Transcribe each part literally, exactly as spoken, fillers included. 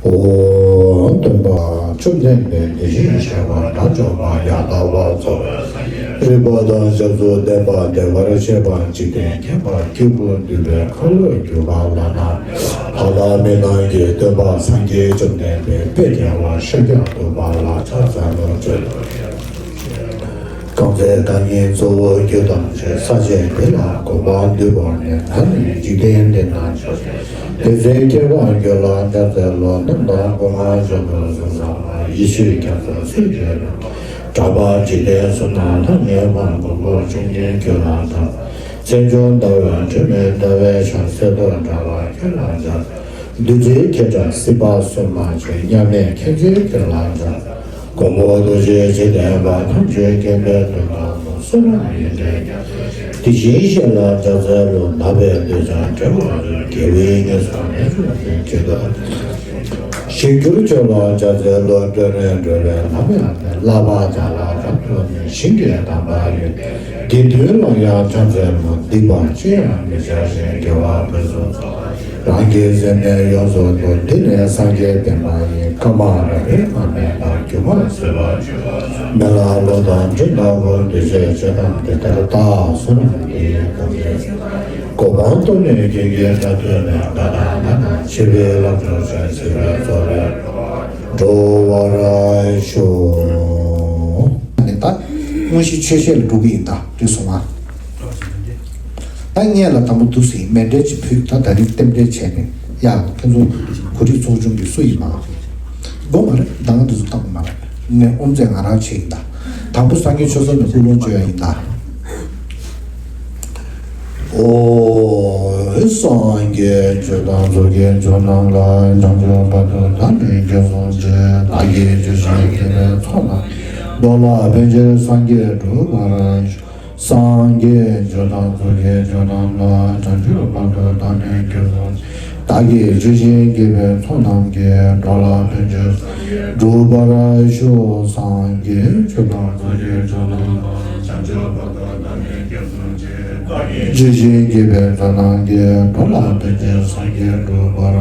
ཨོ། སྟོན་པ་བཅོམ་ལྡན་འདས་དེ་བཞིན་གཤེགས་པ་དགྲ་བཅོམ་པ་ཡང་དག་པར་རྫོགས་པའི་སངས་རྒྱས་རིག་པ་དང་ཞབས་སུ་ལྡན་པ་བདེ་བར་གཤེགས་པ་འཇིག་རྟེན་མཁྱེན་པ་སྐྱེས་བུ་འདུས་པའི་འཁོར་ལོས་སྒྱུར་པ་ལ་ན། ལྷ་དང་མི་རྣམས་ཀྱི་སྟོན་པ་སངས་རྒྱས་བཅོམ་ལྡན་འདས་དཔལ་རྒྱལ་བ་ཤཱཀྱ་ཐུབ་པ་ལ་ཕྱག་འཚལ་ལོ། མཆོད་དོ། གང་ཚེ་བདག་ཉིད་གཙོ་བོ་རྒྱུ་དང་བཅས། ས་གཞི་འདི་ལ་གོམ་པ་འདུས་པ་ནས། ད་ནི་འཇིག་རྟེན་འདི་ན་ཕྱག་འཚལ་ལོ། དེ་ཚེ་ཁྱད་པར་རྒྱུད་ལ་ཕྱག་འཚལ་ལོ། རྣམ་དག་སྐུ་མངའ་འཇམ་དཔལ་གཟུགས་བཟང་ལ། ཡེ་ཤེས་རྒྱ་མཚོ་སེར་སྐྱའི་རི། གྲགས་པ་འཇིག་རྟེན་གསུམ་ན་ལྷང་ངེ་བ། དགུ་པོ་བཅུ་གཉིས་རྒྱུད་ལ་དག། མཚན་བྱོན་ཟླ་བའི་སྒྲོན་མེ་ཟླ་བའི་ཞལ། གསེར་མདོག་འདྲ་བ་ཁྱོད་ལ་སྦྱར། བདུད་རྩིའི་ཁྱད་འདྲ་སྲིད་པ་གསུམ་མ་ཆེན། མཉམ་མེད་མཁྱེན་བརྩེ་ཁྱོད་ལ་སྦྱར། མགོན་པོ་ཐུགས་རྗེའི་འཇིག་རྟེན་པ། ཐམས་ཅད་མཁྱེན་པའི་དོན་དམ་པ། བསོད་ནམས་ཡོན་ཏན་ཉག་གཅོད་ཅན། དེ་བཞིན་གཤེགས་ལ་ཕྱག་འཚལ་ལོ། ལག་པས་འདོད་ཀྱང་འབྲལ་བར་འགྱུར། དགེ་བའི་ཉེས་སོགས་ངན་སོང་དོན་ཆེན་པོ། ཞིང་གྱུར་ཁྱོད་ལ་ཕྱག་འཚལ་ལོ། སྤྲོས་ནས་གྲོལ་བའི་ལམ་ཡང་མེད། བསླབ་པ་བྱ་ལ་རབ་ཏུ་གནས། ཞིང་གི་དམ་པ་ཡོན་ཏན། དགེ་འདུན་ལ་ཡང་ཕྱག་འཚལ་ལོ། སྡིག་པ་ཅི་ཡང་མི་བྱ་ཞིང་། དགེ་བ་ཕུན་སུམ་ཚོགས་པར་སྤྱད། རང་གི་སེམས་ནི་ཡོངས་སུ་འདུལ། འདི་ནི་སངས་རྒྱས་བསྟན་པ་ཡིན། བཀའ་མ་རབ་རིབ་མ་སྨྲས་པ། སྒྱུ་མ་བཟོད་པ་ཆོས་པ། མི་ལ་བློ་དང་འབྲེལ་ལྟ་བུ། འདུས་བྱས་ཆོས་ཐམས་ཅད་དེ་ལྟར་བལྟ། བསོད་ནམས་འདི་ཡིས་ཐམས་ཅད་གཟིགས་པ་ཡིན། གོ་འཕང་རྟོགས་ནས་སྐྱེ་རྒུའི་དགྲ་ཐོབ་ནས། དགྲ་དང་ནགས་དང་ཕྱུག་པའི་ལམ་མཆོག་ཕྱིན། སྲིད་པའི་རྩ་བའི་འགྲོ་བར་ཤོག་ནས་ད་དངོས་གཞི་ཆོས་བཤད་ལ་འགྲོ་གི་ཡིན། ད་འགྲིག་སོང་ང་། ད་སྔོན་ལ་དང་པོ་འདུག་སེ་མཎྜལ་ཅིག་ཕུལ། ད་ད་རིང་རྟེན་འབྲེལ་བྱས་ནས་ཡ། ཁྱེད་ཚོ་གོ་སྒྲིག་ཚོགས་ཆུང་གི་སུ་ཡིན་མ། དགོངས་མ་རེད། ད་ང་འདི་ཚོ་བཏང་མ་རེད། ངས་དབུ་མཛད་ང་རང་བྱས་ཡིན། ད་དང་པོ་སངས་རྒྱས་ཆོས་ཚོགས་ནས་ཀུན་སློང་བཅོ་ཡ་ཡིན་ད། ཨོ། སངས་རྒྱས་ཆོས་དང་ཚོགས་ཀྱི་མཆོག་རྣམས་ལ། བྱང་ཆུབ་བར་དུ་བདག་ནི་སྐྱབས་སུ་མཆི། བདག་གིས་ཇི་བཞིན་བགྱིས་པའི་ཚོགས་རྣམས་ཀྱིས། འགྲོ་ལ་ཕན་ཕྱིར་སངས་རྒྱས་འགྲུབ་པར་ཤོག་སངས་རྒྱས་ཆོས་དང་ཚོགས་ཀྱི་མཆོག་རྣམས་ལ། བྱང་ཆུབ་བར་དུ་བདག་ནི་སྐྱབས་སུ། བདག་གིས་ཇི་བཞིན་བགྱིས་པའི་ཚོགས་རྣམས་ཀྱིས། འགྲོ་ལ་ཕན་ཕྱིར་འགྲུབ་པར་ཤོག་སངས་རྒྱས་ཆོས་དང་ཚོགས་ཀྱི་མཆོག་རྣམས་ལ། བྱང་ཆུབ་བར་དུ་བདག་ནི་སྐྱབས་སུ་མཆི། བདག་གིས་ཇི་བཞིན་བགྱིས་པའི་ཚོགས་རྣམས་ཀྱིས། འགྲོ་ལ་ཕན་ཕྱིར་སངས་རྒྱས་འགྲུབ་པར།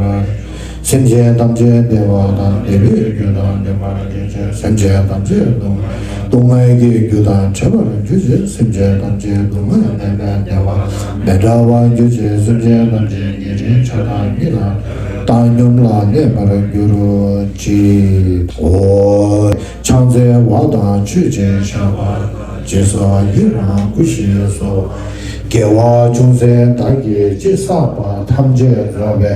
སེམས་ཅན་ཐམས་ཅད་བདེ་བ་དང་། བདེ་བའི་རྒྱུ་དང་ལྡན་པར་གྱུར་ཅིག་སེམས་ཅན་ཐམས་ཅད་སྡུག་བསྔལ་སྡུག་བསྔལ་གྱི་རྒྱུ་དང་བྲལ་བར་གྱུར་ཅིག་སེམས་ཅན་ཐམས་ཅད་སྡུག་བསྔལ་མེད་པའི་བདེ་བ་མི་འབྲལ་བར་གྱུར་ཅིག་སེམས་ཅན་ཐམས་ཅད་ཉེ་རིང་ཆགས་སྡང་གཉིས་དང་བཏང་སྙོམས་ལ་གནས་པར་གྱུར་ཅིག་ཨོ། ཕྱག་འཚལ་བ་དང་མཆོད་ཅིང་བཤགས་པ། རྗེས་སུ་ཡི་རང་བསྐུལ་ཞིང་གསོལ། དགེ་བ་ཅུང་ཟད་བདག་གིས་ཅི་བསགས་པ། ཐམས་ཅད་རྫོགས་པའི་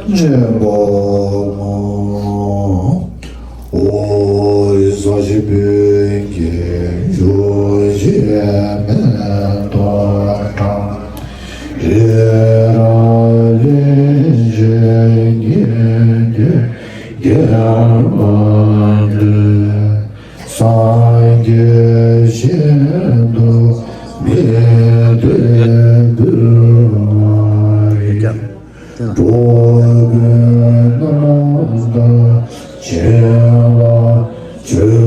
བྱིན་གྱིས་བསྐུལ་ལོ། ཨོ་ཡི། ས་གཞི་སྤོས་ཀྱི་ཆུ་ཞིག་མེ་ཏོག་བཀྲ། རི་རབ་གླིང་བཞི་ཉིད་ཀྱི་རྒྱལ་པོ་འདི། སངས་རྒྱས་ཞིང་དུ་མི་འདོད་འདུལ་བ་ཡི། འགྲོ་ཀུན་རྣམས་དང་བྱོན་ལ་བྱོན་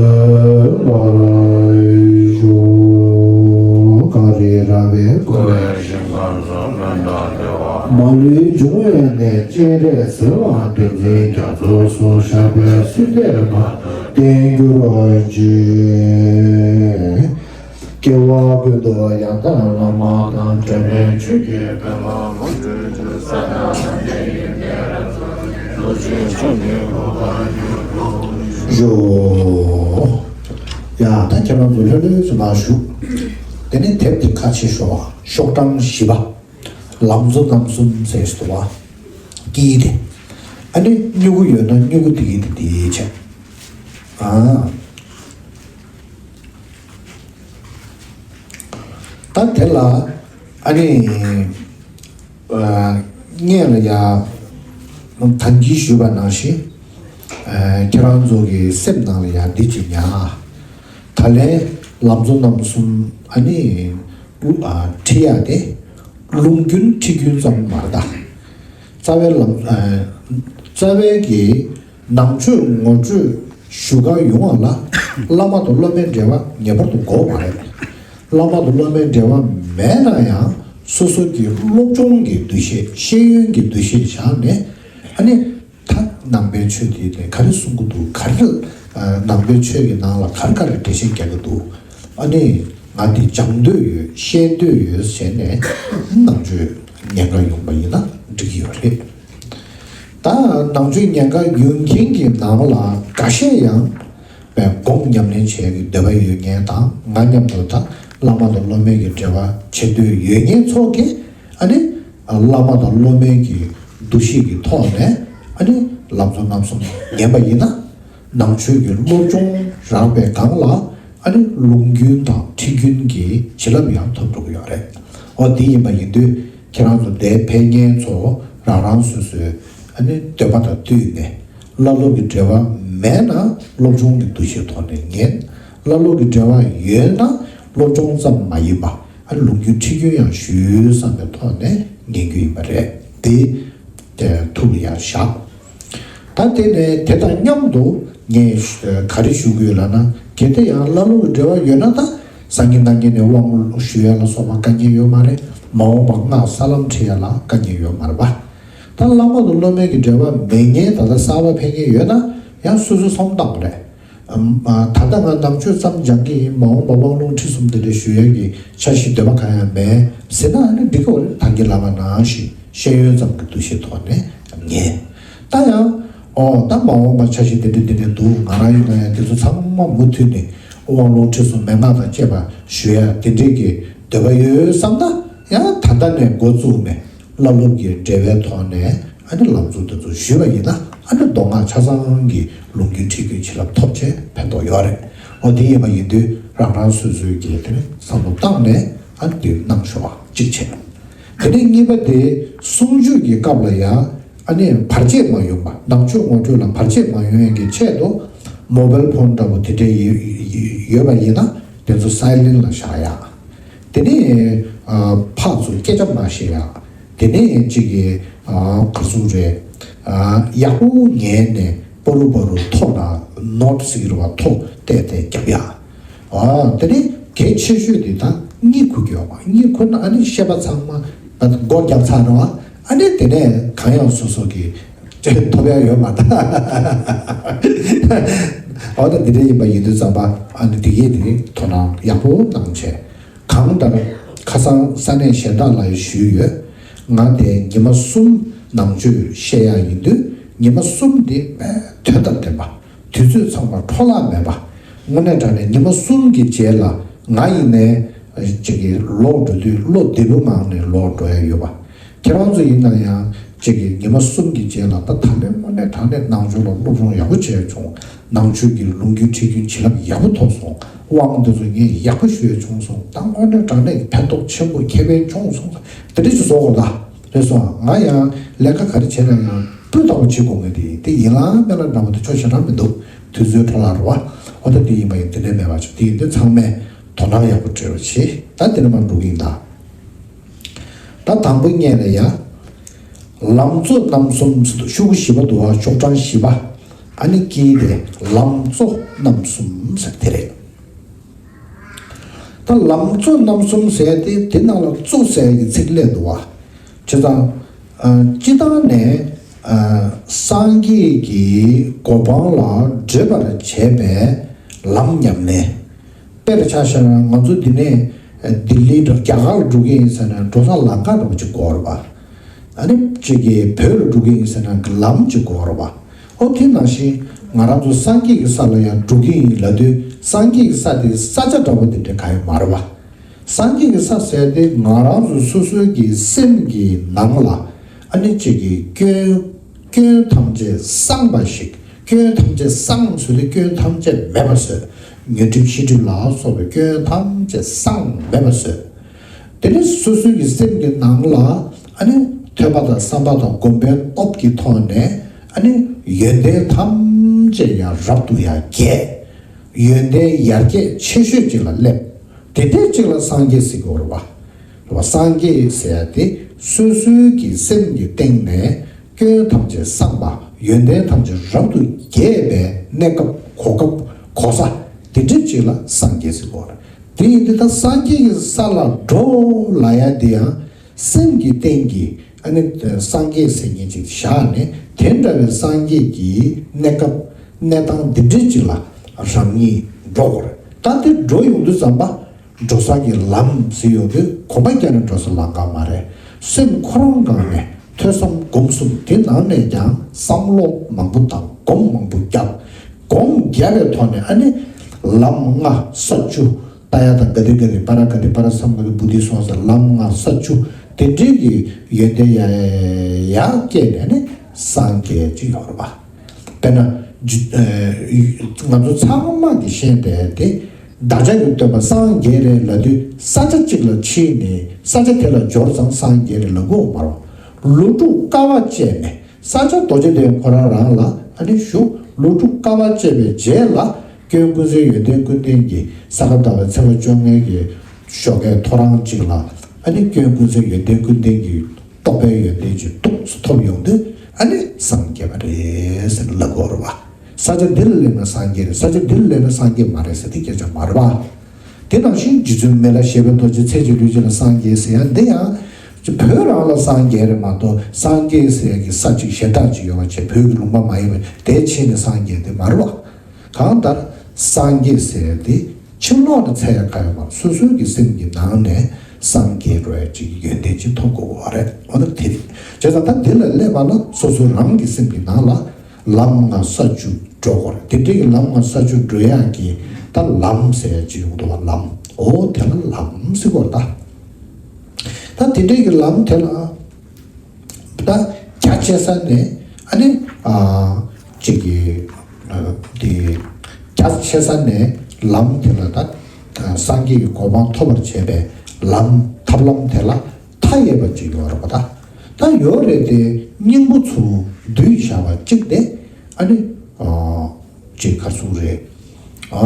པར་ཤོག་ཀ་རི་ར་བའི་སྐོར། མ་ལུས་འབྱུང་བའི་ནད། སྤྱན་རས་གཟིགས་དབང་བསྟན་འཛིན་རྒྱ་མཚོ་སོགས། ཞབས་པད་སྲིད་མཐའི་བར་དུ་བརྟན་གྱུར་ཅིག་སྐྱེ་བ་ཀུན་ཏུ་ཡང་དག་བླ་མ་དང་། སྒྲོན་མེ་ཆོས་ཀྱི་དཔལ་ལ་ལོངས་སྤྱོད་ཅིང་། ཞོ། ཡ། ད་ཁྱེད་རང་ཚོ་ལྷོད་ལྷོད་ཙམ་མར་བཞུགས། དེ་ནས་དེབ་དེ་ཁ་ཕྱེ་ཤོག་ཤོག་གྲངས་བཞི་པ། ལམ་གཙོ་རྣམ་གསུམ་ཟེར་ཞིག་འདུག་བ། དཀྱིལ་དེ། ཨ་ནི་སྨྱུ་གུ་ཡོད་ན་སྨྱུ་གུ་དེ་གི་དེ་དེའི་ཆེད། ཨ། ད་དེ་ལ་ཨ་ནི་ཨ། སྔོན་ལ་ཡ་ད་གིན་ཞུས་པ་ནང་བཞིན། ཨ། ཁྱེད་རང་ཚོ་གི་སེམས་ནང་ལ་ཡ་འདི་ཅིག་ཉར། ད་ལན་ལམ་གཙོ་རྣམ་གསུམ་ཨ་ནི་ཨ། ཁྲིད་ཡ་དེ་ལུང་རྒྱུན་ཁྲིད་རྒྱུན་ཙམ་མ་རེད་ད། རྩ་བའི་ལམ། ཨ། རྩ་བའི་གི་ནང་ཆོས་ངོ་སྤྲོད་ཞུ་གར་ཡོང་བ་ལ་བླ་མ་དང་སློབ་མའི་འབྲེལ་བ་ངེས་པར་དུ་དགོས་མ་རེད། བླ་མ་དང་སློབ་མའི་འབྲེལ་བ་མེད་ན་ཡང་སོ་སོ་གི་སློབ་སྦྱོང་གི་འདུ་ཤེས། ཤེས་ཡོན་གྱི་འདུ་ཤེས་བཞག་ནས། ཨ་ནི་ད་ ནང་པའི་ཆོས་དེ་ནས་ག་རེ་གསུང་གི་འདུག་ག་རེ་ཨ་ནང་པའི་ཆོས་ཀྱི་ནང་ལ་ག་རེ་ག་རེ་འགྲེལ་བཤད་རྒྱག་གི་འདུག་ཨ་ནི་ང་འདི་སྦྱང་འདོད་ཡོད། ཤེས་འདོད་ཡོད་ཟེར་ནས་ནང་ཆོས་ཉན་ག་ཡོང་པ་ཡིན་ན་འགྲིག་གི་ཡོད་རེད། ད་ནང་ཆོས་ཉན་ག་ཡོང་མཁན་གྱི་ནང་ལ་འགའ་ཤས་ཡང་བའི་སྒོམ་ཉམས་ལེན་བྱེད་ཀྱི་འདོད་པ་ཡོད་མཁན་དང་། ང་མཉམ་དུ་ད་བླ་མ་དང་སློབ་མའི་གི་འབྲེལ་བ་བྱེད་འདོད་ཡོད་མཁན་ཚོ་གིས་ཨ་ནི་བླ་མ་དང་སློབ་མའི་གི་འདུ་ཤེས་ཀྱི་ཐོག་ནས་ཨ་ནི་ལམ་གཙོ་རྣམ་གསུམ་ཉན་པ་ཡིན་ན། ནང་ཆོས་ཀྱི་སློབ་སྦྱོང་རག་པའི་སྒང་ལ་ཨ་ནི་ལུང་རྒྱུན་དང་ཁྲིད་རྒྱུན་གྱི་བྱིན་རླབས་ཡང་ཐོབ་འགྲོ་གི་ཡོད་རེད། འོ་དེ་ཡིན་པ་ཡིན་དུས་ཁྱེད་རང་ཚོ་འདིར་ཕེབས་མཁན་ཚོ་རང་རང་སོ་སོའི་ཨ་ནི་འདོད་པ་དང་བསྟུན་ནས། བླ་སློབ་ཀྱི་འབྲེལ་བ་མེད་ན་སློབ་སྦྱོང་གི་འདུ་ཤེས་ཐོག་ནས་ཉན། བླ་སློབ་ཀྱི་འབྲེལ་བ་ཡོད་ན་སློབ་སྦྱོང་ཙམ་མ་ཡིན་པ་ཨ་ནི་ལུང་རྒྱུན་ཁྲིད་རྒྱུན་ཡང་ཞུ་བསམ་པའི་ཐོག་ནས་ཉན་རྒྱུ་ཡིན་པ་རེད། དེ་ཐུགས་ལ་ཡང་བཞག་ད་དེ་ནས་དེ་དང་མཉམ་དུ་ངས་ག་རེ་ཞུ་དགོས་ལབ་ན། གལ་ཏེ་ཡང་བླ་སློབ་ཀྱི་འབྲེལ་བ་ཡོད་ན་ད་སངས་རྒྱས་རྣམ་བསྐྱངས་ནས་དབང་ཞུ་ཡ་ལ་སོགས་པ་དཀའ་ངལ་ཡོད་མ་རེད། མ་འོངས་པ་སྔགས་ས་ལམ་ཁྲིད་ཡ་ལ་དཀའ་ངལ་ཡོད་མ་རེད་པ། ད་བླ་མ་དང་སློབ་མའི་གི་འབྲེལ་བ་མེད་མཁན་ད་ལྟ་གསར་པ་ཕེབས་མཁན་ཡོད་ན་ཡང་སོ་སོའི་བསམ་བློ་བཏང་དགོས་རེད། ཨམ། ཨ། ད་ལྟ་ང་ནང་ཆོས་ཙམ་སྦྱང་གི་ཡིན། མ་འོངས་པ་དབང་ལུང་ཁྲིད་གསུམ་དེ་འདྲ་ཞུ་ཡས་ཀྱི་འཆར་གཞི་འདོད་པ་གང་ཡང་མེད་ཟེར་ན་ཨ་ནི་འགྲིག་གི་རེད། ད་གིན་ལབ་པ་ནང་བཞིན་ཤེས་ཡོན་ཙམ་གྱི་འདུ་ཤེས་ཐོག་ནས་ཉན། ད་ཡང་ཨོ་ད་མ་འོངས་པ་འཆར་གཞི་དེ་འདྲ་དེ་འདྲ་འདུག་ང་རང་ཡིན་ན་ཡང་དེ་ཚོ་ཚང་མ་མུ་མཐུད་ནས་དབང་ལུང་ཁྲིད་གསུམ་མན་ངག་དང་བཅས་པ་ཞུ་ཡ་དེ་འདྲས་ཀྱི་འདོད་པ་ཡོད་བསམ་ན་ཡང་ད་ལྟ་ནས་འགོ་བཙུགས་ནས། བླ་སློབ་ཀྱི་འབྲེལ་བའི་ཐོག་ནས་ཨ་ནི་ལམ་གཙོ་དེ་ཚོ་ཞུས་པ་ཡིན་ན་ཨ་ནི་མདོ་སྔགས་ཆ་ཚང་གི་ལུང་རྒྱུན་ཁྲིད་རྒྱུན་བྱིན་རླབས་ཐོབ་བྱས་ཕན་ཐོགས་ཡོད་རེད། འོ་དེ་ཡིན་པ་ཡིན་དུས་རང་རང་སོ་སོའི་གི་དེ་ནི་བསམ་བློ་བཏང་ནས་ཨ་ནི་དེ་གནང་ཤོག་ཨ། གཅིག་བྱས། དེ་ནས་གཉིས་པ་དེ་གསུང་ཆོས་ཀྱི་སྐབས་ལ་ཡང་ཨ་ནི་བར་ཆད་མ་ཡོང་པ། ནང་ཆོས་ངོ་སྤྲོད་ལ་བར་ཆད་མ་ཡོང་ཡས་ཀྱི་ཆེད་དུ་མོ་བེལ་ཕོན་འདྲ་པོ་དེ་འདྲས་ཡོད་པ་ཡིན་ན་དེ་ཚོ་སའི་ལེན་ལ་བཞག་ཡ། དེ་ནས་ཨ་ཕར་ཚུར་སྐད་ཆ་མ་བཤད་ཡ། དེ་ནས་གཅིག་གིས་ཨ་ག་ཚོད་རེད། ཨ་ཡག་པོ་ཉན་ནས་པོ་རུ་པོ་རུ་ཐོ་ན་ནོར་ཟེར་གྱི་རེད་པ། ཐོ་བལྟས་བལྟས་རྒྱབ་ཡ། ཨ་དེ་ནས་གལ་ཆེ་ཤོས་དེ་ད་གཉིད་ཁུག་གི་ཡོད་མ། གཉིད་ཁུག་ན་ཨ་ནི་བཤད་པ་ཚང་མ་སྒོ་བརྒྱབ་ཚར་རེད་པ། ཨ་ནི་དེ་ནས་གང་ཡང་སོ་སོ་གི་ཐོབ་ཡ་ཡོད་མ་རེད། འོ་ད་འདི་འདྲ་ཡིན་པ་ཡིན་དུས་ཙམ་པ་ཨ་ནི་འདི་གས་དེ་དོ་སྣང་ཡག་པོ་གནང་བྱས། གང་ལྟར་ཁ་སང་ས་གནས་གཞན་དག་ལ་ཡང་ཞུས་ཡོད། ང་དེ་ཉི་མ་གསུམ་ནང་ཆོས་བཤད་ཡ་ཡིན་དུས་ཉི་མ་གསུམ་དེ་དཔེ་དོན་དང་ལྡན་པ། དུས་ཚོད་ཚང་མ་འཕྲོ་བརླག་མེད་པ། དངོས་གནས་དྲང་གནས་ཉི་མ་གསུམ་གྱི་རྗེས་ལ་ང་ཡིན་ནའི་ཅིག་གི་ལོག་འགྲོ་དུས་བློ་བདེ་པོའི་ངང་ནས་ལོག་འགྲོ་ཡ་ཡོད་པ། ཁྱེད་རང་ཚོ་ཡིན་ན་ཡང་ཅིག་གི་ཉི་མ་གསུམ་གྱི་རྗེས་ལ་ད་ད་ལན་དངོས་གནས་དྲང་གནས་ནང་ཆོས་ལ་སློབ་སྦྱོང་ཡག་པོ་བྱས་བྱུང་། ནང་ཆོས་ཀྱི་ལུང་རྒྱུན་ཁྲིད་རྒྱུན་བྱིན་རླབས་ཡག་པོ་ཐོབ་སོང་། དབང་འདི་ཚོ་ངས་ཡག་པོ་ཞུ་ཡ་བྱུང་སོང་། ད་དངོས་གནས་དྲང་གནས་ཕན་ཐོགས་ཆེན་པོ་ཁེ་ཕན་བྱུང་སོང་། དེ་འདྲ་ཞིག་བཟོ་དགོས་ད། རེད་སོང་། ང་ཡང་ལས་ཀ་ག་རེ་བྱས་ན་ཡང་སྤུས་དག་པོ་བྱེད་དགོས་ངེས་དེ་དེ་ཡིན་ལ་མེད་ལ་འདྲ་པོ་དེ་ཆོག་ཞེ་དྲག་མི་འདུག་དུས་ཚོད་འཕྲོ་བརླག་རེད་པ། འོ་ད་དེ་ཡིན་པ་ཡིན། དེ་འདྲ་མེད་པ་ཅིག་དེ་ཡིན་དུས་ཚང་མས་དོ་སྣང་ཡག་པོ་སྤྲད་རོགས་བྱེད། ད་དེ་ནས་མར་འགྲོ་གི་ཡིན་ད། ད་དང་པོ་ཉིད་ལ་ཡ། ལམ་གཙོ་རྣམ་གསུམ་ཟེར་དུས་ཤོག་གུ་བཞི་པ་འདུག་པ། ཤོག་གྲངས་བཞི་པ། ཨ་ནི་དཀྱིལ་དེ་ལམ་གཙོ་རྣམ་གསུམ་ཟེར་དེ་རེད། ད་ལམ་གཙོ་རྣམ་གསུམ་ཟེར་དེ་དེ་ནང་ལ་གཙོ་ཟེར་གྱི་ཚིག་སླེབས་འདུག་པ། བྱས་ཙང་། ཨ། སྤྱིར་བཏང་ནས། ཨ། སངས་རྒྱས་ཀྱི་གོ་འཕང་ལ་བགྲོད་པར་བྱེད་པའི་ལམ་ཉམས་ལེན། དཔེར་ཆ་བཞག་ན་ང་ཚོ་འདི་ནས་ལྡི་ལི་འགྲོ། རྒྱ་གར་ལ་འགྲོ་གི་ཡིན་ཟེར་ན་འགྲོ་ས་ལམ་ཁ་འདྲ་པོ་ཅིག་དགོས་རེད་པ། ཨ་ནི་གཅིག་གིས་བོད་ལ་འགྲོ་གི་ཡིན་ཟེར་ན་ལམ་ཅིག་དགོས་རེད་པ། ཨོ་དེ་ནང་བཞིན་ང་རང་ཚོ་སངས་རྒྱས་ཀྱི་ས་ལ་ཡང་འགྲོ་གི་ཡིན་ལབ་དུས་སངས་རྒྱས་ཀྱི་ས་དེ་ས་ཆ་འདྲ་པོ་དེ་འདྲ་གང་ཡང་མ་རེད་པ། སངས་རྒྱས་ཀྱི་ས་ཟེར་དེ་ང་རང་ཚོ་སོ་སོའི་གི་སེམས་ཀྱི་ནང་ལ་ཨ་ནི་གཅིག་གི་སྐྱོན། སྐྱོན་ཐམས་ཅད་སངས་པ་ཞིག་སྐྱོན་ཐམས་ཅད་སངས་ཟེར་དུས་སྐྱོན་ཐམས་ཅད་མེད་པ་བཟོས། ཉོན་སྒྲིབ་ཤེས་སྒྲིབ་ལ་སོགས་པའི་སྐྱོན་ཐམས་ཅད་སངས་མེད་པ་བཟོས། དེ་ནས་སོ་སོའི་གི་སེམས་ཀྱི་ནང་ལ་ཨ་ནི་ཐོས་པ་དང་བསམ་པ་དང་སྒོམ་པའི་སྟོབས་ཀྱི་ཐོག་ནས་ཨ་ནི་ཡོན་ཏན་ཐམས་ཅད་ཡང་རབ་ཏུ་ཡང་རྒྱས། ཡོན་ཏན་ཡར་རྒྱས་ཆེ་ཤོས་ཅིག་ལ་སླེབས། དེ་འདྲ་ཅིག་ལ་སངས་རྒྱས་ཟེར་གྱི་ཡོད་རེད་པ། རེད་པ། སངས་རྒྱས་ཟེར་ཡ་དེ་སོ་སོའི་གི་སེམས་ཀྱི་སྟེང་ནས་སྐྱོན་ཐམས་ཅད་སངས་པ། ཡོན་ཏན་ཐམས་ཅད་རབ་ཏུ་རྒྱས་པའི་གནས་སྐབས་གོ་སྐབས་གོ་ས་དེ་འདྲ་ཅིག་ལ་སངས་རྒྱས་ཟེར་གྱི་ཡོད་རེད། དེ་ཡིན་དུས་ད་སངས་རྒྱས་ཀྱི་ས་ལ་འགྲོ་ལབ་ཡ་དེ་ཡང་སེམས་ཀྱི་སྟེང་གི་ ཨ་ནི་སངས་རྒྱས་ཟེར་མཁན་ཅིག་བཞག་ནས་དེ་འདྲ་བའི་སངས་རྒྱས་ཀྱི་གནས་སྐབས་གནས་སྟངས་འདི་འདྲའི་ཅིག་ལ་རང་ཉིད་འགྲོ་དགོས་རེད། ད་དེ་འགྲོ་ཡོང་དུས་ཙམ་པ་འགྲོ་ས་གི་ལམ་ཟེར་ཡོང་དུས་གོམ་པ་རྒྱག་ནས་འགྲོ་ས་ལམ་ཁ་མ་རེད། སེམས་ཁོ་རང་སྒང་ནས་ཐོས་བསམ་སྒོམ་གསུམ་དེ་ནང་ནས་ཀྱང་བསམ་བློ་མང་པོ་དང་སྒོམ་མང་པོ་བརྒྱབ། སྒོམ་བརྒྱབ་པའི་ཐོག་ནས་ཨ་ནི་ལམ་ལྔ་ས་བཅུ། ཏདྱ་ཐཱ་ག་ཏེ་ག་ཏེ་པཱ་ར་ག་ཏེ་པཱ་ར་སཾ་ག་ཏེ་བོ་དྷི་སྭཱ་ཧཱ་ཟེར་ལམ་ལྔ་ས་བཅུ་དེ་འདྲའི་གི་ཡོན་ཏན་ཡར་ཡར་སྐྱེས་ནས་ནི་སངས་རྒྱས་ཅིག་ཡོང་རེད་པ། དཔེར་ན་ཇུ་ཨེ་ང་ཚོ་ཚང་མ་གི་ཤེས་བསྡད་དེ་བདག་ཅག་གི་སྟོན་པ་སངས་རྒྱས་རེད་ལབ་དུས་ས་ཆ་གཅིག་ལ་ཕྱིན་ནས་ས་ཆ་དེ་ལ་འབྱོར་ཙང་སངས་རྒྱས་རེད་ལབ་དགོས་མ་རེད། ལོ་དྲུག་དཀའ་བ་སྤྱད་ནས། ས་སྐྱ་རྡོ་རྗེ་གདན་ཁོ་རང་རང་ལ་ཨ་ནི་བཞུགས། ལོ་དྲུག་དཀའ་བ་སྤྱད་པའི་རྗེས་ལ་སྐྱོན་ཀུན་ཟད་ཡོན་ཏན་ཀུན་ལྡན་གྱི་ས་ག་ཟླ་བའི་ཚེས་པ་བཅོ་ལྔའི་གི་ཞོགས་ཀའི་ཐོ་རངས་གཅིག་ལ་ཨ་ནི་སྐྱོན་ཀུན་ཟད་ཡོན་ཏན་ཀུན་ལྡན་གྱི་རྟོགས་པའི་ཡོན་ཏན་གྱི་ཏོག་ཙམ་ཐོབ་ཡོང་དུས་ཨ་ནི་སངས་རྒྱས་པ་རེད་ཟེར་ལབ་དགོས་རེད་བ། ས་ཆ་འདི་ལ་སླེབས་ན་སངས་རྒྱས་རེད། ས་ཆ་འདི་ལ་སླེབས་ན་སངས་རྒྱས་མ་རེད་ཟེར་དེ་སྐད་ཆ་མ་རེད་བ། དེ་ནང་བཞིན་རྗེ་བཙུན་མི་ལ་བཞད་པའི་རྡོ་རྗེ་ཚེ་གཅིག་ལུས་གཅིག་ལ་སངས་རྒྱས་ཟེར་ཡ་འདི་ཡང་བོད་རང་ལ་སངས་རྒྱས་རེད་མ་གཏོགས་སངས་རྒྱས་ཟེར་ཡ་གི་ས་གཅིག་གཞན་དག་ཅིག་ཡོད་པ་བྱས་བོད་ཀྱི་ལུང་པ་མ་ཡིན་པ་དེ་ཕྱིན་ནས་སངས་རྒྱས་དེ་མ་རེད་བ། གང་ལྟར་སངས་རྒྱས་ཟེར་ཡ་དེ་ཕྱི་ལོགས་ནས་འཚོལ་ཡ་ག་ཡོད་མ་རེད། སོ་སོའི་གི་སེམས་ཀྱི་ནང་ནས་སངས་རྒྱས་འགྲོ་ཡ་ཅིག་གི་ཡོན་ཏན་ཅིག་ཐོབ་དགོས་པ་རེད། འོ་ན་དེ་རེད། བྱས་ཙང་ད་དེ་ལ་སླེབས་པ་ན་སོ་སོ་རང་གི་སེམས་ཀྱི་ནང་ལ། ལམ་ལྔ་ས་བཅུ་འགྲོ་དགོས་རེད། དེ་འདྲའི་གི་ལམ་ལྔ་ས་བཅུ་འགྲོ་ཡག་གི་ད་ལམ་ཟེར་ཡ་ཅིག་ཡོང་འདུག་བ། ལམ། འོ་དེ་ལ་ལམ་ཟེར་དགོས་རེད་ད། ད་དེ་འདྲའི་གི་ལམ་དེ་ལ་ད་རྒྱ་ཆེ་ས་ནས་ཨ་ནི་ཨ་ཅིག་གི་ཨ་དེ་རྒྱ་ཆེ་ས་ནས་ལམ་དེ་ལ་ད་སངས་རྒྱས་ཀྱི་གོ་འཕང་ཐོབ་པར་བྱེད་པའི་ལམ་ཐབས་ལམ་དེ་ལ་མཐའ་ཡས་པ་ཅིག་ཡོད་རེད་པ། ད་ད་ཡོད་རེད་དེ་སྙིང་པོ་ཚུར་བསྡུས་བཞག་པ་གཅིག་དེ་ཨ་ནི་ཨ་ཅིག་ག་རེ་ཟེར་དགོས་རེད། ཨ་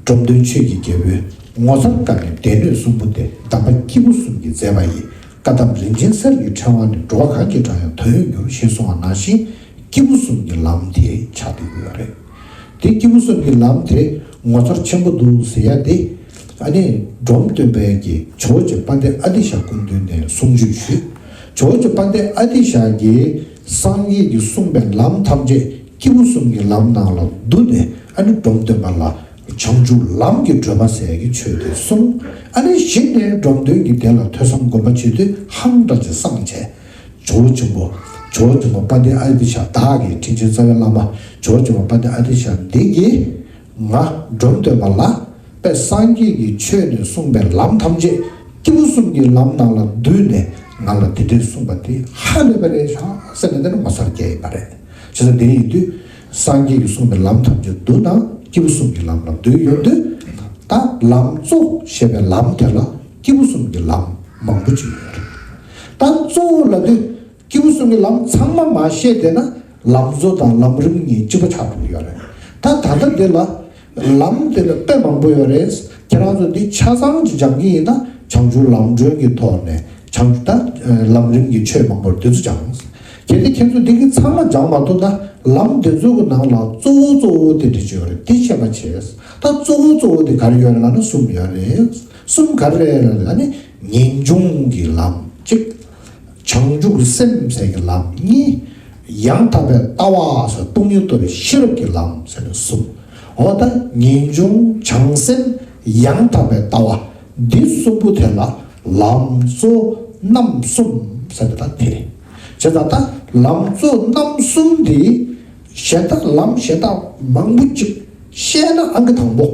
འབྲོམ་སྟོན་ཆོས་ཀྱི་རྒྱལ་པོའི་ངོ་མཚར་དཀའ་ངལ་སྡེ་སྣོད་གསུམ་པོ་སྟེ། གདམས་པ་སྐྱེས་བུ་གསུམ་གྱིས་མཛད་པ་ཡི། བཀའ་གདམས་རིན་ཆེན་གསེར་གྱི་ཕྲེང་བ་ནི། འགྲོ་བ་གང་གིས་བགྲང་ཡང་དོན་ཡོད་འགྱུར། ཞེས་གསུངས་པ་ནང་བཞིན་སྐྱེས་བུ་གསུམ་གྱི་ལམ་དེ་ཆགས་བསྡད་ཡོད་རེད། དེ་སྐྱེས་བུ་གསུམ་གྱི་ལམ་དེ་ངོ་མཚར་ཆེན་པོ་འདུག་ཟེར་ཡ་དེ། ཨ་ནི་འབྲོམ་སྟོན་པས་ཀྱིས་ཇོ་བོ་རྗེ་དཔལ་ལྡན་ཨ་ཏི་ཤ་སྐུ་མདུན་ནས་གསུང་ཆོས་ཞུས། ཇོ་བོ་རྗེ་དཔལ་ལྡན་ཨ་ཏི་ཤ་གིས་སངས་རྒྱས་ཀྱིས་གསུངས་པའི་ལམ་ཐམས་ཅད་སྐྱེས་བུ་གསུམ་གྱི་ལམ་ནང་ལ་བསྡུས་ནས་ཨ་ནི་འབྲོམ་སྟོན་པ་ལ་བྱང་ཆུབ་ལམ་གྱི་བགྲོད་པ་ཟེར་ཡ་གི་ཆོས་དེ་གསུངས། ཨ་ནི་གཞི་ནས་འབྲོམ་སྟོན་གྱིས་དེ་ལ་ཐོས་བསམ་སྒོམ་པ་བྱེད་དུས་ཧང་སྒྲ་ཅིག་སངས་བྱས། ཇོ་བོ་ཆེན་པོ། ཇོ་བོ་ཆེན་པོ་དཔལ་ལྡན་ཨ་ཏི་ཤ་བདག་གི་དྲིན་ཅན་རྩ་བའི་བླ་མ། ཇོ་བོ་ཆེན་པོ་དཔལ་ལྡན་ཨ་ཏི་ཤ་འདི་གིས་ང་འབྲོམ་སྟོན་པ་ལ་དཔལ་སངས་རྒྱས་ཀྱི་ཆོས་ནས་གསུངས་པའི་ལམ་ཐམས་ཅད་སྐྱེས་བུ་གསུམ་གྱི་ལམ་ནང་ལ་བསྡུས་ནས་ང་ལ་དེ་འདྲས་གསུངས་པ་དེ་ཧ་ལས་པ་རེད་ཤག་ཟེར་ནས་དེ་ནི་ངོ་མཚར་སྐྱེས་ཡིན་པ་རེད། བྱས་ཙང་དེ་ཡིན་དུས་སངས་རྒྱས་ཀྱིས་གསུངས་པའི་ལམ་ཐམས་ཅད་བསྡུ་ན་སྐྱེས་བུ་གསུམ་གྱི་ལམ་ལ་བསྡུས་ཡོང་དུས་ད་ལམ་གཙོ་ཞེས་པའི་ལམ་དེ་ལ་སྐྱེས་བུ་གསུམ་གྱི་ལམ་མང་པོ་ཅིག་ཡོད་རེད། ད་གཙོ་བོ་ལབ་དུས། སྐྱེས་བུ་གསུམ་གྱི་ལམ་ཚང་མ་མ་ཤེས་བསྡད་ན་ལམ་གཙོ་དང་ལམ་རིམ་གཉིས་གཅིག་པ་ཆགས་འགྲོ་གི་ཡོད་རེད། ད་ད་ལྟ་འདི་ལ་ལམ་དེ་ལ་དཔེ་མང་པོ་ཡོད་རེད། ཁྱེད་རང་ཚོ་འདི་ཆ་ཚང་ཅིག་སྦྱང་གི་ཡིན་ན་བྱང་ཆུབ་ལམ་སྒྲོན་གྱི་ཐོག་ནས་བྱང་ཆུབ་ད་ལམ་རིམ་གྱི་ཆོས་མང་པོ་འདི་ཚོ་སྦྱང་། གལ་ཏེ་ཁྱེད་ཚོ་འདི་གི་ཚང་མ་སྦྱང་མ་ཐུབ་ན་ལམ་འདི་ཚོ་གི་ནང་ལ་གཙོ་བོ་གཙོ་བོ་དེ་འདྲ་ཅིག་ཡོད་རེད། དེ་ཤེས་པ་བྱས། ད་གཙོ་བོ་གཙོ་བོ་དེ་ག་རེ་ཡོད་རེད་ལབ་ན་གསུམ་ཡོད་རེད། གསུམ་ག་རེ་རེད་ལབ་ན་ངེས་འབྱུང་གི་ལམ་གཅིག་བྱང་ཆུབ་སེམས་ཟེར་གྱི་ལམ་གཉིས། ཡང་དག་པའི་ལྟ་བ་ཟེར་སྟོང་ཉིད་རྟོགས་པའི་ཤེས་རབ་ཀྱི་ལམ་ཟེར་ནས་གསུམ། འོ་ད་ངེས་འབྱུང་བྱང་སེམས་ཡང་དག་པའི་ལྟ་བ་འདི་གསུམ་པོ་དེ་ལ་ལམ་གཙོ་རྣམ་གསུམ་ཟེར་ནས་ད་དེ་རེད། བྱས་ཙང་ད་ལམ་གཙོ་རྣམ་གསུམ་འདི་གཞན་དག་ལམ་གཞན་དག་མང་པོ་ཅིག་ཤེས་ན་ཨང་ཀི་དང་པོ།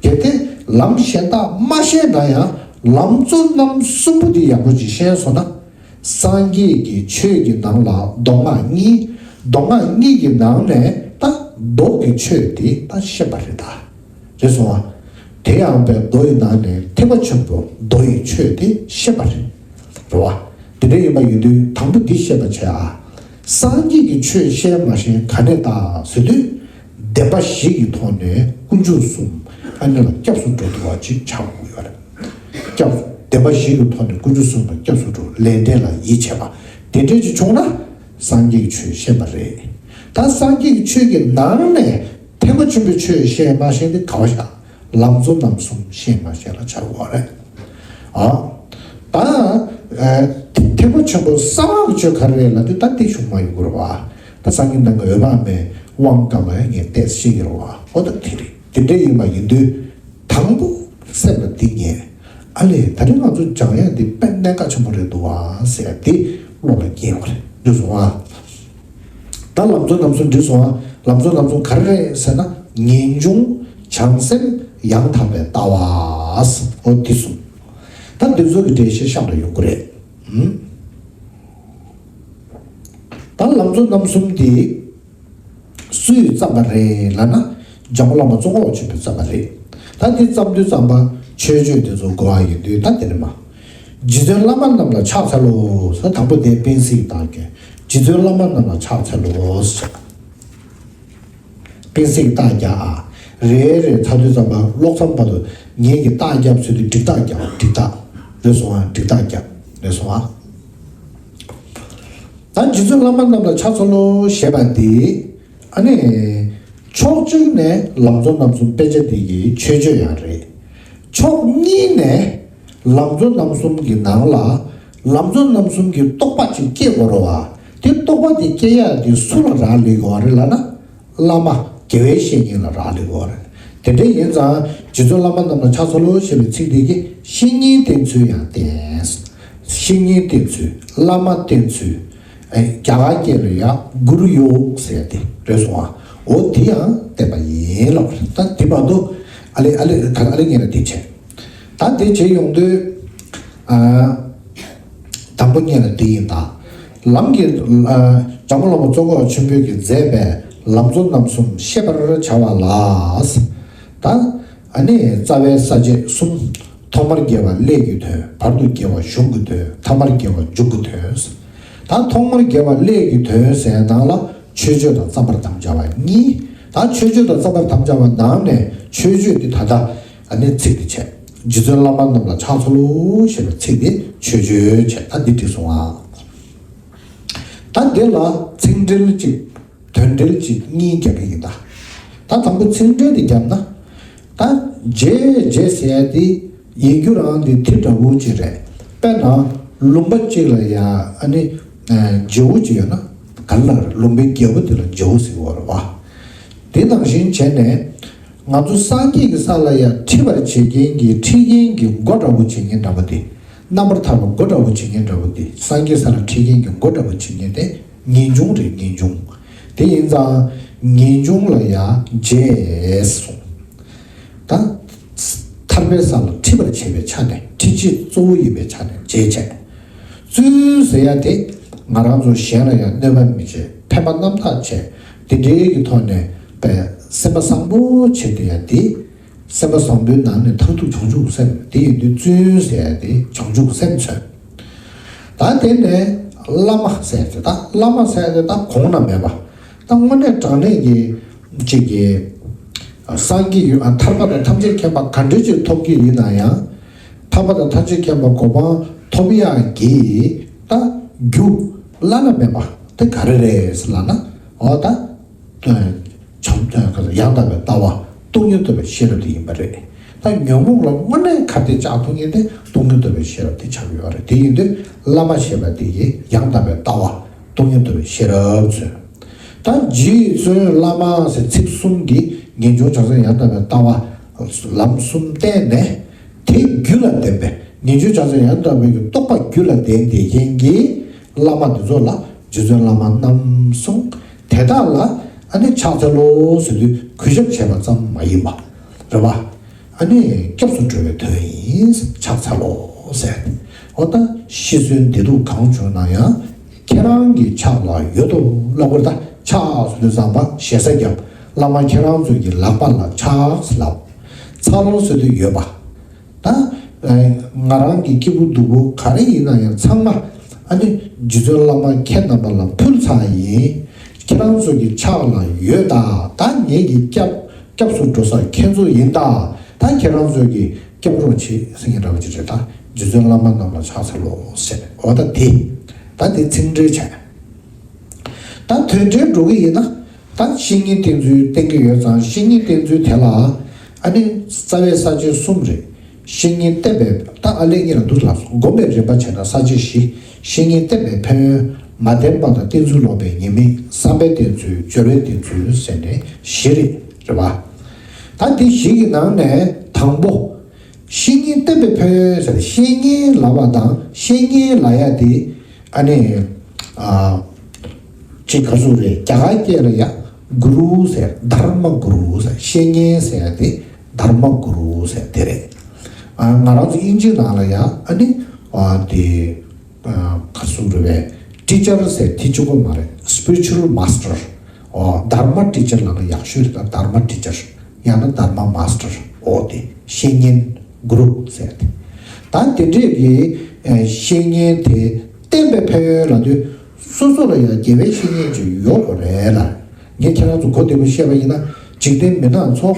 གལ་ཏེ་ལམ་གཞན་དག་མ་ཤེས་ན་ཡང་ལམ་གཙོ་རྣམ་གསུམ་པོ་འདི་ཡག་པོ་ཅིག་ཤེས་སོང་ན། སངས་རྒྱས་ཀྱི་ཆོས་ཀྱི་ནང་ལ་མདོ་སྔགས་གཉིས། མདོ་སྔགས་གཉིས་ཀྱི་ནང་ནས་ད་མདོ་གི་ཆོས་དེ་ད་ཤེས་པ་རེད་ད། རེད་སོང་བ། དེ་ཡང་བའི་མདོ་ཡི་ནང་ནས་ཐེག་པ་ཆེན་པོ་མདོ་ཡི་ཆོས་དེ་ཤེས་པ་རེད། རེད་བ། དེ་འདྲ་ཡིན་པ་ཡིན་དུས་དང་པོ་འདི་ཤེས་པ་བྱས་ཨ། སངས་རྒྱས་ཀྱི་ཆོས་ཤེས་མ་ཤེས་ག་ནས་ད་ཟེར་དུས། བདེན་པ་བཞི་གི་ཐོག་ནས་དཀོན་མཆོག་གསུམ་ཨ་ནི་ལ་སྐྱབས་སུ་འགྲོ་ཐུབ་པ་ཅིག་ཆགས་དགོས་ཡོད་རེད། སྐྱབས་བདེན་པ་བཞི་གི་ཐོག་ནས་དཀོན་མཆོག་གསུམ་ལ་སྐྱབས་སུ་འགྲོ། ལས་འབྲས་ལ་ཡིད་ཆེས་པ་དེ་འདྲས་ཅིག་བྱུང་ན་སངས་རྒྱས་ཀྱི་ཆོས་ཤེས་པ་རེད། ད་སངས་རྒྱས་ཀྱི་ཆོས་ཀྱི་ནང་ནས་ཐེག་པ་ཆེན་པོའི་ཆོས་ཤེས་མ་ཤེས་དེ་ག་བ་ཤག་ལམ་གཙོ་རྣམ་གསུམ་ཤེས་མ་ཤེས་ལ་ཆགས་དགོས་རེད། ཨ། ད་ ཐེག་པ་ཆེན་པོ་གསང་སྔགས་ཀྱི་ཆོས་ག་རེ་རེད་ལབ་དུས་ད་དེ་བྱུང་མ་ཡོང་གི་རེད་བ། ད་སངས་རྒྱས་དང་གི་འོད་དཔག་མེད་དབང་སྐབས་ལ་ངས་བལྟས་ཤེས་ཀྱི་རེད་བ། ཨོ་ད་དེ་རེད། དེ་འདྲ་ཡིན་པ་ཡིན་དུས་དང་པོ་སེམས་ལ་འདི་ངས་ཨ་ལས་ད་རེས་ང་ཚོ་སྦྱང་ཡ་འདི་དཔེ་གནད་འགག་ཆེན་པོ་རེད་འདུག་བ་ཟེར་ཡ་འདི་བློ་ལ་སྐྱེས་པ་རེད། འདི་སོང་ཨ། ད་ལམ་གཙོ་རྣམ་གསུམ་འགྲིག་སོང་ཨ། ལམ་གཙོ་རྣམ་གསུམ་ག་རེ་རེད་ཟེར་ན་ངེས་འབྱུང་བྱང་སེམས་ཡང་དག་པའི་ལྟ་བ། ཨོ་འདི་གསུམ། ད་འདི་ཚོ་གི་འགྲེལ་བཤད་གཤམ་ལ་ཡོང་གི་རེད། ད་ལམ་གཙོ་རྣམ་གསུམ་དེ་སུས་བརྩམས་པ་རེད་ལབ་ན་འཇམ་མགོན་བླ་མ་ཙོང་ཁ་པ་ཆེན་པོས་བརྩམས་པ་རེད། ད་དེ་བརྩམས་དུས་བརྩམས་པ་མཆོད་བརྗོད་དེ་ཚོ་གོ་བ་ཡིན་དུས་ད་དེ་ནི་མ། རྗེ་བཙུན་བླ་མ་རྣམས་ལ་ཕྱག་འཚལ་ལོ་ཟེར། དང་པོ་དེ་པཎ་ཟེར་གྱི་རྟགས་བརྒྱབ། རྗེ་བཙུན་བླ་མ་རྣམས་ལ་ཕྱག་འཚལ་ལོ་ཟེར། པཎ་ཟེར་གྱི་རྟགས་བརྒྱབ་ཨ། རེ་རེ་ཚར་དུས་ཙམ་པ་ཀློག་མཚམས་བར་དུ་ངེད་ཀྱི་རྟགས་བརྒྱབ་ཚུལ་དུ་འགྲིག་རྟགས་བརྒྱབ། འགྲིག་རྟགས་རེད་སོང་ཨ། འགྲིག་རྟགས་བརྒྱབ་རེད་སོང་ཨ། ད་རྗེ་བཙུན་བླ་མ་རྣམས་ལ་ཕྱག་འཚལ་ལོ་ཞེས་པ་འདི་ཨ་ནི་ཕྱོགས་གཅིག་ནས་ལམ་གཙོ་རྣམ་གསུམ་དཔེ་ཆ་འདི་གི་མཆོད་བརྗོད་ཡང་རེད། ཕྱོགས་གཉིས་ནས་ལམ་གཙོ་རྣམ་གསུམ་གྱི་ནང་ལ་ལམ་གཙོ་རྣམ་གསུམ་གྱི་རྟོགས་པ་ཅིག་སྐྱེ་དགོས་རེད་བ། དེ་རྟོགས་པ་དེ་སྐྱེ་ཡག་དེ་སུ་ལ་རག་ལས་དགོས་རེད་ལབ་ན། བླ་མ་དགེ་བའི་བཤེས་གཉེན་ལ་རག་ལས་དགོས་རེད། དེ་འདྲ་ཡིན་ཙང་རྗེ་བཙུན་བླ་མ་རྣམས་ལ་ཕྱག་འཚལ་ལོ་ཞེས་པའི་ཚིག་འདི་གིས་བཤེས་གཉེན་བསྟེན་ཚུལ་ཡང་བསྟན། བཤེས་གཉེན་བསྟེན་ཚུལ། བླ་མ་བསྟེན་ཚུལ། ཨེ་རྒྱ་གར་སྐད་ལ་ཡང་གུ་རུ་ཡོག་ཟེར་ཏེ་རེད་སོང་ཨ། འོ་དེ་ཡང་བསྟན་པ་ཡིན་ལབ་རེད། ད་དེ་མ་གཏོགས་ཨ་ལེ་ཨ་ལེ་ག་ཨ་ལེ་ངན་ལ་དེ་བྱས། ད་དེ་བྱས་ཡོང་དུས་ཨ། དང་པོ་ཉིད་ལ་འདི་ཡིན་ད། ལམ་གྱི་ཨ། འཇམ་མགོན་བླ་མ་ཙོང་ཁ་པ་ཆེན་པོས་ཀྱིས་མཛད་པའི་ལམ་གཙོ་རྣམ་གསུམ་ཤེས་པར་བྱ་བ་ལ། ད་ཨ་ནི་རྩ་བའི་ས་བཅད་གསུམ། ཐོག་མར་དགེ་བ་ཀླད་ཀྱི་དོན། བར་དུ་དགེ་བ་གཞུང་གི་དོན། ཐ་མར་དགེ་བ་མཇུག་གི་དོན། ད་ཐོག་མར་དགེ་བ་ཀླད་ཀྱི་དོན་ཟེར་ནང་ལ་མཆོད་བརྗོད་དང་བརྩམ་པར་དམ་བཅའ་བ་གཉིས། ད་མཆོད་བརྗོད་དང་བརྩམ་པར་དམ་བཅའ་བ་ནང་ནས་མཆོད་བརྗོད་འདི་ད་ལྟ་ཨ་ནི་ཚིག་འདི་བྱས། རྗེ་བཙུན་བླ་མ་རྣམས་ལ་ཕྱག་འཚལ་ལོ་ཞེས་པའི་ཚིག་འདི་མཆོད་བརྗོད་བྱས། ད་འདི་འགྲིག་སོང་ཨ། ད་འདི་ལ་ཚིག་འགྲེལ་གཅིག་དོན་འགྲེལ་གཅིག་གཉིས་རྒྱག་གི་ཡིན་ད། ད་དང་པོ་ཚིག་འགྲེལ་འདི་བརྒྱབ་ན། ད་རྗེ་རྗེ་ཟེར་ཡ་འདི་ཡིན་རྒྱུ་རང་འདི་དེ་འདྲ་བོ་ཅིག་རེད། དཔེར་ན་ལུང་པ་གཅིག་ལ་ཡ་ཨ་ནི་རྗེ་བོ་ཅིག་ཡོད་ན་ག་ལ་ལུང་པའི་རྒྱལ་པོ་དེ་ལ་རྗེ་བོ་ཟེར་བ་རེད་བ། དེ་ནང་བཞིན་བྱས་ནས། ང་ཚོ་སངས་རྒྱས་ཀྱི་ས་ལ་ཡང་ཁྲིད་པར་བྱེད་མཁན་གྱི་ཁྲིད་མཁན་གྱི་མགོ་འདྲ་བོ་བྱེད་མཁན་འདྲ་བོ་དེ། རྣམ་པར་ཐར་པ་མགོ་འདྲ་བོ་བྱེད་མཁན་འདྲ་བོ་དེ། སངས་རྒྱས་ས་ལ་ཁྲིད་མཁན་གྱི་མགོ་འདྲ་བོ་བྱེད་མཁན་དེ་ངེས་འབྱུང་རེད། ངེས་འབྱུང་། དེ་ཡིན་ཙང་ངེས་འབྱུང་ལ་ཡང་རྗེ་གསུངས། ད་ཐར་པའི་ས་ལ་ཁྲིད་པར་བྱེད་པའི་ཆ་ནས་ཁྲིད་བྱེད་གཙོ་བོ་ཡིན་པའི་ཆ་ནས་རྗེ་བྱས། བཙུན་ཟེར་ཡ་དེ་ང་རང་ཚོ་གཞན་ལ་ཡང་གནོད་པ་མི་བྱེད། ཕན་པ་རྣམ་དག་བྱེད། དེ་འདྲའི་གི་ཐོག་ནས་པའི་སེམས་པ་བཟང་པོ་བྱེད་དེ་ཡ་དེ། སེམས་པ་བཟང་པོའི་ནང་ནས་མཐར་ཐུག་བྱང་ཆུབ་སེམས་དེ་ཡིན་དུས་བཙུན་ཟེར་ཡ་དེ་བྱང་ཆུབ་སེམས་མཚོན། ད་དེ་ནས་བླ་མ་ཟེར་ཡ་དེ་ད་བླ་མ་ཟེར་ཡ་དེ་ད་གོང་ན་མེད་པ། ད་དངོས་གནས་དྲང་གནས་ཀྱི་གཅིག་གི་སངས་རྒྱས་ཡོད། ཨ་ཐར་པ་དང་ཐམས་ཅད་མཁྱེན་པ་ག་འདྲ་ཅིག་ཐོབ་ཀྱི་ཡིན་ན་ཡང་། ཐར་པ་དང་ཐམས་ཅད་མཁྱེན་པ་གོ་འཕང་ཐོབ་ཡག་གི་ད་རྒྱུ་བླ་ན་མེད་པ་དེ་ག་རེ་རེད་ལབ་ན། འོ་ད་བྱང་ཡང་དག་པའི་ལྟ་བ་སྟོང་ཉིད་རྟོགས་པའི་ཤེས་རབ་དེ་ཡིན་པ་རེད། ད་ཉོན་མོངས་ལ་དངོས་གནས་ག་དེ་བཅག་ཐུབ་མཁན་དེ་སྟོང་ཉིད་རྟོགས་པའི་ཤེས་རབ་དེ་ཆགས་ཡོད་རེད། དེ་ཡིན་དུས་བླ་མ་ཞེས་པ་དེ་ཡིས་ཡང་དག་པའི་ལྟ་བ་སྟོང་ཉིད་རྟོགས་པའི་ཤེས་རབ་མཚོན། ད་རྗེ་བཙུན་བླ་མ་ཟེར་ཚིག་གསུམ་གྱིས་ངེས་འབྱུང་བྱང་སེམས་ཡང་དག་པའི་ལྟ་བ་ལམ་གསུམ་བསྟན་ནས། དེ་རྒྱུད་ལ་ལྡན་པའི་ངེས་འབྱུང་བྱང་སེམས་ཡང་དག་པའི་རྟོགས་པ་རྒྱུད་ལ་ལྡན་དེ་མཁན་གྱི་བླ་མ་འདི་ཚོ་ལ་རྗེ་བཙུན་བླ་མ་རྣམ་གསུམ། དེ་དག་ལ་ཨ་ནི་ཕྱག་འཚལ་ལོ་ཟེར་དུས་གུས་ཞབས་བྱས་པ་ཙམ་མ་ཡིན་པ་རེད་བ། ཨ་ནི་སྐྱབས་སུ་འགྲོ་བའི་དོན་ཡིན་ཕྱག་འཚལ་ལོ་ཟེར། འོ་ད་ཤི་གསོན་བདེ་སྡུག་གང་བྱུང་ན་ཡང་། ཁྱེད་རང་གི་ཕྱག་ལ་ཡོད་དོ་ལབ་དགོས་རེད། ད་ཕྱག་ཟེར་དུས་ཙམ་པ་ཞེ་ས་བརྒྱབ། བླ་མ་ཁྱེད་རང་ཚོ་གི་ལག་པ་ལ་ཕྱག་ལབ། འཚལ་ལོ་ཟེར་དུས་ཡོད་པ། ད་ང་རང་གི་སྐྱིད་པོ་སྡུག་པོ་ག་རེ་ཡིན་ན་ཡང་ཚང་མ་ཨ་ནི་རྗེ་བཙུན་བླ་མ་ཁྱེད་རྣམ་པ་ལ་ཕུལ་ཚར་ཡིན། ཁྱེད་རང་ཚོ་གི་ཕྱག་ལ་ཡོད་ད། ད་ངེད་ཀྱི་སྐྱབས་སྐྱབས་སུ་འགྲོ་ས་ཁྱེད་ཚོ་ཡིན་ད། ད་ཁྱེད་རང་ཚོ་གི་སྐྱབས་རོགས་བྱེད་ཟེར་མཁན་འདྲ་བོ་ཅིག་རེད། ད་རྗེ་བཙུན་བླ་མ་རྣམས་ལ་ཕྱག་འཚལ་ལོ་ཟེར། འོ་ད་དེ་ད་དེ་ཚིག་འགྲེལ་བྱས། ད་དོན་འགྲེལ་འགྲོ་གི་ཡིན་ན། ད་བཤེས་གཉེན་བསྟེན་ཚུལ་བསྟན་གྱི་ཡོད་ཙང་བཤེས་གཉེན་བསྟེན་ཚུལ་དེ་ལ་ཨ་ནི་རྩ་བའི་ས་བཅད་གསུམ་རེད། བཤེས་གཉེན་བསྟེན་པའི། ད་ཨ་ལས་གཉིས་ལ་འདུག་ལགས་སོ། སྒོམ་པའི་རིམ་པ་བྱས་ན་ས་བཅད་བཞི། བཤེས་གཉེན་བསྟེན་པའི་ཕན་ཡོན། མ་བསྟེན་པ་དང་བསྟེན་ཚུལ་ལོག་པའི་ཉེས་དམིགས། བསམ་པའི་བསྟེན་ཚུལ། སྦྱོར་བའི་བསྟེན་ཚུལ་ཟེར་ནས་བཞི་རེད། རེད་བ། ད་འདི་བཞི་གི་ནང་ནས་དང་པོ། བཤེས་གཉེན་བསྟེན་པའི་ཕན་ཡོན་ཟེར་ཏེ། བཤེས་གཉེན་ལབ་པ་དང་བཤེས་གཉེན་ལབ་ཡ་དེ། ཨ་ནི། ཨ། ཅིག་ག་ཚོད་རེད། རྒྱ་གར་སྐད་ལ་ཡ་གུ་རུ་ཟེར། དྷརྨ་གུ་རུ་ཟེར། བཤེས་གཉེན་ཟེར་ཡ་དེ་དྷརྨ་གུ་རུ་ཟེར་དེ་རེད། ཨ། ང་རང་ཚོ་དབྱིན་ཇི་ནང་ལ་ཡ། ཨ་ནི། ཨ། དེ། ཨ། ག་ཚོད་རེད་པས། ཊི་ཆར་ཟེར་དེ་གཅིག་པོ་མ་རེད། སི་པི་རི་ཅུ་ཨལ་མཱས་ཊར། ཨོ། དྷརྨ་ཊི་ཆར་ལབ་ན་ཡག་ཤོས་རེད། ད་དྷརྨ་ཊི་ཆར། ཡང་ན་དྷརྨ་མཱས་ཊར། ཨོ། དེ་བཤེས་གཉེན་གུ་རུ་ཟེར་ཏེ། ད་དེ་འདྲས་ཀྱི་ཨ་བཤེས་གཉེན་དེ་བསྟེན་པའི་ཕན་ཡོན་ལབ་དུས། སོ་སོ་ལ་ཡང་དགེ་བའི་བཤེས་གཉེན་ཅིག་ཡོད་དགོས་རེད་ལ། ངས་ཁྱེད་རང་ཚོ་གོ་བདེ་པོ་བཤད་པ་ཡིན་ན། འཇིག་རྟེན་མི་སྣ་ཚོ།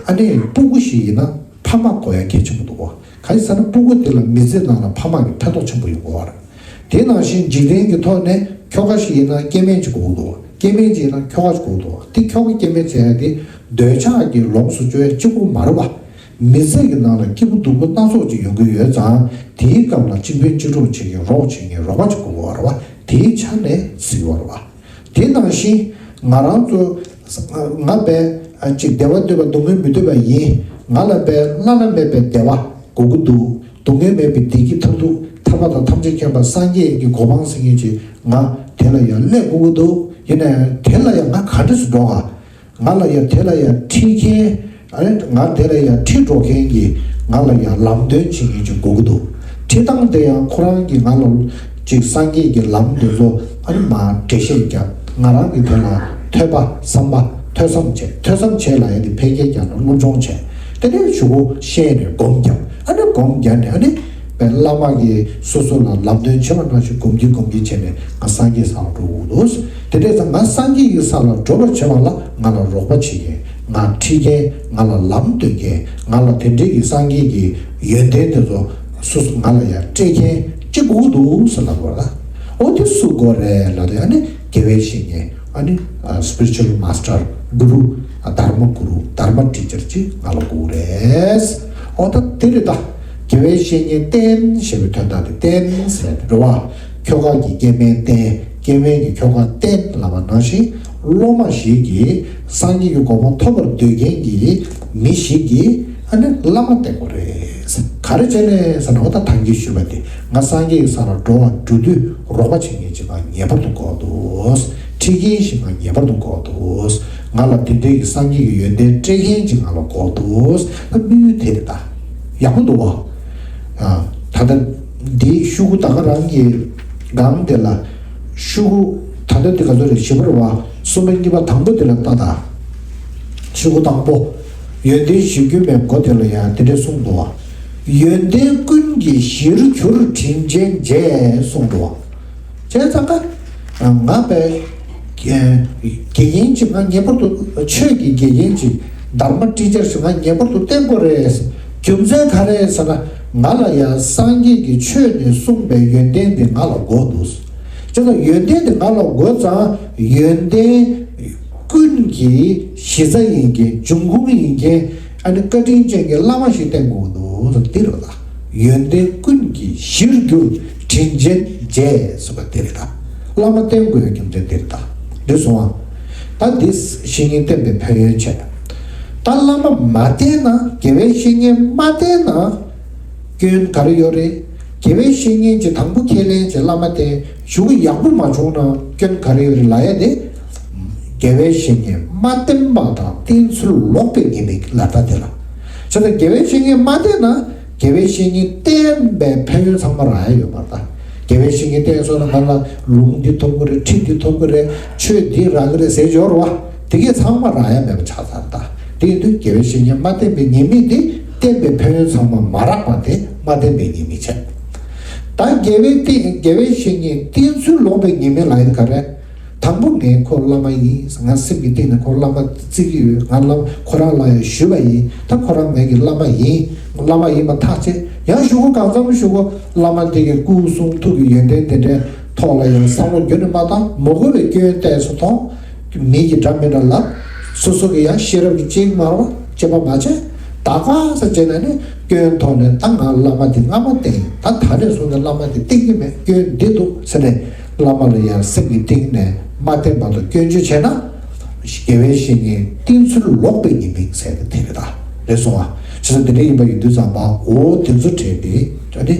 ཨ་ནི་སྤུ་གུ་ཞིག་ཡིན་ན་ཕ་མ་དགོས་ཡ་གལ་ཆེན་པོ་འདུག་གོ། གང་ཡིན་ཟེར་ན་སྤུ་གུ་དེ་ལ་མི་ཚེ་ནང་ལ་ཕ་མ་གི་ཕན་ཐོགས་ཆེན་པོ་ཡོང་གི་ཡོད་རེད། དེ་ནང་བཞིན་འཇིག་རྟེན་གྱི་ཐོག་ནས་ཁྱོ་ག་ཞིག་ཡིན་ན་སྐྱེ་དམན་ཅིག་དགོས་ཀྱི་འདུག་སྐྱེ་དམན་ཅིག་ཡིན་ན་ཁྱོ་ག་ཅིག་དགོས་ཀྱི་འདུག་དེ་ཁྱོ་ག་སྐྱེ་དམན་བྱས་ཏེ་འདོད་ཆགས་ཀྱི་ལོངས་སུ་སྤྱོད་ཡ་གཅིག་པུ་མ་རེད་བ། མི་ཚེ་གི་ནང་ལ་སྐྱིད་པོ་སྡུག་པོ་སྣ་ཚོགས་ཅིག་ཡོང་གི་ཡོད་ཙང་། དེའི་སྐབས་ལ་གཅིག་ཕན་གཅིག་གྲོགས་བྱེད་མཁན། རོགས་བྱེད་མཁན། རོགས་པ་ཅིག་དགོས་ཀྱི་ཡོད་རེད་བ། དེའི་ཆ་ནས་གཟིགས་ཡོད་རེད་བ། དེ་ནང་བཞིན་ང་རང་ཚོ། ང་དཔེ་ཅིག་བདེ་བ་འདོད་པ་སྡུག་བསྔལ་མི་འདོད་པ་ཡིན། ང་ལ་དཔེ་བླ་ན་མེད་པའི་བདེ་བ་དགོས་ཀྱི་འདུག་སྡུག་བསྔལ་མེད་པའི་བདེ་སྐྱིད་ཐོབ་འདུག་ཐར་པ་དང་ཐམས་ཅད་མཁྱེན་པ་སངས་རྒྱས་ཀྱི་གོ་འཕང་ཟེར་མཁན་ཅིག་ང་དེ་ལ་ཡང་སླེབས་དགོས་ཀྱི་འདུག་ཡིན་ན་ཡང་དེ་ལ་ཡང་ང་ག་འདྲ་ཞིག་འགྲོ་ག་ང་ལ་ཡང་དེ་ལ་ཡང་ཁྲིད་མཁན། ཨ་ནི་ང་དེ་ལ་ཡང་ཁྲིད་འགྲོ་མཁན་གྱི། ང་ལ་ཡང་ལམ་སྟོན་བྱེད་མཁན་ཅིག་དགོས་ཀྱི་འདུག་ཁྲིད་སྟངས་དེ་ཡང་ཁོ་རང་གིས་ང་ལ་ཅིག་སངས་རྒྱས་ཀྱི་ལམ་དེ་ཚོ། ཨ་ནི་མར་འགྲེལ་བཤད་རྒྱབ། ང་རང་གིས་དེ་ལ་ཐོས་པ་བསམ་པ། ཐོས་བསམ་བྱས། ཐོས་བསམ་བྱས་ལབ་ཡ་དེ་ཕལ་སྐད་རྒྱག་ན་སློབ་སྦྱོང་བྱས། དེ་ནས་གཞུག་གུ་ཤེས་ནས་སྒོམ་རྒྱབ། ཨ་ནི་སྒོམ་རྒྱབ་ནས། ཨ་ནི་བླ་མ་གིས་སོ་སོ་ལ་ལམ་སྟོན་བྱས་པ་ནང་བཞིན་སྒོམ་གྱིན་སྒོམ་གྱིན་བྱས་ནས་ང་སངས་རྒྱས་ས་ལ་འགྲོ་དགོས་འདུག་དེ་འདྲས་ཙང་ང་སངས་རྒྱས་ཀྱི་ས་ལ་འགྲོ་བར་བྱེད་པ་ལ་ང་ལ་རོགས་པ་བྱེད་མཁན། ང་ཁྲིད་མཁན། ང་ལ་ལམ་སྟོན་མཁན། ང་ལ་དེ་འདྲས་ཀྱི་སངས་རྒྱས་ཀྱི་ཡོན་ཏན་དེ་ཚོ་སོ་སོ་ང་ལ་ཡང་སྤྲད་མཁན་གཅིག་དགོས་འདུག་ཟེར་ལབ་པ་ལ། ཨོ་དེ་སུ་དགོས་རེད་ལབ་དུས། ཨ་ནི་དགེ་བའི་བཤེས་གཉེན། ཨ་ནི་ཨ་སི་པི་རི་ཅུ་ཨལ་མཱས་ཊར། གུ་རུ། ཨ་དྷརྨ་གུ་རུ། དྷརྨ་ཊི་ཆར་ཅིག་ང་ལ་དགོས་རེད། ཨོ་ད་དེ་རེད་ད། དགེ་བའི་བཤེས་གཉེན་བསྟེན་ཞེས་པའི་དོན་དག་དེ། བསྟེན་ཟེར་དེ་རེད་བ། ཁྱོ་ག་གིས་སྐྱེ་དམན་བསྟེན། སྐྱེ་དམན་གྱིས་ཁྱོ་ག་བསྟེན་ལབ་པ་ནང་བཞིན། སློབ་མ་ཞིག་གིས་སངས་རྒྱས་ཀྱི་གོ་འཕང་ཐོབ་པར་འདོད་མཁན་གྱི་མི་ཞིག་གིས། ཨ་ནི་བླ་མ་བསྟེན་དགོས་རེད། ག་རེ་བྱས་ནས་ཟེར་ན། འོ་ད་ད་གིན་ཞུས་པ་དེ། ང་སངས་རྒྱས་ཀྱི་ས་ལ་འགྲོ་བར། འགྲོ་དུས་རོགས་པ་བྱེད་མཁན་ཅིག་ང་ངེས་པར་དུ་དགོས་འདུག་ཁྲིད་མཁན་ཞིག་ང་ངེས་པར་དུ་དགོས་འདུག་ང་ལ་དེ་འདྲའི་གི་སངས་རྒྱས་ཀྱི་ཡོན་ཏན་སྤྲད་མཁན་ཅིག་ང་ལ་དགོས་འདུག་ད་དམིགས་ཡུལ་དེ་རེད་ད། ཡག་པོ་འདུག་བ། ཨ། ད་ལྟ་འདིའི་ཤོག་གུ་ད་ག་རང་གི་སྒང་དེ་ལ། ཤོག་གུ་ད་ལྟ་འདི་ག་ཚོད་རེད། བཞི་པ་རེད་བ། སུམ་པ་གཉིས་པ་དང་པོ་དེ་ལ་ལྟ་ད། ཤོག་གུ་དང་པོ། ཡོན་ཏན་གཞིར་གྱུར་མའི་མགོ་དེ་ལ་ཡང་དེ་འདྲས་གསུངས་འདུག་བ། ཡོན་ཏན་ཀུན་གྱི་གཞིར་གྱུར་དྲིན་ཅན་མཇལ་གསུངས་འདུག་བ། བྱས་ཙང་ཀ། ང་དཔེ་དགེ་རྒན་ཅིག་ང་ངེས་པར་དུ། ཆོས་ཀྱི་དགེ་རྒན་ཅིག་དྷརྨ་ཊི་ཆར་ཞིག་ང་ངེས་པར་དུ་བསྟེན་དགོས་རེད། རྒྱུ་མཚན་ག་རེ་ཟེར་ན། ང་ལ་ཡང་སངས་རྒྱས་ཀྱི་ཆོས་ནས་གསུངས་པའི་ཡོན་ཏན་དེ་ང་ལ་དགོས་འདུག་བྱས་ཙང་ཡོན་ཏན་དེ་ང་ལ་དགོས་ཙང་། ཡོན་ཏན་ཀུན་གྱི་གཞི་རྩ་ཡིན་མཁན། འབྱུང་ཁུངས་ཡིན་མཁན། ཨ་ནི་བཀའ་དྲིན་ཅན་གྱི་བླ་མ་ཞིག་བསྟེན་དགོས་འདུག་ཟེར་འདི་རེད་ལ། ཡོན་ཏན་ཀུན་གྱི་གཞིར་གྱུར་དྲིན་ཅན་མཇལ་ཟེར་བ་འདི་རེད་ད། བླ་མ་བསྟེན་དགོས་ཡ་རྒྱུ་མཚན་འདི་རེད་ད། འདི་སོང་བ། ད་འདི་བཤེས་གཉེན་བསྟེན་པའི་ཕན་ཡོན་བྱས། ད་བླ་མ་མ་བསྟེན་ན། དགེ་བའི་བཤེས་གཉེན་མ་བསྟེན་ན། སྐྱོན་ག་རེ་ཡོད་རེད། དགེ་བའི་བཤེས་གཉེན་གྱིས་དང་པོ་ཁས་ལེན་བྱས་བླ་མ་བསྟེན། གཞུག་གུ་ཡག་པོ་མ་བྱུང་ན་སྐྱོན་ག་རེ་ཡོད་རེད་ལབ་ཡ་དེ། དགེ་བའི་བཤེས་གཉེན་མ་བསྟེན་པ་དང་བསྟེན་ཚུལ་ལོག་པའི་ཉེས་དམིགས་ལ་ད་དེ་ལ། བྱས་ཙང་དགེ་བའི་བཤེས་གཉེན་མ་བསྟེན་ན། དགེ་བའི་བཤེས་གཉེན་བསྟེན་པའི་ཕན་ཡོན་ཚང་མ་རག་ཡ་ཡོད་མ་རེད་ད། དགེ་བའི་བཤེས་གཉེན་བསྟེན་སོང་ན་ང་ལ་ལུང་འདི་ཐོབ་ཀྱི་རེད། ཁྲིད་འདི་ཐོབ་ཀྱི་རེད། ཆོས་འདི་རག་གི་རེད་ཟེར་ཡོད་རེད་བ། དེ་གས་ཚང་མ་རག་ཡ་མེད་པ་ཆགས་ཚར་ད། དེ་ཡིན་དུས་དགེ་བའི་བཤེས་གཉེན་མ་བསྟེན་པའི་ཉེས་དམིགས་དེ། བསྟེན་པའི་ཕན་ཡོན་ཚང་མ་མ་རག་པ་དེ་མ་བསྟེན་པའི་ཉེས་དམིགས་བྱས། ད་དགེ་བའི་བསྟེན། དགེ་བའི་བཤེས་གཉེན་བསྟེན་ཚུལ་ལོག་པའི་ཉེས་དམིགས་ལབ་ཡ་དེ་ག་རེ། དང་པོ་ངས་ཁོ་བླ་མ་ཡིན། ང་སེམས་ཀྱི་གཏིང་ནས་ཁོ་བླ་མ་བརྩི་གི་ཡོད། ང་བླ་མ་ཁོ་རང་ལ་ཡང་ཞུས་པ་ཡིན། ད་ཁོ་རང་ངེད་ཀྱི་བླ་མ་ཡིན། བླ་མ་ཡིན་པ་ཐག་བཅད། ཡང་གཞུག་གུ་གང་འཚམ་གཞུག་གུ་བླ་མ་དེ་གི་སྐུ་གསུང་ཐུགས་ཀྱི་ཡོན་ཏན་དེ་འདྲའི་ཐོག་ལ་ཡང་བསམ་བློ་རྒྱུན་ནས་མ་བཏང་། མ་དགོས་པའི་སྐྱོན་ཏོག་ཙམ་མཐོང་། མི་གི་འདྲ་མི་འདྲ་ལབ། སོ་སོ་གི་ཡང་ཤེས་རབ་ཀྱི་དཔྱད་མ་རོགས་དཔྱད་པ་མ་བྱས། ད་ག་ས་བྱས་ན་ནི་སྐྱོན་ཐོག་ནས་ད་ང་བླ་མ་དེ་སྔ་མ་བསྟེན། ད་ད་ནས་བཟུང་ནས་བླ་མ་དེ་བསྟེན་གྱི་མེད། སྐྱོན་འདི་འདུག་ཟེར་ནས་བླ་མ་ལ་ཡང་སེམས་ཀྱི་གཏིང་ནས་མ་བསྟེན་པ་དང་སྐྱོན་བརྗོད་བྱས་ན། དགེ་བའི་བཤེས་གཉེན་བསྟེན་ཚུལ་ལོག་པའི་ཉེས་དམིགས་ཟེར་ཏེ་དེ་རེད། ད་རེད་སོང་བ། བྱས་ཙང་དེ་འདྲ་ཡིན་པ་ཡིན་དུས་ཙམ་པ། འོ་དེ་ཚོ་དྲན་ཏེ། ཨ་ནི་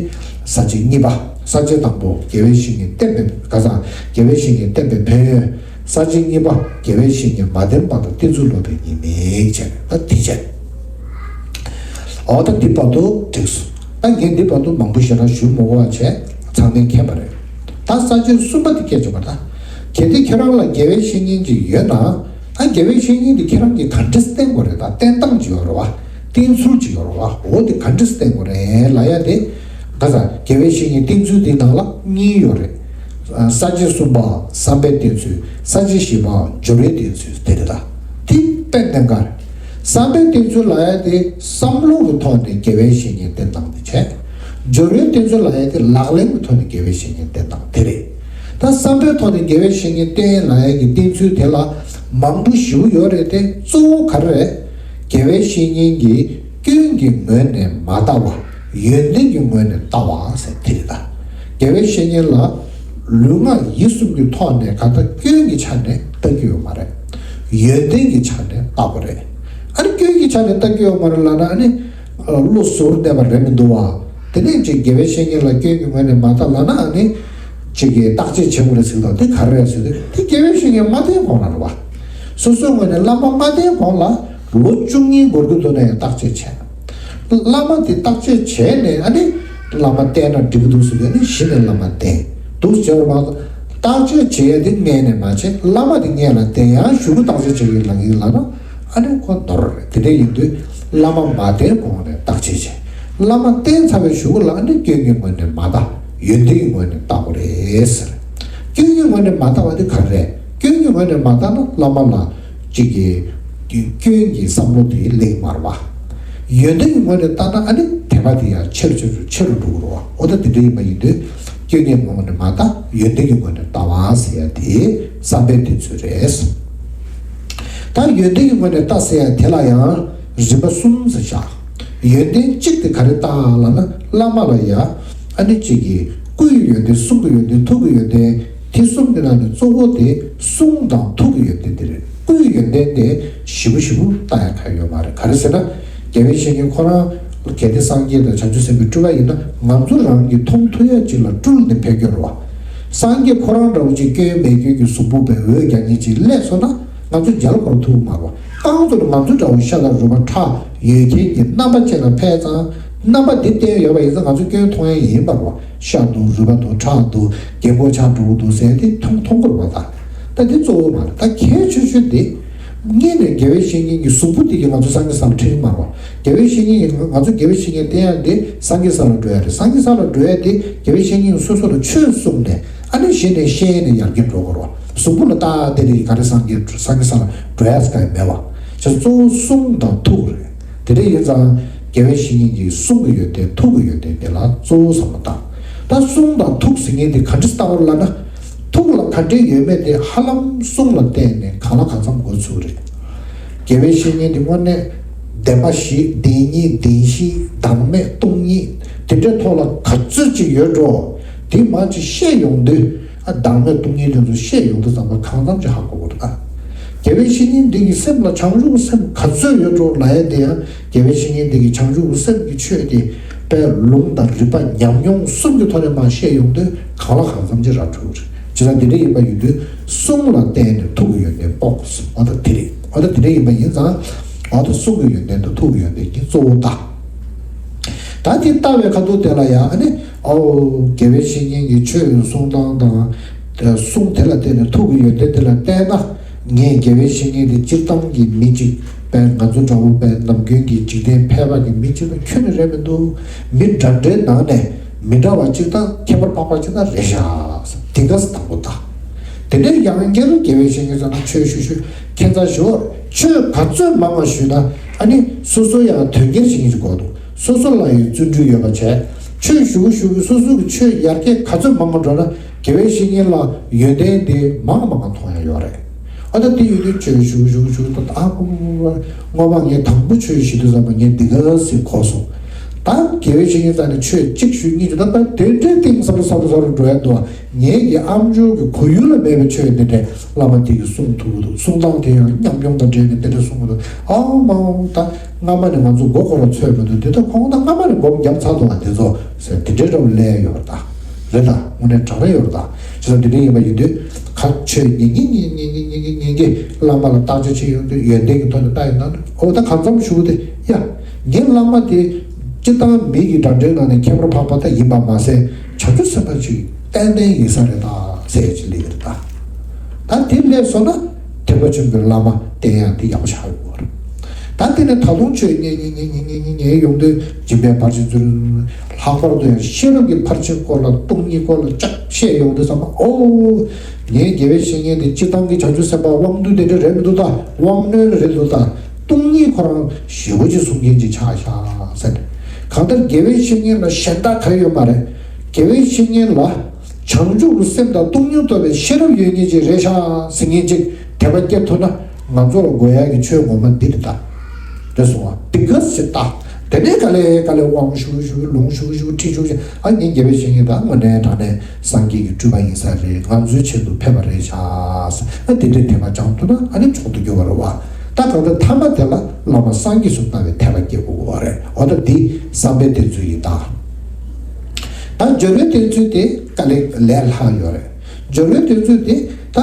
ས་བཅད་གཉིས་པ། ས་བཅད་དང་པོ་དགེ་བའི་བཤེས་གཉེན་བསྟེན་པའི་ག་ས། དགེ་བའི་བཤེས་གཉེན་བསྟེན་པའི་ཕན་ཡོན། ས་བཅད་གཉིས་པ་དགེ་བའི་བཤེས་གཉེན་མ་བསྟེན་པ་དང་བསྟེན་ཚུལ་ལོག་པའི་ཉེས་དམིགས་བྱས་ནས་ད་དེ་བྱས། འོ་ད་འདི་བར་དུ་འགྲིགས་སོང་། ད་ངས་འདི་བར་དུ་མང་པོ་ཞེ་དྲག་ཞུ་མི་དགོས་པ་བྱས། ཚང་མས་མཁྱེན་པ་རེད། ད་ས་བཅད་གསུམ་པ་དེ་སྐད་ཆ་བ་ད། གལ་ཏེ་ཁྱེད་རང་ལ་དགེ་བའི་བཤེས་གཉེན་ཅིག་ཡོད་ན། ད་དགེ་བའི་བཤེས་གཉེན་དེ་ཁྱེད་རང་གིས་ག་འདྲས་བསྟེན་དགོས་རེད། ད་བསྟེན་སྟངས་ཅིག་ཡོད་རེད་བ། བསྟེན་ཚུལ་ཅིག་ཡོད་རེད་བ། འོ་དེ་ག་འདྲས་བསྟེན་དགོས་རེད་ལབ་ཡ་དེ། ག་ས་དགེ་བའི་བཤེས་གཉེན་བསྟེན་ཚུལ་དེའི་ནང་ལ་གཉིས་ཡོད་རེད། ས་བཅད་གསུམ་པ་བསམ་པའི་བསྟེན་ཚུལ། ས་བཅད་བཞི་པ་སྦྱོར་བའི་བསྟེན་ཚུལ་དེ་རེད། ད་དེ་དཔེ་གནད་འགག་རེད། བསམ་པའི་བསྟེན་ཚུལ་ལབ་ཡ་དེ་བསམ་བློ་གི་ཐོག་ནས་དགེ་བའི་བཤེས་གཉེན་བསྟེན་སྟངས་དེ་བྱས། སྦྱོར་བའི་བསྟེན་ཚུལ་ལབ་ཡ་དེ་ལག་ལེན་གྱི་ཐོག་ནས་དགེ་བའི་བཤེས་གཉེན་བསྟེན་སྟངས་དེ་རེད། ད་བསམ་པའི་ཐོག་ནས་དགེ་བའི་བཤེས་གཉེན་བསྟེན་ལབ་ཡ་གི་བསྟེན་ཚུལ་དེ་ལ་མང་པོ་ཞེ་པོ་ཡོད་རེད་དེ། གཙོ་བོ་ག་རེ་རེད། དགེ་བའི་བཤེས་གཉེན་གྱིས་སྐྱོན་གྱི་ངོས་ནས་མ་ལྟ་བ། ཡོན་ཏན་གྱི་ངོས་ནས་ལྟ་བ་ཟེར་དེ་རེད། ད་དགེ་བའི་བཤེས་གཉེན་ལ་ལུས་ངག་ཡིད་གསུམ་གྱི་ཐོག་ནས་གང་ལྟར་སྐྱོན་གྱི་ཆ་ནས་ལྟ་རྒྱུ་ཡོད་མ་རེད། ཡོན་ཏན་གྱི་ཆ་ནས་ལྟ་དགོས་རེད། ཨ་ནི་སྐྱོན་གྱི་ཆ་ནས་ལྟ་རྒྱུ་ཡོད་མ་རེད་ལབ་ན། ཨ་ནི་བློ་གཟུར་གནས་པ་རེད་མི་འདུག་བ། དེ་ནས་ཅིག་དགེ་བའི་བཤེས་གཉེན་ལ་སྐྱོན་གྱི་ངོས་ནས་མ་ལྟ་ལབ་ན། ཨ་ནི་ཅིག་གིས་བརྟག་དཔྱད་བྱེད་དགོས་རེད་ཟེར་དང་། དེ་ག་རེ་རེད་ཟེར་དུས། དེ་དགེ་བའི་བཤེས་གཉེན་མ་བསྟེན་གོང་ལ་རེད་བ། སོ་སོའི་ངོས་ནས་བླ་མ་མ་བསྟེན་གོང་ལ་ལོ་བཅུ་གཉིས་འགོར་གྱི་འདུག་ན་ཡང་བརྟག་དཔྱད་བྱས། བླ་མ་དེ་བརྟག་དཔྱད་བྱས་ནས། ཨ་ནི་བླ་མ་བསྟེན་ན་འགྲིག་གི་འདུག་ཟེར་དུས། ཨ་ནི་གཞི་ནས་བླ་མ་བསྟེན་འདུག་ཟེར་བ་མ་གཏོགས། བརྟག་དཔྱད་བྱེད་ཡ་དེ་སྔས་ནས་མ་བྱས། བླ་མ་དེ་སྔས་ལ་བསྟེན་ཡང་གཞུག་གུ་བརྟག་དཔྱད་བྱེད་ཀྱི་ལག་གི་ལ་ན། ཨ་ནི་ཁོ་ནོར་རེད། དེ་འདྲ་ཡིན་དུས་བླ་མ་མ་བསྟེན་གོང་ནས་བརྟག་དཔྱད་བྱས། བླ་མ་བསྟེན་ཚར་བའི་གཞུག་གུ་ལ་ཨ་ནི་སྐྱོན་གྱི་ངོས་ནས་མ་ལྟ། ཡོན་ཏན་གྱི་ངོས་ནས་ལྟ་དགོས་རེད་ཟེར། སྐྱོན་གྱི་ངོས་ནས་མ་ལྟ་བ་དེ་ག་རེ་རེད། སྐྱོན་གྱི་ངོས་ནས་མ་ལྟ་ན་བླ་མ་ལ་གཅིག་གི་སྐྱོན་གྱི་བསམ་བློ་དེ་སླེབས་མ་རེད་བ། ཡོན་ཏན་གྱི་ངོས་ནས་ལྟ་ན་ཨ་ནི་དད་པ་དེ་ཡང་ཆེ་རུ་ཆེ་རུ་ཆེ་རུ་འགྲོ་གི་རེད་བ། འོ་ད་དེ་འདྲ་ཡིན་པ་ཡིན་དུས། སྐྱོན་གྱི་ངོས་ནས་མ་ལྟ། ཡོན་ཏན་གྱི་ངོས་ནས་ལྟ་བ་ཟེར་ཡ་དེ་བསམ་པའི་བསྟེན་ཚུལ་རེད། ད་ཡོན་ཏན་གྱི་ངོས་ནས་ལྟ་ཟེར་ཡ་དེ་ལ་ཡང་རིམ་པ་གསུམ་ཟེར་བཞག་ཡོན་ཏན་གཅིག་དེ་ག་རེ་ལྟ་ལབ་ན། བླ་མ་ལ་ཡ་ཨ་ནི་གཅིག་གི་སྐུ་ཡི་ཡོན་ཏན། གསུང་གི་ཡོན་ཏན། ཐུགས་ཀྱི་ཡོན་ཏན། དེ་གསུམ་གྱི་ནང་ནས་གཙོ་བོ་དེ་གསུང་དང་ཐུགས་ཀྱི་ཡོན་ཏན་དེ་རེད། སྐུ་ཡི་ཡོན་ཏན་དེ་ཞེ་པོ་ཞེ་པོ་ལྟ་ཡ་གང་ཡོད་མ་རེད། ག་རེ་ཟེར་ན། དགེ་བའི་བཤེས་གཉེན་ཁོ་རང་གལ་ཏེ་སངས་རྒྱས་དང་བྱང་ཆུབ་སེམས་དཔའི་སྤྲུལ་པ་ཡིན་ན། ང་ཚོ་རང་གིས་མཐོང་ཐུབ་ཡ་ཅིག་ལ་སྤྲུལ་ནས་ཕེབས་ཀྱི་རེད་བ། སངས་རྒྱས་ཁོ་རང་འདྲ་བོ་ཅིག་སྐྱོན་མེད་སྐྱོན་གྱི་གཟུགས་པོ་བའི་འོད་རྒྱག་མཁན་ཅིག་སླེབས་སོང་ན། ང་ཚོ་མཇལ་ཁོ་རང་ཐུབ་མ་རེད་བ། རྐང་ཚོ་ང་ཚོ་འདྲ་བོ་ཤ་དང་རུས་པ་ཁྲག་ཡོད་མཁན་གྱི་རྣམ་པ་ཅིག་ལ་ཕེབས་ཙང་། རྣམ་པ་འདི་བསྟན་ཡོད་པ་ཡིན་ཙང་ང་ཚོ་སྐྱོན་མཐོང་ཡ་ཡིན་པ་རེད་བ། ཤ་འདུག་རུས་པ་འདུག་ཁྲག་འདུག་རྒན་གོག་ཆགས་འགྲོ་གི་འདུག་ཟེར་དེ་མཐོང་མཐོང་གི་རེད་བ། ད་ད་འདི་གཙོ་བོ་མ་རེད། ད་གལ་ཆེ་ཤོས་འདི། སྔོན་ནས་དགེ་བའི་བཤེས་གཉེན་གྱི་གཟུགས་པོ་དེ་གིས་ང་ཚོ་སངས་རྒྱས་ས་ལ་ཁྲིད་ཀྱི་མ་རེད་བ། དགེ་བའི་བཤེས་གཉེན་གྱིས་ང་ཚོ་དགེ་བའི་བཤེས་གཉེན་བསྟེན་ཡ་འདི་སངས་རྒྱས་ས་ལ་འགྲོ་ཡ་རེད། སངས་རྒྱས་ས་ལ་འགྲོ་ཡ་དེ་དགེ་བའི་བཤེས་གཉེན་གྱིས་སོ་སོ་ལ་ཆོས་གསུངས་ནས། ཨ་ནི་གཞི་ནས་བཤད་ནས་ཡར་རྒྱས་འགྲོ་དགོས་རེད་བ། གཟུགས་པོ་ལ་ལྟ་དེ་རེད། ག་རེ་སངས་རྒྱས་སངས་རྒྱས་ས་ལ་འགྲོ་ཡ་ཟེར་ག་ཡ་མེད་བ། བྱས་ཙང་གཙོ་བོ་གསུང་དང་ཐུགས་རེད། དེ་འདྲ་ཡིན་ཙང་དགེ་བའི་བཤེས་གཉེན་གྱིས་གསུང་གི་ཡོན་ཏན་ཐུགས་ཀྱི་ཡོན་ཏན་དེ་ལ་གཙོ་བོ་བསམ་བློ་བཏང་། ད་གསུང་དང་ཐུགས་ཟེར་མཁན་དེ་ག་འདྲ་ལྟ་བུ་ལབ་ན། ཐུགས་ལ་ག་འདྲ་ཡོད་མེད་དེ་ཧ་ལམ་གསུང་ལ་བརྟེན་ནས་གང་ལ་གང་འཚམ་འགོ་ཚུགས་རེད། དགེ་བའི་བཤེས་གཉེན་དེ་དངོས་གནས་བདེན་པ་བཞི། བདེན་གཉིས། བདེན་བཞི། བདག་མེད་སྟོང་ཉིད། དེ་འདྲའི་ཐོག་ལ་ག་ཚོད་ཅིག་ཡོད་འགྲོ། དེ་མར་ཅིག་བཤད་ཡོང་དུས། ཨ། བདག་མེད་སྟོང་ཉིད་དེ་ཚོ་བཤད་ཡོང་དུས་ཙམ་པ་གང་འཚམ་ཅིག་ཧ་གོ་དགོས་འདུག་ཨ། དགེ་བའི་བཤེས་གཉེན་འདི་གི་སེམས་ལ་བྱང་ཆུབ་སེམས་ག་ཚོད་ཡོད་འགྲོ་ལབ་ཡ་དེ་ཡང་དགེ་བའི་བཤེས་གཉེན་འདི་གི་བྱང་ཆུབ་སེམས་ཀྱི་ཆོས་དེ་དཔེ་ལུང་དང་རིགས་པ་ཉམས་མྱོང་གསུམ་གྱི་ཐོག་ནས་མར་བཤད་ཡོང་དུས་གང་ལ་གང་འཚམ་ཅིག་ར་འཕྲོད་ཀྱི་རེད། བྱས་ཙང་འདི་འདྲ་ཡིན་པ་ཡིན་དུས་གསུང་ལ་བརྟེན་ནས་ཐུགས་ཀྱི་ཡོན་ཏན་དཔོག་དགོས་སོ། འོ་ད་དེ་རེད། འོ་ད་དེ་འདྲ་ཡིན་པ་ཡིན་ཙང་། འོ་ད་གསུང་གི་ཡོན་ཏན་དང་ཐུགས་ཀྱི་ཡོན་ཏན་གྱིས་གཙོ་བོ་ལྟ། ད་དེ་ལྟ་བའི་ཁ་ཐུག་དེ་ལ་ཡང་ཨ་ནི། ཨོ། དགེ་བའི་བཤེས་གཉེན་གྱི་ཆོས་གསུང་སྟངས་དང་། གསུང་དེ་ལ་བརྟེན་ནས་ཐུགས་ཀྱི་ཡོན་ཏན་དེ་ལ་བརྟེན་ན། ངས་དགེ་བའི་བཤེས་གཉེན་དེ་སྤྱིར་བཏང་གི་མི་གཅིག་པས་ང་ཚོ་འདྲ་བོ་པས་ནམ་རྒྱུན་གྱི་འཇིག་རྟེན་ཕལ་པ་གི་མི་གཅིག་དང་ཁྱོན་ནས་རེད་མི་འདུག་མི་འདྲ་འདྲའི་ནང་ནས་མི་འདྲ་བ་གཅིག་དང་ཁྱད་པར་འཕགས་པ་གཅིག་དང་རེད་ཤག་དེ་ག་ས་དང་པོ་ད། དེ་ནས་ཡང་བསྐྱར་དགེ་བའི་བཤེས་གཉེན་ཚོ་ན་ཆོས་ཞུ་ཞུ་ཁྱད་མཚར་ཞུ་བར་ཆོས་ག་ཚོད་མང་བ་ཞུས་ན་ཨ་ནི་སོ་སོ་ཡང་དོན་འཁྱེར་བྱེད་མཁན་ཞིག་དགོས་འདུག་སོ་སོ་ལ་ཡང་བརྩོན་འགྲུས་ཡོད་པ་བྱས། ཆོས་ཞུ་གི་ཞུ་གི་སོ་སོ་གི་ཆོས་ཡར་རྒྱས་ག་ཚོད་མང་བ་འགྲོ་ན་དགེ་བའི་བཤེས་གཉེན་ལ་ཡོན་ཏན་དེ་མང་མང་མཐོང་ཡ་ཡོད་རེད། ཨ་ད་དེ་ཡོད་དུས་ཆོས་ཞུ་ཞུ་ཞུ་ད་ཨ་ཁུ་ཁུ་ཁུ་སྔོན་མ་ངས་དང་པོ་ཆོས་ཞུ་དུས་ཙམ་པ་ངས་འདི་ག་ཟིག་གོ་སོང་། ད་དགེ་བའི་བཤེས་གཉེན་རྩ་ནས་ཆོས་གཅིག་ཞུ་གཉིས་ཞུ་ད་ད་དེ་འདྲའི་གཏིང་ཟབ་རུ་ཟབ་རུ་ཟབ་རུ་འགྲོ་ཡ་འདུག་ངེད་ཀྱི་ཨམ་ཅོག་གི་གོ་ཡུལ་ལ་མེད་པའི་ཆོས་འདི་འདྲའི་བླ་མ་དེ་གིས་གསུང་ཐུབ་ཀྱི་འདུག་གསུང་སྟངས་དེ་ཡང་ཉམས་མྱོང་དང་འབྲེལ་ནས་དེ་འདྲ་གསུང་གི་འདུག་ཨ་མ་ད་སྔ་མ་ནས་ང་ཚོ་མགོ་སྐོར་ལ་ཚོད་མི་འདུག་དེ་ད་ཁོང་ད་སྔ་མ་ནས་སྒོམ་བརྒྱབ་ཚར་འདུག་ཨ་དེ་ཚོ་ཟེར་དེ་འདྲའི་འདྲ་བོ་ལས་ཡོད་པ་ད། རེད་ད། དངོས་གནས་དྲང་གནས་ཡོད་རེད་ད། བྱས་ཙང་དེ་འདྲ་ཡིན་པ་ཡིན་དུས། ཁ་ཆོས་ཉན་ཉན་ཉན་ཉན་ཉན་ཉན་ཉན་གྱིས་བླ་མ་ལ་བརྟག་དཔྱད་བྱེད་ཡོང་དུས་ཡོན་ཏན་གྱི་ཐོག་ནས་བལྟ་ཡོང་ན་ཨོ་ད་གང་འཚམ་ཞུ་དེ་ཡ། ངའི་བླ་མ་དེ་སྤྱིར་བཏང་མི་གི་འདྲ་འདྲའི་ནང་ནས་ཁྱད་པར་འཕགས་པ་ད་ཡིན་པ་མ་ཟད་བྱང་ཆུབ་སེམས་དཔའ་ཅིག་ཏན་ཏན་ཡིན་ས་རེད་ད་ཟེར་ཅིག་ལས་ཀྱི་རེད་ད། ད་དེ་ལས་སོང་ན་ཐེག་པ་ཆེན་པོའི་བླ་མ་བསྟེན་ཡག་དེ་ཡག་པོ་ཆགས་ཡོང་གི་རེད། ད་དེ་ནས་ད་དུང་ཆོས་ཉན་ཉན་ཉན་ཉན་ཉན་ཉན་ཉན་ཡོང་དུས་སྦྱིན་པའི་ཕར་ཕྱིན་ཚུལ། ལྷག་པར་དུ་ཡང་ཤེས་རབ་ཀྱི་ཕར་ཕྱིན་སྐོར་ལ་སྟོང་ཉིད་སྐོར་ལ་ཅིག་བཤད་ཡོང་དུས་ཙམ་པ་ཨོ། ངའི་དགེ་བའི་བཤེས་གཉེན་དེ་སྤྱིར་བཏང་གི་བྱང་ཆུབ་སེམས་དཔའ་དབང་རྟུལ་དེ་འདྲ་རེད་མི་འདུག་ད་དབང་རྣོན་རེད་འདུག་ད་སྟོང་ཉིད་ཁོ་རང་ཞེ་པོ་ཅིག་གསུང་མཁན་ཅིག་ཆགས་ཤག་ཟེར། གང་ལྟར་དགེ་བའི་བཤེས་གཉེན་ལ་གཞན་དག་ག་ཡོད་མ་རེད། དགེ་བའི་བཤེས་གཉེན་ལ་བྱང་ཆུབ་ཀྱི་སེམས་དང་སྟོང་ཉིད་རྟོགས་པའི་ཤེས་རབ་ཡོད་མཁན་ཅིག་རེད་ཤག་ཟེར་མཁན་ཅིག་དད་པ་སྐྱེ་ཐུབ་ན་ང་ཚོ་ལ་དགོས་ཡག་གི་ཆོས་ངོ་མ་འདི་རེད་ད། རེད་སོང་བ་འདི་ག་ཟེར་ད། དེ་ནས་ག་ལེ་ག་ལེ་དབང་ཞུ་ཞུ་ལུང་ཞུ་ཞུ་ཁྲིད་ཞུ་ཞུ་ཨ་ནི་དགེ་བའི་བཤེས་གཉེན་དང་དངོས་གནས་དྲང་གནས་སངས་རྒྱས་ཀྱི་སྤྲུལ་པ་ཡིན་ས་རེད། ང་ཚོའི་ཆེད་དུ་ཕེབས་པ་རེད་ཤག་ཟེར་ཨ་དེ་འདྲའི་དད་པ་བཅངས་ཐུབ་ན་ཨ་ནི་མཆོག་ཏུ་གྱུར་པ་རེད་བ། ད་གང་ལྟར་ཐ་མ་དེ་ལ་བླ་མ་སངས་རྒྱས་སུ་ལྟ་བའི་དད་པ་སྐྱེ་དགོས་པ་རེད། འོ་ད་འདི་བསམ་པའི་གཏེར་མཛོད་ཡིན་ད། ད་སྦྱོར་བའི་གཏེར་མཛོད་དེ་དཀའ་ལས་ལས་སླ་ཡོད་རེད། སྦྱོར་བའི་གཏེར་མཛོད་དེ་ད་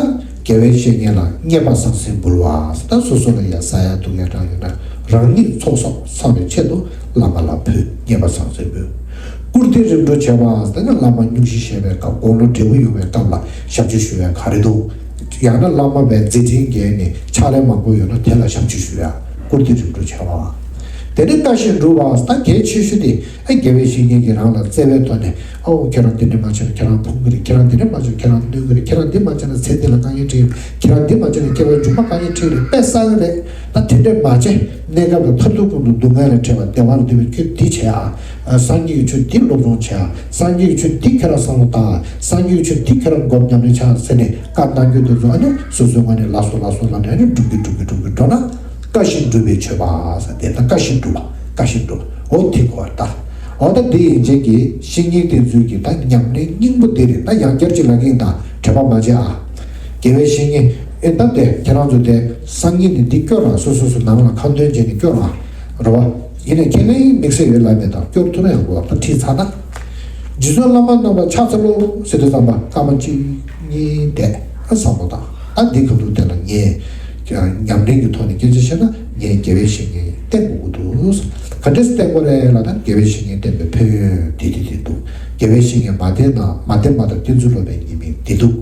དགེ་བའི་བཤེས་གཉེན་ལ་མཉེས་པ་ཟང་ཟིང་འབུལ་བ། ད་སོ་སོ་ལ་ཡ་ཟ་ཡ་འཐུང་ཡ་གྲང་ཡོད་ན་རང་ཉིད་ཚོགས་བསགས་བསགས་པའི་ཆེད་དུ་བླ་མ་ལ་ཕུལ། མཉེས་པ་ཟང་ཟིང་འབུལ། བཀུར་སྟི་རིམ་གྲོ་བྱེད་པ་ཟེར་ན་བླ་མ་སྙུང་གཞི་བཞེས་པའི་སྐབས་དགུང་ལོ་བགྲེས་པོ་ཡོང་བའི་སྐབས་ལ་ཞབས་ཕྱི་ཞུ་ཡ་ག་རེ་འདུག་ཡང་ན་བླ་མ་བའི་མཛད་འཕྲིན་འགན་ནི་ཕྱག་ལས་མང་པོ་ཡོད་ན་དེ་ལ་ཞབས་ཕྱི་ཞུ་ཡ། བཀུར་སྟི་རིམ་གྲོ་བྱ་བ། དེ་ནས་བཀའ་བཞིན་སྒྲུབ་པ་ད་གལ་ཆེ་ཤོས་དེ་ཨ་དགེ་བའི་བཤེས་གཉེན་གྱིས་རང་ལ་བརྩེ་བའི་ཐོག་ནས་ཨོ་ཁྱེད་རང་འདི་འདྲ་མ་བྱས་ན་ཁྱེད་རང་ཕོངས་ཀྱི་རེད། ཁྱེད་རང་འདི་འདྲ་མ་བྱས་ན་ཁྱེད་རང་གནོད་ཀྱི་རེད། ཁྱེད་རང་འདི་མ་བྱས་ན་ཚེ་འདི་ལ་དཀའ་ངལ་འཕྲད་ཀྱི་རེད། ཁྱེད་རང་འདི་མ་བྱས་ན་སྐྱེ་བ་མཇུག་མ་དཀའ་ངལ་འཕྲད་ཀྱི་རེད། དཔེ་བསགས་ཀྱི་རེད། ད་དེ་འདྲ་མ་བྱས་གནས་སྐབས་ལ་མཐར་ཐུག་ཀུན་ཏུ་སྡུག་བསྔལ་ལས་བྲལ་བ་བདེ་བ་ལ་འདུད་པའི་ཆོས་འདི་བྱས་ཨ། སངས་རྒྱས་ཀྱི་ཆོས་འདི་སློབ་སྦྱོང་བྱས་ཨ། སངས་རྒྱས་ཀྱི་ཆོས་འདི་ཁྱེད་རང་བསམ་བློ་བཏང་ཨ། སངས་རྒྱས་ཀྱི་ཆོས་འདི་ཁྱེད་རང་སྒོམ་ཉམས་ལེན་བྱ་ཟེར་ནས་བཀའ་གནང་རྒྱུ་དེ་ཚོ་ཨ་ནི་སོ་སོའི་ངོས་ནས་ལགས་སོ་ལགས་སོ་ལབ་ནས་ཨ་ནི་སྒྲུབ་ཀྱི་སྒྲུབ་ཀྱི་སྒྲུབ་ཀྱི་འགྲོ་ན་བཀའ་བཞིན་སྒྲུབ་པའི་མཆོད་པ་ཟེར་དེ་ད་བཀའ་བཞིན་སྒྲུབ་པ་བཀའ་བཞིན་སྒྲུབ་པ་འོ་དེ་གོ་བར་ལྟ། འོ་ད་འདི་ཡན་ཆད་ཀྱི་བཤེས་གཉེན་བསྟེན་ཚུལ་གྱི་ད་ཉམས་ལེན་སྙིང་པོ་འདི་རེད། ད་ཡང་བསྐྱར་ཅིག་ལབ་ཀྱི་ཡིན། ད་དྲན་པ་མ་བརྗེད་ཨ། དགེ་བའི་བཤེས་གཉེན་ཨེ་ད་དེ་ཁྱེད་རང་ཚོ་དེ་སང་ཉིན་ནས་འདི་སྐྱོར་ར་སོ་སོ་སོ་ནང་ལ་ཁ་འདོན་བྱས་ནས་སྐྱོར་ར། རེད་བ། ཡིན་ནའི་ཁས་ལེན་དམིགས་བསལ་ཡོད་ལབ་མེད་དང་སྐྱོར་ཐུབ་ན་ཡག་པོ་ད་ཁྲིད་ཚར་ན། རྗེ་བཙུན་བླ་མ་རྣམས་ལ་ཕྱག་འཚལ་ལོ་ཟེར་དུས་ཙམ་པ་སྐར་མ་གཅིག་གཉིས་བསྡད་ཨ་བསམ་བློ་བཏང་ཨ་འདི་ག་དུས་དེ་ལ་ངས་ཉམས་ལེན་གྱི་ཐོག་ནས་སྐད་ཆ་བཤད་ན་ངས་དགེ་བའི་བཤེས་གཉེན་བསྟེན་དགོས་ཀྱི་འདུག་ག་འདྲས་བསྟེན་དགོས་རེད་ལབ་ན་དགེ་བའི་བཤེས་གཉེན་བསྟེན་པའི་ཕན་ཡོན་འདི་འདི་འདི་འདུག་དགེ་བའི་བཤེས་གཉེན་མ་བསྟེན་ན་མ་བསྟེན་པ་དང་བསྟེན་ཚུལ་སློབ་པའི་ཉེས་དམིགས་འདི་འདུག་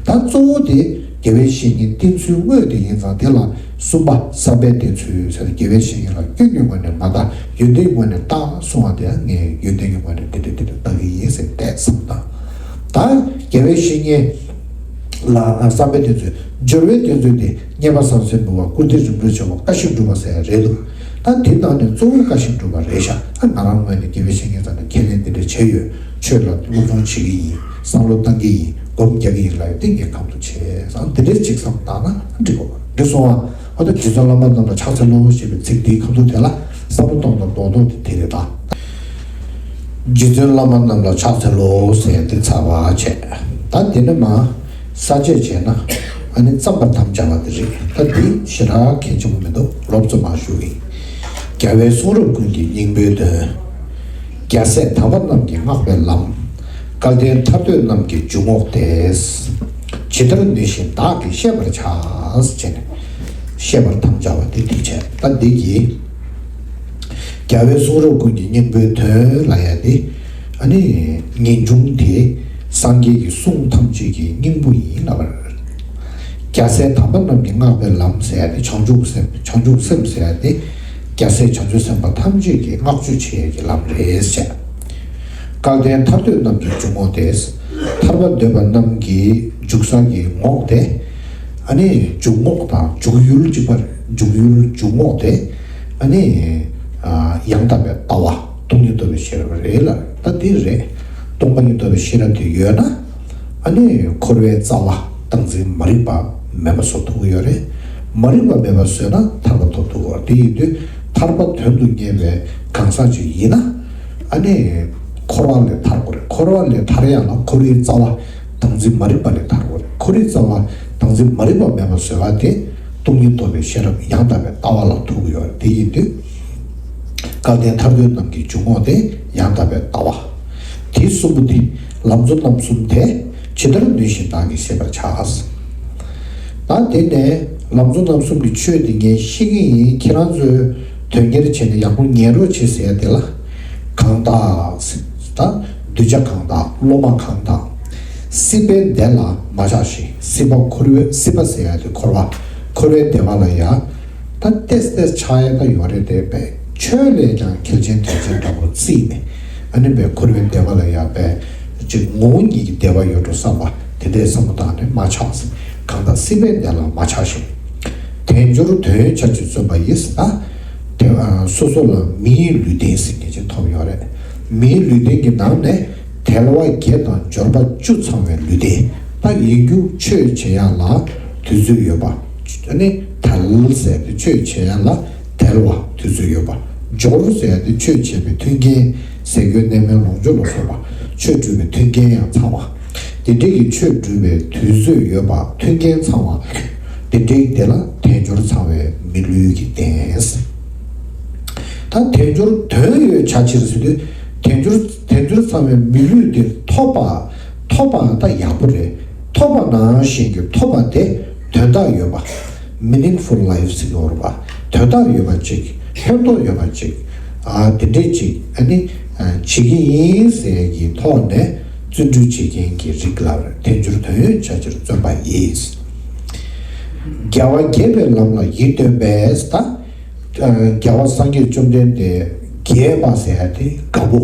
ད་གཙོ་བོ་དེ་དགེ་བའི་བཤེས་གཉེན་བསྟེན་ཚུལ་དངོས་དེ་ཡིན་ཙང་དེ་ལ་གསུམ་པ་བསམ་པའི་བསྟེན་ཚུལ་ཟེར་ན་དགེ་བའི་བཤེས་གཉེན་ལ་སྐྱོན་གྱི་ངོས་ནས་མ་ལྟ་ཡོན་ཏན་ངོས་ནས་ལྟ་གསུང་བ་དེ་ངས་ཡོན་ཏན་གྱི་ངོས་ནས་དེ་འདྲ་དེ་འདྲ་ལྟ་གི་ཡིན་ཟེར་བསྡད་བསམ་དང་། ད་དགེ་བའི་བཤེས་གཉེན་ལ་བསམ་པའི་བསྟེན་ཚུལ་སྦྱོར་བའི་བསྟེན་ཚུལ་དེ་མཉེས་པ་ཟང་ཟིང་འབུལ་བ་བཀུར་སྟི་རིམ་གྲོ་བྱེད་པ་བཀའ་བཞིན་སྒྲུབ་པ་ཟེར་ཡ་རེད་འདུག་ད་དེ་ནང་ནས་གཙོ་བོ་བཀའ་བཞིན་སྒྲུབ་པ་རེད་ཤག་ཨ་ང་རང་ངོས་ནས་དགེ་བའི་བཤེས་གཉེན་ཚོ་ནས་ཁས་ལེན་དེ་འདྲ་བྱས་ཡོད། ཆོས་ལ་སློབ་སྦྱོང་བྱེད་ཀྱི་ཡིན། བསམ་བློ་བཏང་གི་ཡིན། སྒོམ་རྒྱག་གི་ཡིན་ལབ་ཡོད་དེ་ངས་ཁ་ཐུག་བྱས་ཙང་དེ་འདྲའི་ཅིག་བསམ་བཏང་ན་འགྲིག་གོ། འགྲིག་སོང་ཨ། ཨ་ད་རྗེ་བཙུན་བླ་མ་རྣམས་ལ་ཕྱག་འཚལ་ལོ་ཞེས་པའི་ཚིག་འདིའི་ཁ་ཐུག་དེ་ལ་བསམ་བློ་གཏོང་སྟངས་རྡོག་རྡོག་དེ་དེ་རེད་ད། རྗེ་བཙུན་བླ་མ་རྣམས་ལ་ཕྱག་འཚལ་ལོ་ཟེར་ཏེ་ཚར་བ་བྱས། ད་དེ་ནས་མ་ས་བཅད་བྱས་ན་ཨ་ནི་བརྩམ་པར་དམ་བཅའ་བ་དེ་རེད། ད་འདི་ཞེ་དྲག་གལ་ཆེན་པོ་མི་འདུག་སློབ་གཙོ་མ་ཞུ་གི། རྒྱལ་བའི་གསུང་རབ་ཀུན་གྱི་སྙིང་པོའི་དོན། རྒྱལ་སྲས་དམ་པ་རྣམས་ཀྱིས་བསྔགས་པའི་ལམ། སྐལ་ལྡན་ཐར་འདོད་རྣམས་ཀྱི་འཇུག་ངོགས་ཏེ། ཇི་ལྟར་ནུས་བཞིན་བདག་གིས་ཤེས་པར་བྱ། ཟེར་ནས་བཤད་པར་དམ་བཅའ་བ་དེ་དེ་བྱས། ད་འདི་གིས་རྒྱལ་བའི་གསུང་རབ་ཀུན་གྱི་སྙིང་པོའི་དོན་ལབ་ཡ་དེ་ཨ་ནི་ངེས་འབྱུང་དེ་སངས་རྒྱས་ཀྱི་གསུང་ཐམས་ཅད་ཀྱི་སྙིང་པོ་ཡིན་ལབ་པ་རེད། རྒྱལ་སྲས་དམ་པ་རྣམས་ཀྱིས་བསྔགས་པའི་ལམ་ཟེར་ཡ་དེ་བྱང་ཆུབ་སེམས་བྱང་ཆུབ་སེམས་ཟེར་ཡ་དེ་རྒྱལ་སྲས་བྱང་ཆུབ་སེམས་དཔའ་ཐམས་ཅད་ཀྱིས་བསྔགས་བརྗོད་བྱེད་ཡ་གི་ལམ་རེད་ཟེར། སྐལ་ལྡན་ཐར་འདོད་རྣམས་ཀྱི་འཇུག་ངོགས་ཏེ། ཐར་པ་འདོད་པ་རྣམས་ཀྱི་འཇུག་ས་གི་ངོགས་དེ། ཨ་ནི་འཇུག་ངོགས་དང་འཇུག་ཡུལ་གཅིག་པ་རེད། འཇུག་ཡུལ་འཇུག་ངོགས་དེ། ཨ་ནི་ཡང་དག་པའི་ལྟ་བ་སྟོང་ཉིད་རྟོགས་པའི་ཤེས་རབ་རེད་ལ་ད་འདི་རེད། སྟོང་པ་ཉིད་རྟོགས་པའི་ཤེས་རབ་དེ་ཡོད་ན། ཨ་ནི་འཁོར་བའི་རྩ་བ་བདག་འཛིན་མ་རིག་པ་ མེད་པ་བཟོ་ཐུབ་ཀྱི་ཡོད་རེད། མ་རིག་པ་མེད་པ་བཟོས་ན་ཐར་པ་ཐོབ་ཐུབ་ཀྱི་ཡོད་རེད། དེ་ཡིན་དུས་ཐར་པ་དོན་དུ་གཉེར་བའི་གང་ཟག་ཅིག་ཡིན་ན། ཨ་ནི་འཁོར་བ་ལས་ཐར་དགོས་རེད། འཁོར་བ་ལས་ཐར་ཡག་ལ་འཁོར་བའི་རྩ་བ་བདག་འཛིན་མ་རིག་པ་ལས་ཐར་དགོས་རེད། འཁོར་བའི་རྩ་བ་བདག་འཛིན་མ་རིག་པ་མེད་པ་བཟོས་པ་དེ་སྟོང་ཉིད་རྟོགས་པའི་ཤེས་རབ་ཡང་དག་པའི་ལྟ་བ་ལ་ཐུག་གི་ཡོད་རེད། དེ་ཡིན་དུས། སྐལ་ལྡན་ཐར་འདོད་རྣམས་ཀྱི་འཇུག་ངོགས་དེ་ཡང་དག་པའི་ལྟ་བ། དེ་གསུམ་པོ་དེ་ལམ་གཙོ་རྣམ་གསུམ་དེ་ཇི་ལྟར་ནུས་བཞིན་བདག་གིས་ཤེས་པར་བྱ། ད་དེ་ནས་ལམ་གཙོ་རྣམ་གསུམ་གྱི་ཆོས་དེ་ངས་ཤེས་ཀྱི་ཡིན། ཁྱེད་རང་ཚོས་དོན་གཉེར་བྱས་ནས་ཡག་པོ་ཉན་རོགས་བྱེད་ཟེར་ཡ་དེ་ལ། གང་དག་ད་གདུལ་བྱ་གང་དག་སློབ་མ་གང་དག་སྲིད་པའི་བདེ་ལ་མ་ཆགས་ཤིང་། སྲིད་པ་འཁོར་བའི་སྲིད་པ་ཟེར་ཡ་དེ་འཁོར་བ་འཁོར་བའི་བདེ་བ་ལ་ཡ། ད་ཏེས་ཏེས་ཆགས་ཡ་ད་ཡོད་རེད་དེ། པས་ཆོས་ལས་ཀྱང་གལ་ཆེན་དོན་ཆེན་འདྲ་པོ་བརྩིས་ནས། ཨ་ནི་པས་འཁོར་བའི་བདེ་བ་ལ་ཡ་པས་ཅིག་ངོ་བོ་ཉིད་ཀྱི་བདེ་བ་ཡོད་འགྲོ་བསམ་པ་དེ་འདྲའི་བསམ་བློ་བཏང་ནས་མ་ཆགས། གང་དག་སྲིད་པའི་བདེ་ལ་མ་ཆགས་ཤིང་། དལ་འབྱོར་དོན་ཡོད་བྱ་ཕྱིར་བརྩོན་པ་ཡིས། ད་དེ་སོ་སོ་ལ་མིའི་ལུས་རྟེན་ཟེར་མཁན་ཅིག་ཐོབ་ཡོད་རེད། མིའི་ལུས་རྟེན་གྱི་ནང་ནས་དལ་བ་བརྒྱད་དང་འབྱོར་པ་བཅུ་ཚང་བའི་ལུས་རྟེན། ད་ཡིན་རྒྱུ་ཆོས་བྱེད་ཡ་ལ་དུས་ཚོད་ཡོད་པ། ཨ་ནི་དལ་ཟེར་ཏེ་ཆོས་བྱེད་ཡ་ལ་དལ་བ་དུས་ཚོད་ཡོད་པ། འབྱོར་ཟེར་ཏེ་ཆོས་བྱེད་པའི་མཐུན་རྐྱེན་ཟས་གོས་གནས་མལ་ལོངས་སྤྱོད་ལ་སོགས་པ་ཆོས་སྒྲུབ་པའི་མཐུན་རྐྱེན་ཡང་ཚང་བ། དེ་འདྲའི་གི་ཆོས་སྒྲུབ་པའི་དུས་ཚོད་ཡོད་པ། མཐུན་རྐྱེན་ཚང་བ། དེ་འདྲའི་དེ་ལ་དལ་འབྱོར་ཚང་བའི་མི་ལུས་ཀྱི་རྟེན། ད་དལ་འབྱོར་དོན་ཡོད་བྱ་ཕྱིར་ཟེར་དུས། དལ་འབྱོར་དལ་འབྱོར་ཚང་བའི་མི་ལུས་དེ་ཐོབ་པ། ཐོབ་པ་ད་ཡག་པོ་རེད། ཐོབ་པ་ནང་བཞིན་གྱི་ཐོབ་པ་དེ་དོན་དག་ཡོད་པ། Meaningful life ཟེར་གྱི་ཡོད་རེད་པ། དོན་དག་ཡོད་པ་ཅིག་ཕན་ཐོགས་ཡོད་པ་ཅིག་ཨ་དེ་འདྲས་ཅིག་ཨ་ནི་ཨ་བྱེད་ཀྱི་ཡིན་ཟེར་གྱི་ཐོག་ནས་བརྩོན་འགྲུས་བྱེད་མཁན་གྱི་རིགས་ལ་དལ་འབྱོར་དོན་ཡོད་བྱ་ཕྱིར་བརྩོན་པ་ཡིས། རྒྱལ་བ་དགྱེས་པའི་ལམ་ལ་ཡིད་རྟོན་པས། ད་རྒྱལ་བ་སངས་རྒྱས་བཅོམ་ལྡན་འདས་དགྱེས་པ་ཟེར་ཡ་དེ་དགའ་པོ།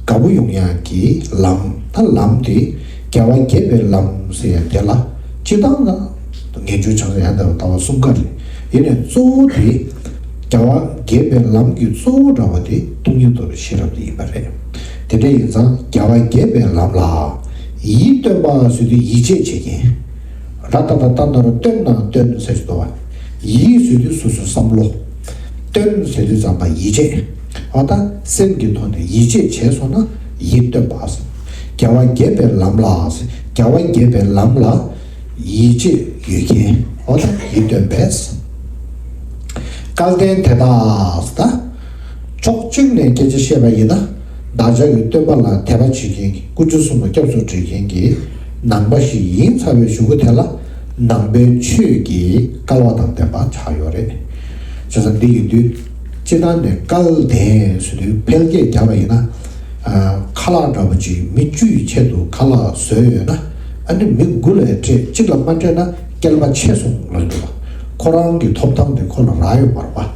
དགའ་པོ་ཡོང་ཡག་གི་ལམ། ད་ལམ་དེ་རྒྱལ་བ་དགྱེས་པའི་ལམ་ཟེར་ཡ་དེ་ལ་སྤྱིར་བཏང་ལ་ངེས་འབྱུང་བྱང་སེམས་ཡང་དག་པའི་ལྟ་བ་གསུམ་ཀ་རེད། ཡིན་ནའི་གཙོ་བོ་དེ་རྒྱལ་བ་དགྱེས་པའི་ལམ་གྱི་གཙོ་བོ་འདྲ་བ་དེ་སྟོང་ཉིད་རྟོགས་པའི་ཤེས་རབ་དེ་ཡིན་པ་རེད། དེ་འདྲ་ཡིན་ཙང་རྒྱལ་བ་དགྱེས་པའི་ལམ་ལ་ཡིད་རྟོན་པ་ཟེར་དུས་ཡིད་ཆེས་བྱེད་མཁན། ར་ཏ་ཏ་ཏ་ན་རོ་སྟོན་ན་སྟོན་ཟེར་གྱི་འདུག་བ། ཡིད་ཟེར་དུས་སོ་སོའི་བསམ་བློ། རྟོན་ཟེར་དུས་ཙམ་པ་ཡིད་ཆེས། འོ་ད་སེམས་ཀྱི་ཐོག་ནས་ཡིད་ཆེས་བྱས་སོང་ན་ཡིད་རྟོན་པ་ཟེར། རྒྱལ་བ་དགྱེས་པའི་ལམ་ལ་ཟེར། རྒྱལ་བ་དགྱེས་པའི་ལམ་ལ་ཡིད་ཆེས་ཡོད་མཁན། འོ་ད་ཡིད་རྟོན་པས། སྐལ་ལྡན་དེ་དག་ཟེར་ད། ཕྱོགས་གཅིག་ནས་སྐད་ཆ་བཤད་པ་ཡིན་ན། བདག་ཅག་གི་སྟོན་པ་ལ་དད་པ་བྱེད་མཁན་གྱི་སྐུ་ཕྲེང་གསུམ་ལ་སྐྱབས་སུ་འགྲོ་མཁན་གྱི་ནང་པ་ཞིག་ཡིན་ཚར་བའི་གཞུག་གུ་དེ་ལ་ནང་པའི་ཆོས་ཀྱི་སྐལ་བ་དང་ལྡན་པ་ཆགས་ཡོད་རེད། བྱས་ཙང་འདི་ཡིན་དུས་སྤྱིར་བཏང་ནས་སྐལ་ལྡན་ཟེར་དུས་འཕེལ་རྒྱས་བརྒྱབ་པ་ཡིན་ན། ཨ་ཁ་ལག་འདྲ་པོ་ཅིག་མི་བཅུ་ཡི་ཆེད་དུ་ཁ་ལག་བཟོས་ཡོད་ན། ཨ་ནི་མི་དགུ་ལ་སྤྲད། གཅིག་ལ་མ་སྤྲད་ན་བསྐལ་པ་ཆད་སོང་ལབ་འདུག་བ། ཁོ་རང་གི་ཐོབ་ཐང་དེ་ཁོ་ལ་རག་ཡོད་མ་རེད་པ།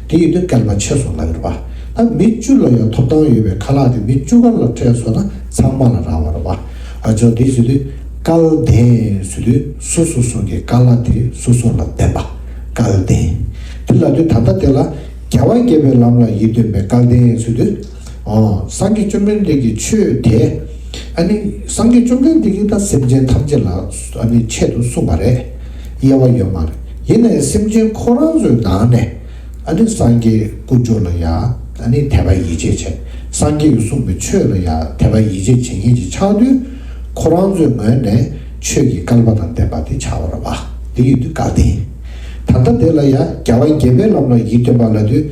དེ་ཡིན་དུས་བསྐལ་པ་ཆད་སོང་ལབ་ཀྱི་རེད་པ། ད་མི་བཅུ་ལ་ཡང་ཐོབ་ཐང་ཡོད་པའི་ཁ་ལག་དེ་མི་བཅུ་ག་ལ་སྤྲད་སོང་ན་ཚང་མ་ལ་རག་པ་རེད་པ། ཨ་ཅོ་དེ་ཟེར་དུས་སྐལ་ལྡན་ཟེར་དུས་སོ་སོ་སོ་གི་སྐལ་བ་དེ་སོ་སོ་ལ་ལྡན་པ། སྐལ་ལྡན། དེ་ལབ་དུས་ད་ལྟ་དེ་ལ་རྒྱལ་བ་དགྱེས་པའི་ལམ་ལ་ཡིད་རྟོན་པའི་སྐལ་ལྡན་ཟེར་དུས། ཨོ། སངས་རྒྱས་བཅོམ་ལྡན་འདས་ཀྱི་ཆོས་དེ། ཨ་ནི་སངས་རྒྱས་བཅོམ་ལྡན་འདས་ཀྱིས་ད་སེམས་ཅན་ཐམས་ཅད་ལ་ཨ་ནི་ཆེད་དུ་གསུངས་པ་རེད། དབྱེ་བ་ཡོད་མ་རེད། ཡིན་ནའི་སེམས་ཅན་ཁོ་རང་ཚོའི་ནང་ནས་ཨ་ནི་སངས་རྒྱས་དཀོན་མཆོག་ལ་ཡང་ཨ་ནི་དད་པ་ཡིད་ཆེས་བྱས། སངས་རྒྱས་ཀྱིས་གསུངས་པའི་ཆོས་ལ་ཡང་དད་པ་ཡིད་ཆེས་བྱེད་མཁན་ཅིག་ཆགས་དུས། ཁོ་རང་ཚོའི་ངོས་ནས་ཆོས་ཀྱི་སྐལ་པ་དང་ལྡན་པ་དེ་ཆགས་པ་རེད་པ། དེ་ཡིན་དུས་སྐལ་ལྡན། ད་ལྟ་དེ་ལ་ཡང་རྒྱལ་བ་དགྱེས་པའི་ལམ་ལ་ཡིད་རྟོན་པ་ལབ་དུས།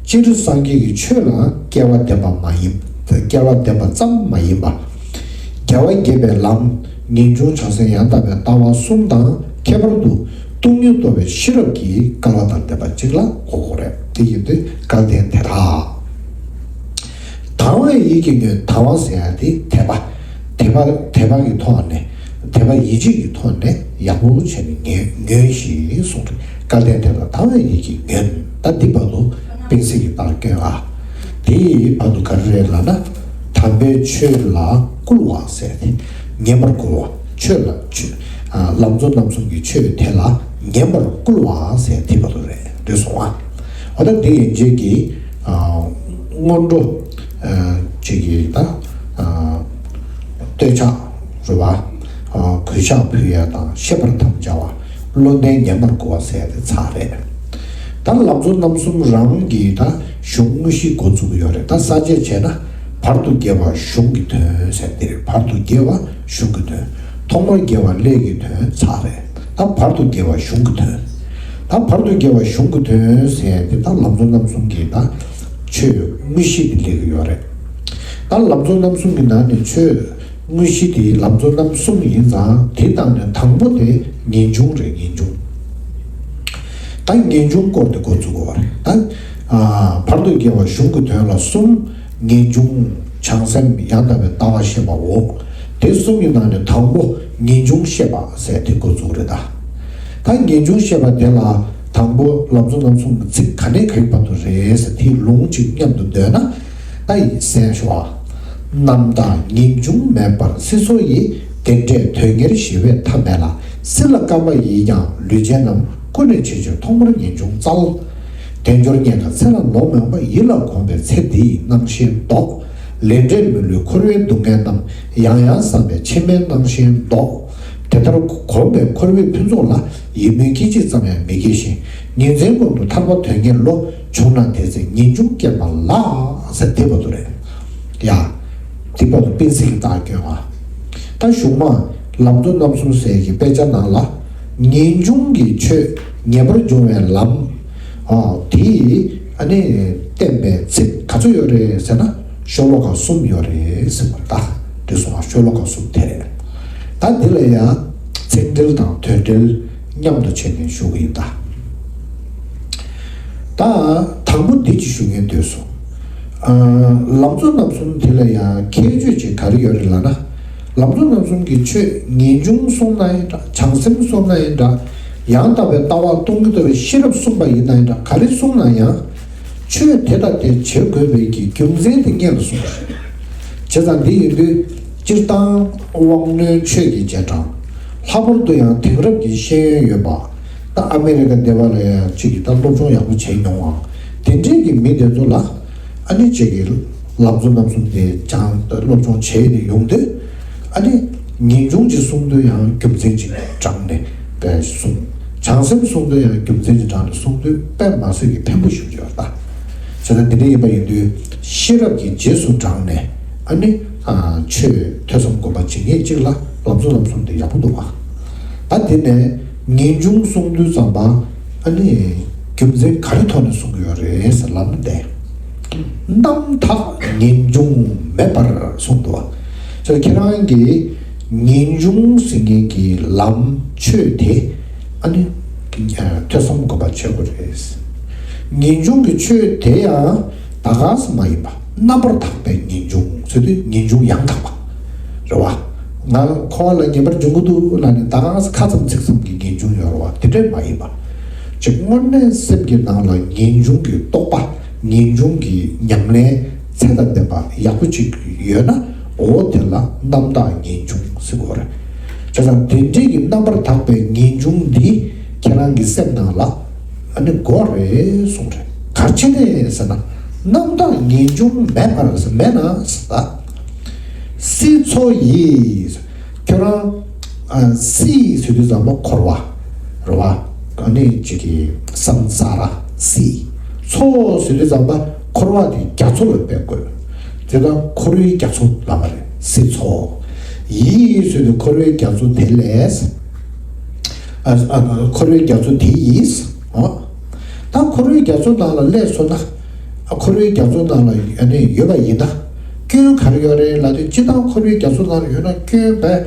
སྤྱིར་སངས་རྒྱས་ཀྱི་ཆོས་ལའང་སྐལ་བ་ལྡན་པ་མ་ཡིན། སྐལ་བ་ལྡན་པ་ཙམ་མ་ཡིན་པ། རྒྱལ་བ་དགྱེས་པའི་ལམ། ངེས་འབྱུང་བྱང་སེམས་ཡང་དག་པའི་ལྟ་བ་གསུམ་དང་ཁྱད་པར་དུ་སྟོང་ཉིད་རྟོགས་པའི་ཤེས་རབ་ཀྱི་སྐལ་བ་དང་ལྡན་པ་གཅིག་ལ་གོ་དགོས་རེད། དེ་ཡིན་དུས་སྐལ་ལྡན་དེ་དག་དང་བའི་ཡིད་ཀྱིས་ཉོན། དང་བ་ཟེར་ཡ་དེ་དད་པ། དད་པ་དད་པ་གི་ཐོག་ནས། དད་པ་ཡིད་ཆེས་ཀྱི་ཐོག་ནས་ཡག་པོ་བྱས་ནས་ཉོན་ཉོན་ཞེས་གསུངས་ཏེ། སྐལ་ལྡན་དེ་ལ་དང་བའི་ཡིད་ཀྱིས་ཉོན། ད་འདི་བར་དུ་དཔེ་གཟིགས་ཀྱི་རྟགས་སྐྱོན་ཨ། དེའི་བར་དུ་ག་རེ་རེད་ལབ་ན། དམ་པའི་ཆོས་ལ་བསྐུལ་བ་ཟེར་ཏེ། ཉན་པར་བསྐུལ་བ། ཆོས་ལ་ཆོས། ཨ་ལམ་གཙོ་རྣམ་གསུམ་གྱི་ཆོས་དེ་ལ་ཉན་པར་བསྐུལ་བ་ཟེར་དེ་བར་དུ་རེད། འགྲིག་སོང་ཨ། འོ་ད་འདི་ཡན་ཆད་ཀྱི་ཨ་སྔོན་འགྲོ་ཨ་ཅིག་གི་ད་ཨ་བསྟོད་ཕྱག་རེད་བ། ཨ་གུས་ཕྱག་ཕུལ་ཡ་དང་བཤད་པར་དམ་བཅའ་བ། བློ་ལྡན་ཉན་པར་གོ་བ་ཟེར་ཡ་དེ་ཚར་རེད། ད་ལམ་གཙོ་རྣམ་གསུམ་རང་གི་ད་གཞུང་དངོས་གཞི་འགོ་བཙུགས་ཡོད་རེད། ད་གསར་བརྗེ་བྱས་ན་བར་དུ་དགེ་བ་གཞུང་གི་དོན་ཟེར་དེ་རེད། བར་དུ་དགེ་བ་གཞུང་གི་དོན། ཐོག་མར་དགེ་བ་ལས་ཀྱི་དོན་ཚར་རེད། ད་བར་དུ་དགེ་བ་གཞུང་གི་དོན། ད་བར་དུ་དགེ་བ་གཞུང་གི་དོན་ཟེར་ཡ་དེ་ད་ལམ་གཙོ་རྣམ་གསུམ་གྱི་ད་ཆོས་དངོས་གཞི་དེ་སླེབས་ཀྱི་ཡོད་རེད། ད་ལམ་གཙོ་རྣམ་གསུམ་གྱི་ནང་ནས་ཆོས་དངོས་གཞི་དེ་ལམ་གཙོ་རྣམ་གསུམ་ཡིན་ཙང་། དེ་དང་ནི་དང་པོ་དེ་ངེས་འབྱུང་རེད། ངེས་འབྱུང་། ད་ངེས་འབྱུང་སྐོར་དེ་འགོ་ཚུགས་དགོས་པ་རེད། ད་ཨ་བར་དུ་དགེ་བ་གཞུང་གི་དོན་ལ་གསུམ། ངེས་འབྱུང་། བྱང་སེམས། ཡང་དག་པའི་ལྟ་བ་བཤད་པའོ། དེ་གསུམ་གྱི་ནང་ནས་དང་པོ་ངེས་འབྱུང་བཤད་པ་ཟེར་དེ་འགོ་ཚུགས་རེད་ད། ད་ངེས་འབྱུང་བཤད་པ་དེ་ལ་དང་པོ་ལམ་གཙོ་རྣམ་གསུམ་གྱི་ཚིག་ག་ནས་ག་གི་བར་དུ་རེད་ཟེར་དེའི་ལུང་གཅིག་མཉམ་དུ་འདོན་ན། ད་ཡིན་གསན་ཞུ་བ། རྣམ་དག་ངེས་འབྱུང་མེད་པར་སྲིད་མཚོ་ཡི། དེ་འདྲའི་དོན་གཉེར་ཞི་བའི་མཐའ་མེད་ལ། སྲིད་ལ་སྐམ་པ་ཡིས་ཀྱང་ལུས་ཅན་རྣམས། ཀུན་ནས་ཆེས་ཆེར་ཐོག་མར་ངེས་འབྱུང་བཙལ། དལ་འབྱོར་རྙེད་དཀའ་ཚེ་ལ་ལོ་མང་པ། ཡིད་ལ་གོམས་པའི་ཚེ་འདིའི་རྣམ་ཤེས་ལྡོག། ལས་འབྲས་མི་བསླུ་འཁོར་བའི་སྡུག་བསྔལ་རྣམས། ཡང་ཡང་བསམ་པས་ཕྱི་མའི་རྣམ་ཤེས་ལྡོག། དེ་ལྟར་གོམས་པས་འཁོར་བའི་ཕུན་ཚོགས་ལ། ཡིད་སྨོན་སྐད་ཅིག་ཙམ་ཡང་མི་སྐྱེ་ཞིང་། ཉིན་མཚན་ཀུན་ཏུ་ཐར་པ་དོན་གཉེར་བློ། བྱུང་ན་དེ་ཚེ་ངེས་འབྱུང་སྐྱེས་པ་ལགས། ཟེར་དེ་བར་དུ་རེད། ཡ། དེ་བར་དུ་སྤེལ་ཚིག་གི་རྟགས་སྐྱོན་པ། ད་གཞུང་མ་ལམ་གཙོ་རྣམ་གསུམ་ཟེར་གྱི་དཔེ་ཆ་ནང་ལ། ངེས་འབྱུང་གི་ཆོས་ངེས་པར་འབྱུང་བའི་ལམ། ཨ་དེ་ཨ་ནི་བསྟན་པའི་ཚིག་ག་ཚོད་ཡོད་རེད་ཟེར་ན། ཤོ་ལོ་ཀ་གསུམ་ཡོད་རེད་ཟེར་བ་ད། དེ་སོང་བ་ཤོ་ལོ་ཀ་གསུམ་དེ་རེད། ད་འདི་ལ་ཡང་ཚིག་འགྲེལ་དང་དོན་འགྲེལ་མཉམ་དུ་བྱས་ནས་ཞུ་གི་ཡིན་ད། ད་དང་པོ་འདི་ཅིག་ཞུ་ངེས་འདོད་སོང་། ཨ་ལམ་གཙོ་རྣམ་གསུམ་དེ་ལ་ཡང་ཁྱད་ཆོས་ཅིག་ག་རེ་ཡོད་རེད་ལབ་ན། ལམ་གཙོ་རྣམ་གསུམ་གྱི་ཆོས་ངེས་འབྱུང་གསུངས་ན་ཡིན་འདྲ། བྱང་སེམས་གསུངས་ན་ཡིན་འདྲ། ཡང་དག་པའི་ལྟ་བ་སྟོང་ཉིད་རྟོགས་པའི་ཤེས་རབ་གསུངས་པ་ཡིན་ན་ཡིན་འདྲ། ག་རེ་གསུངས་ན་ཡང་། ཆོས་དེ་དང་དེ་བྱེད་དགོས་པའི་གི་རྒྱུ་མཚན་དེ་སྔོན་ལ་གསུངས་རེད། བྱས་ཙང་འདི་ཡིན་དུས། སྤྱིར་བཏང་དབང་རྣོན་ཆོས་ཀྱི་རྗེས་འབྲང་། ལྷག་པར་དུ་ཡང་དེང་རབས་ཀྱི་ཤེས་ཡོན་ཡོད་པ། ད་ཨ་མེ་རི་ཀ་འདི་པ་ལ་ཡང་གཅིག་གིས་ད་སློབ་སྦྱོང་ཡག་པོ་བྱས་མྱོང་བ། དེ་འདྲའི་གི་མི་དེ་ཚོ་ལ། ཨ་ནི་གཅིག་གིས་ལམ་གཙོ་རྣམ་གསུམ་དེ་སྦྱང་སློབ་སྦྱོང་བྱས་ནས་ཡོང་དུས། ཨ་ནི་ངེས་འབྱུང་གཅིག་གསུང་དུས་ཡང་རྒྱུ་མཚན་གཅིག་དྲངས་ནས་དཔེ་གསུངས། བྱང་སེམས་གསུང་དུས་ཡང་རྒྱུ་མཚན་གཅིག་དྲངས་ནས་གསུང་དུས་དཔེ་མ་སྲིད་ཀྱི་ཕན་པོ་ཞེ་པོ་ཅིག་ཡོད་རེད་ད། བྱས་ཙང་འདི་འདྲ་ཡིན་པ་ཡིན་དུས་ཤེས་རབ་ཀྱི་རྗེས་སུ་འབྲངས་ནས། ཨ་ནི་ཨ་ཆོས་ཐོས་བསམ་སྒོམ་པ་བྱེད་མཁན་གཅིག་ལ་ལམ་གཙོ་རྣམ་གསུམ་དེ་ཡག་པོ་འདུག་ག། ད་དེ་ནས་ངེས་འབྱུང་གསུང་དུས་ཙམ་པ། ཨ་ནི་རྒྱུ་མཚན་ག་རེ་ཐོག་ནས་གསུང་གི་ཡོད་རེད་ཟེར་ལབ་ན། དེ་རྣམ་དག་ངེས་འབྱུང་མེད་པར་གསུངས་འདུག་བ། ཁྱེད་ཁྱེད་རང་གིས་ངེས་འབྱུང་ཟེར་མཁན་གྱི་ལམ་ཆོས་དེ། ཨ་ནི་ཐོས་བསམ་སྒོམ་པ་བྱེད་དགོས་རེད། ངེས་འབྱུང་གི་ཆོས་དེ་ཡང་ད་ག་སེ་མ་ཡིན་པ། རྣམ་པར་དག་པའི་ངེས་འབྱུང་ཟེར་དུས་ངེས་འབྱུང་ཡང་དག་པ་རེད་བ། ང་འཁོར་བ་ལ་ངེས་པར་འབྱུང་གི་འདུག་ལབ་ནས་ད་ག་སེ་ཁ་ཙམ་ཚིག་ཙམ་གྱི་ངེས་འབྱུང་ཡོད་རེད་བ། དེ་འདྲ་མ་ཡིན་པ། ཅིག་དངོས་གནས་སེམས་ཀྱི་ནང་ལ་ངེས་འབྱུང་གི་རྟོག་པ། ངེས་འབྱུང་གི་ཉམས་ལེན་ཚད་དང་ལྡན་པ་ཡག་པོ་ཅིག་ཡོད་ན། འོ་དེ་ལ་རྣམ་དག་ངེས་འབྱུང་ཟེར་གྱི་ཡོད་རེད། བྱས་ཙང་དེ་འདྲའི་གི་རྣམ་པར་དག་པའི་ངེས་འབྱུང་འདི་ཁྱེད་རང་གི་སེམས་ནང་ལ་ཨ་ནི་དགོས་རེད་གསུངས་རེད། ག་རེ་བྱས་ནས་ཟེར་ན། རྣམ་དག་ངེས་འབྱུང་མེད་པར་ཟེར། མེད་ན་ཟེར་ད། སྲིད་མཚོ་ཡི། ཁྱོད་རང་ཨ་སྲིད་ཟེར་དུས་ཙམ་པ་འཁོར་བ་རེད་བ། ཨ་ནི་གཅིག་གི་སམ་ས་ར་སྲིད། མཚོ་ཟེར་དུས་ཙམ་པ་འཁོར་བ་དེ་རྒྱ་མཚོ་ལ་དཔེ་བཀོད། དེ་ལ་འཁོར་བའི་རྒྱ་མཚོ་ལབ་པ་རེད། སྲིད་མཚོ། ཡི་ཟེར་དུས་འཁོར་བའི་རྒྱ་མཚོ་དེ་ལས། ཨ་ཨ་འཁོར་བའི་རྒྱ་མཚོ་དེ་ཡིས། ཨོ། ད་འཁོར་བའི་རྒྱ་མཚོ་ནང་ལ་སླེབས་སོང་ན། ཨ་འཁོར་བའི་རྒྱ་མཚོ་ནང་ལ་ཨ་ནི་ཡོད་པ་ཡིན་ན། སྐྱོན་ག་རེ་ཡོད་རེད་ལབ་དུས། སྤྱིར་བཏང་འཁོར་བའི་རྒྱ་མཚོ་ནང་ལ་ཡོད་ན་སྐྱོན་བས།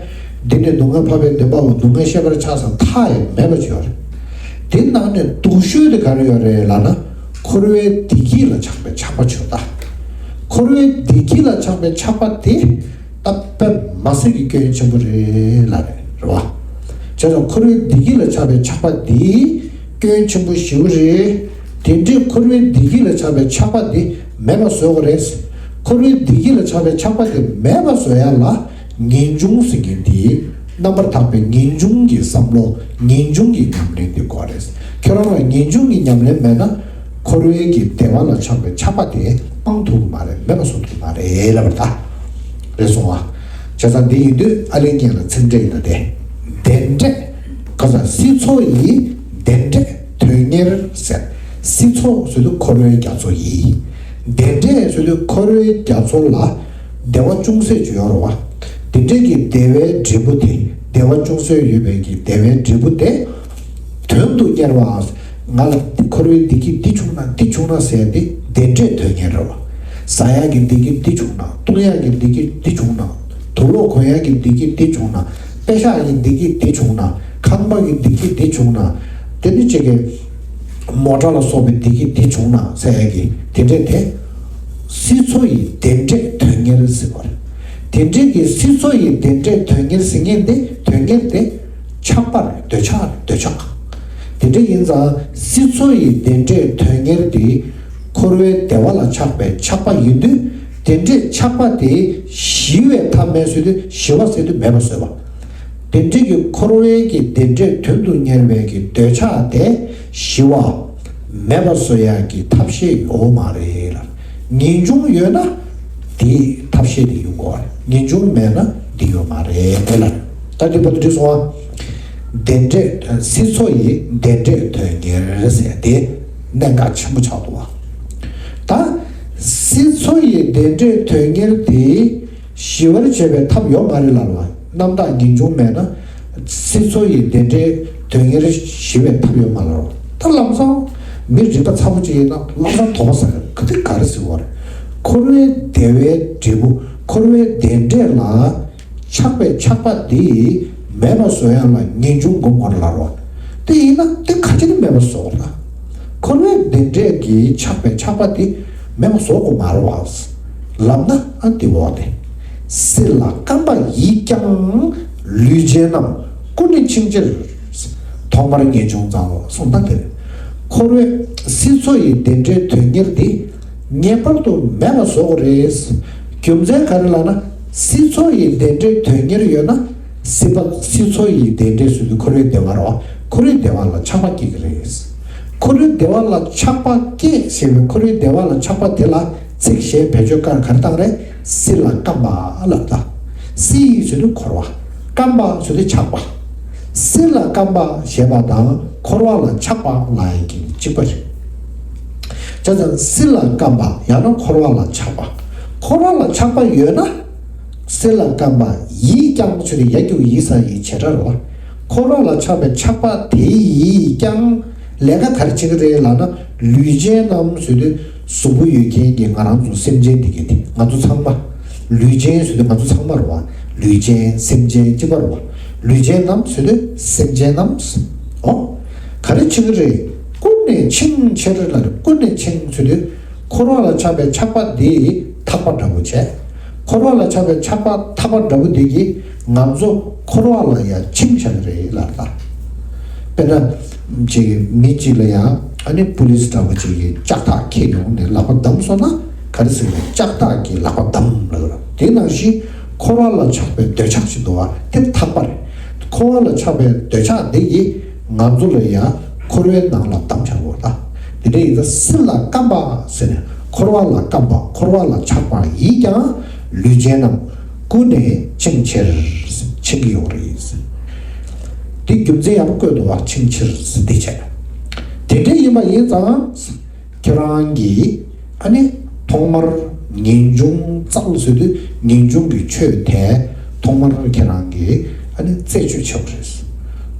འདི་ནི་སྡུག་བསྔལ་འཕགས་པའི་བདེན་པའོ། སྡུག་བསྔལ་ཤེས་པར་བྱ་ཟེར་མཐའ་ཡས་མེད་པ་ཅིག་ཡོད་རེད། དེ་ནང་ནས་སྡུག་ཤོས་དེ་ག་རེ་ཡོད་རེད་ལབ་ན། འཁོར་བའི་བདེ་སྐྱིད་ལ་ཆགས་པའི་ཆགས་པ་ཅིག་ཡོད་ད། འཁོར་བའི་བདེ་སྐྱིད་ལ་ཆགས་པའི་ཆགས་པ་དེ། ད་དཔེ་མ་སྲིད་ཀྱི་སྐྱོན་ཆེན་པོ་རེད་ལབ་རེད། རེད་བ། བྱས་ཙང་འཁོར་བའི་བདེ་སྐྱིད་ལ་ཆགས་པའི་ཆགས་པ་འདི་སྐྱོན་ཆེན་པོ་ཞེ་པོ་རེད། དེ་འདྲའི་འཁོར་བའི་བདེ་སྐྱིད་ལ་ཆགས་པའི་ཆགས་པ་འདི་མེད་པ་བཟོ་དགོས་རེད། འཁོར་བའི་བདེ་སྐྱིད་ལ་ཆགས་པའི་ཆགས་པ་འདི་མེད་པ་བཟོ་ཡ་ལ། ངེས་འབྱུང་ཟེར་མཁན་འདི། རྣམ་པར་དག་པའི་ངེས་འབྱུང་གི་བསམ་བློ། ངེས་འབྱུང་གི་ཉམས་ལེན་འདི་དགོས་རེད། ཁྱོད་རང་ལ་ངེས་འབྱུང་གི་ཉམས་ལེན་མེད་ན། འཁོར་བའི་གི་བདེ་བ་ལ་ཆགས་པའི་ཆགས་པ་དེ་སྤང་ཐུབ་ཀྱི་མ་རེད། མེད་པ་བཟོ་ཐུབ་ཀྱི་མ་རེད་ལབ་པ་རེད་ད། རེད་སོང་བ། བྱས་ཙང་འདི་ཡིན་དུས་ཨ་ལས་ངན་ལ་ཚིག་འགྲེལ་ཡིན་ན་དེ། བདེན་འབྲས། སྲིད་མཚོ་ཡི་བདེ་འབྲས་དོན་གཉེར་ཟེར། སྲིད་མཚོ་ཟེར་དུས་འཁོར་བའི་རྒྱ་མཚོ་ཡིན། བདེ་འབྲས་ཟེར་དུས་འཁོར་བའི་རྒྱ་མཚོ་ལ་བདེ་བ་ཅུང་ཟད་ཅིག་ཡོད་རེད་བ། དེ་འདྲའི་གི་བདེ་བའི་འབྲས་བུ་དེ། བདེ་བ་ཅུང་ཟད་ཡོད་པའི་གི་བདེ་བའི་འབྲས་བུ་དེ་དོན་དུ་གཉེར་བ། ང་ལ་འཁོར་བའི་བདེ་སྐྱིད་འདི་བྱུང་ན་འདི་བྱུང་ན་ཟེར་ཏེ་བདེ་འབྲས་དོན་གཉེར་རེད་བ། ཟ་ཡག་གི་བདེ་སྐྱིད་འདི་བྱུང་ན། འཐུང་ཡག་གི་བདེ་སྐྱིད་འདི་བྱུང་ན། དུག་ལོག་གོན་ཡག་གི་བདེ་སྐྱིད་འདི་བྱུང་ན། པེ་ཤག་གི་བདེ་སྐྱིད་འདི་བྱུང་ན། ཁང་པ་གི་བདེ་སྐྱིད་འདི་བྱུང་ན། དེ་ནི་ཅིག་གི་མོ་ཊ་ལ་སོགས་པའི་བདེ་སྐྱིད་འདི་བྱུང་ན་ཟེར་ཡག་གི་དེ་འདྲས་དེ། སྲིད་མཚོ་ཡི་བདེ་འབྲས་དོན་གཉེར་ཟེར་བ་རེད། དེ་འདྲས་ཀྱི་སྲིད་མཚོ་ཡི་བདེ་འབྲས་དོན་གཉེར་ཟེར་མཁན་དེ། དོན་གཉེར་དེ་ཆགས་པ་རེད། འདོད་ཆགས་རེད། འདོད་ཆགས། དེ་འདྲ་ཡིན་ཙང་སྲིད་མཚོ་ཡི་བདེ་འབྲས་དོན་གཉེར་དེ་འཁོར་བའི་བདེ་བ་ལ་ཆགས་པའི་ཆགས་པ་ཡིན་དུས། དེ་འདྲའི་ཆགས་པ་དེ་ཞི་བའི་ཐབས་མེད་ཟེར་དུས། ཞི་བ་ཟེར་དུས་མེད་པ་བཟོས་པ། དེ་འདྲའི་གི་འཁོར་བའི་གི་བདེ་འབྲས་དོན་དུ་གཉེར་བའི་གི་འདོད་ཆགས་དེ་ཞི་བ་མེད་པ་བཟོ་ཡག་གི་ཐབས་ཤེས་ཡོད་མ་རེད་ལ། ངེས་འབྱུང་ཡོད་ན་དེའི་ཐབས་ཤེས་དེ་ཡོང་གི་རེད། ངེས་འབྱུང་མེད་ན་འདི་ཡོད་མ་རེད་ལ། ད་འདི་བར་དུ་འགྲིག་སོང་ང་། བདེ་འབྲས། སྲིད་མཚོ་ཡི་བདེ་འབྲས་དོན་གཉེར་ཟེར་དེ་གནད་འགག་ཆེན་པོ་ཆགས་འདུག་བ། ད་སྲིད་མཚོ་ཡི་བདེ་འབྲས་དོན་གཉེར་དེ་ཞི་བར་བྱེད་པའི་ཐབས་ཡོད་མ་རེད་ལ། རྣམ་དག་ངེས་འབྱུང་མེད་ན་སྲིད་མཚོ་ཡི་བདེ་འབྲས་དོན་གཉེར་ཞི་བའི་ཐབས་ཡོད་མ་རེད། ད་ལམ་སང་མི་རིག་པ་ཚ་པོ་ཅིག་ཡིན་ན་ལམ་སང་དོགས་པ་ཟ་གི་རེད། ག་དེ་ག་རེ་ཟེར་བ་རེད། འཁོར་བའི་བདེ་བའི་འབྲས་བུ། འཁོར་བའི་བདེ་འབྲས་ལ་ཆགས་པའི་ཆགས་པ་དེ་མེད་པ་བཟོ་ཡག་ལ་ངེས་འབྱུང་སྒོམ་དགོས་ལབ་རེད་བ། དེ་ཡིན་ན་དེ་ག་ཅི་ནས་མེད་པ་བཟོ་དགོས་ལ། འཁོར་བའི་བདེ་འབྲས་ཀྱི་ཆགས་པའི་ཆགས་པ་དེ་མེད་པ་བཟོ་དགོས་མ་རེད་བ། ལབ་ན་ཨ་འདི་འོ་དེ། སྲིད་ལ་རྐང་པ་ཡིས་ཀྱང་། ལུས་ཅན་རྣམས་ཀུན་ནས་འཆིང་ཕྱིར། ཐོག་མར་ངེས་འབྱུང་ཙམ་ལ་གསུངས་ད་དེ་རེད། འཁོར་བའི་སྲིད་མཚོ་ཡི་བདེ་འབྲས་དོན་གཉེར་དེ་ངེས་པར་དུ་མེད་པ་བཟོ་དགོས་རེད། རྒྱུ་མཚན་ག་རེ་ལབ་ན། སྲིད་མཚོ་ཡི་བདེ་འབྲས་དོན་གཉེར་ཡོད་ན། སྲིད་པ། སྲིད་མཚོ་ཡི་བདེ་འབྲས་ཟེར་དུས་འཁོར་བའི་བདེ་བ་རེད་བ། འཁོར་བའི་བདེ་བ་ལ་ཆགས་པ་སྐྱེ་གི་རེད། འཁོར་བའི་བདེ་བ་ལ་ཆགས་པ་སྐྱེ་ཞེས་པའི་འཁོར་བའི་བདེ་བ་ལ་ཆགས་པ་དེ་ལ་ཚིག་གཞན་བེད་སྤྱོད་ག་རེ་བཏང་རེད། སྲིད་ལ་རྐང་པ་ལབ་ད། སྲིད་ཟེར་དུས་འཁོར་བ། རྐང་པ་ཟེར་དུས་ཆགས་པ། སྲིད་ལ་རྐང་པ་ཞེས་པ་དང་འཁོར་བ་ལ་ཆགས་པ་ལབ་ཡག་གི་གཅིག་པ་རེད། བྱས་ཙང་སྲིད་ལ་རྐང་པ་ཡང་ན་འཁོར་བ་ལ་ཆགས་པ། འཁོར་བ་ལ་ཆགས་པ་ཡོད་ན། སྲིད་ལ་རྐང་པ་ཡིས་ཀྱང་ཟེར་དུས་ཡ་གི་གུ་ཡིས་ས་ཡི་བྱེད་སྒྲ་རེད་བ། འཁོར་བ་ལ་ཆགས་པའི་ཆགས་པ་དེ་ཡིས་ཀྱང་ལས་ཀ་ག་རེ་བྱེད་ཀྱི་རེད་ལབ་ན། ལུས་ཅན་རྣམས་ཟེར་དུས་གཟུགས་པོ་ཡོད་མཁན་གྱི་ང་རང་ཚོ་སེམས་ཅན་འདི་གས་དེ་ང་ཚོ་ཚང་མ། ལུས་ཅན་ཟེར་དུས་ང་ཚོ་ཚང་མ་རེད་བ། ལུས་ཅན་སེམས་ཅན་གཅིག་པ་རེད་བ། ལུས་ཅན་རྣམས་ཟེར་དུས་སེམས་ཅན་རྣམས། འོ། ག་རེ་བྱེད་ཀྱི་རེད། ཀུན་ནས་འཆིང་ཕྱིར་ལ་རེད། ཀུན་ནས་འཆིང་ཟེར་དུས་འཁོར་བ་ལ་ཆགས་པའི་ཆགས་པ་འདི་ཐག་པ་འདྲ་བོ་བྱས། འཁོར་བ་ལ་ཆགས་པའི་ཆགས་པ་ཐག་པ་འདྲ་བོ་འདི་གིས་ང་ཚོ་འཁོར་བ་ལ་ཡང་འཆིང་བྱ་གི་རེད་ལབ་ད། དཔེར་ན། ཅིག་མི་གཅིག་ལ་ཡང་ཨ་ནི་པུ་ལིས་འདྲ་བོ་ཅིག་གིས་ལྕགས་ཐག་ཁྱེར་ཡོང་ནས་ལག་པ་བསྡམས་སོང་ན་ག་རེ་ཟེར་ན་ལྕགས་ཐག་གིས་ལག་པ་བསྡམས་ལབ་ར། དེ་ནང་བཞིན་འཁོར་བ་ལ་ཆགས་པའི་འདོད་ཆགས་ཤིག་འདུག་བ། དེ་ཐག་པ་རེད། འཁོར་བ་ལ་ཆགས་པའི་འདོད་ཆགས་འདི་ཡིས་ང་ཚོ་ལ་ཡང་འཁོར་བའི་ནང་ལ་བསྡམས་བཞག་པ་རེད་ད། དེ་འདྲ་ཡིན་ཙང་སྲིད་ལ་རྐང་པ་ཟེར་ནས་འཁོར་བ་ལ་རྐང་པ། འཁོར་བ་ལ་ཆགས་པ་ཡིས་ཀྱང་ལུས་ཅན་རྣམས་ཀུན་ནས་འཆིང་ཕྱིར། འཆིང་གི་ཡོད་རེད། དེ་རྒྱུ་མཚན་ཡག་པོ་བཀོད་འདུག་བ། འཆིང་ཕྱིར་ཟེར་དེ་བྱས། དེ་འདྲ་ཡིན་པ་ཡིན་ཙང་ཁྱེད་རང་གིས་ཨ་ནི་ཐོག་མར་ངེས་འབྱུང་བཙལ་ཟེར་དུས་ངེས་འབྱུང་གི་ཆོས་དེ་ཐོག་མར་ཁྱེད་རང་གིས་ཨ་ནི་རྩད་གཅོད་བྱེད་དགོས་རེད།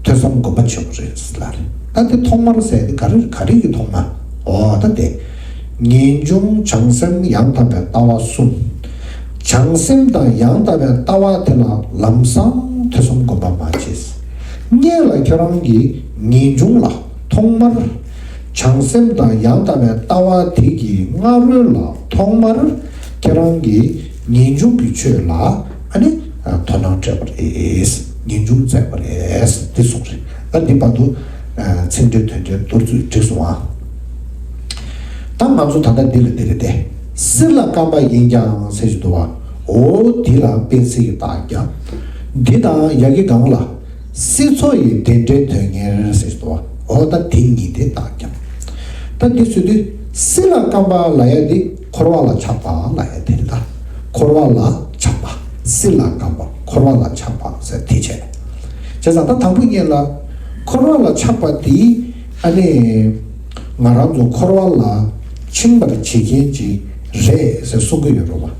ཐོས་བསམ་སྒོམ་པ་བྱེད་དགོས་རེད་ལབ་རེད། ད་དེ་ཐོག་མར་ཟེར་དེ་ག་རེ་ག་རེ་གི་ཐོག་མ། འོ་ད་དེ། ངེས་འབྱུང་བྱང་སེམས་ཡང་དག་པའི་ལྟ་བ་གསུམ། བྱང་སེམས་དང་ཡང་དག་པའི་ལྟ་བ་དེ་ལ་ལམ་སང་ཐོས་བསམ་སྒོམ་པ་མ་བྱས། སྔོན་ལ་ཁྱེད་རང་གིས་ངེས་འབྱུང་ལ་ཐོག་མར་བྱང་སེམས་དང་ཡང་དག་པའི་ལྟ་བ་དེ་གི་སྔ་རོལ་ལ་ཐོག་མར་ཁྱེད་རང་གིས་ངེས་འབྱུང་གི་ཆོས་ལ་ཨ་ནི་དོ་སྣང་སྤྲད་པ་རེད། ངེས་འབྱུང་བཙལ་བ་རེད། འདི་གསུངས་རེད། ད་འདི་བར་དུ་ཚིག་འགྲེལ་དོན་འགྲེལ་མདོར་བསྡུས་འགྲིག་སོང་ཨ། ད་ང་ཚོ་ད་ལྟ་འདི་ལ་འདི་རེད་དེ། སྲིད་ལ་རྐང་པ་ཡིན་ཀྱང་ཟེར་གྱི་འདུག་བ། འོ་འདི་ལ་སྤེལ་ཚིག་གི་རྟགས་ཀྱང་། འདི་དང་ཡ་གི་གང་ལ། སྲིད་མཚོ་ཡི་བདེ་འབྲས་དོན་གཉེར་ཟེར་གྱི་འདུག་བ། འོ་ད་འདི་གཉིས་དེ་རྟགས་ཀྱང་། ད་འདི་ཟེར་དུས་སྲིད་ལ་རྐང་པ་ལབ་ཡ་འདི་འཁོར་བ་ལ་ཆགས་པ་ལབ་ཡ་དེ་རེད་ད། འཁོར་བ་ལ་ཆགས་པ། སྲིད་ལ་རྐང་པ་འཁོར་བ་ལ་ཆགས་པ་ཟེར་དེ་བྱས། བྱས་ཙང་ད་དང་པོ་ཉིད་ལ། འཁོར་བ་ལ་ཆགས་པ་དེ་ཨ་ནི་ང་རང་ཚོ་འཁོར་བ་ལ་འཆིང་བར་བྱེད་མཁན་ཅིག་རེད་ཟེར་གསུང་གི་ཡོད་རེད་བ།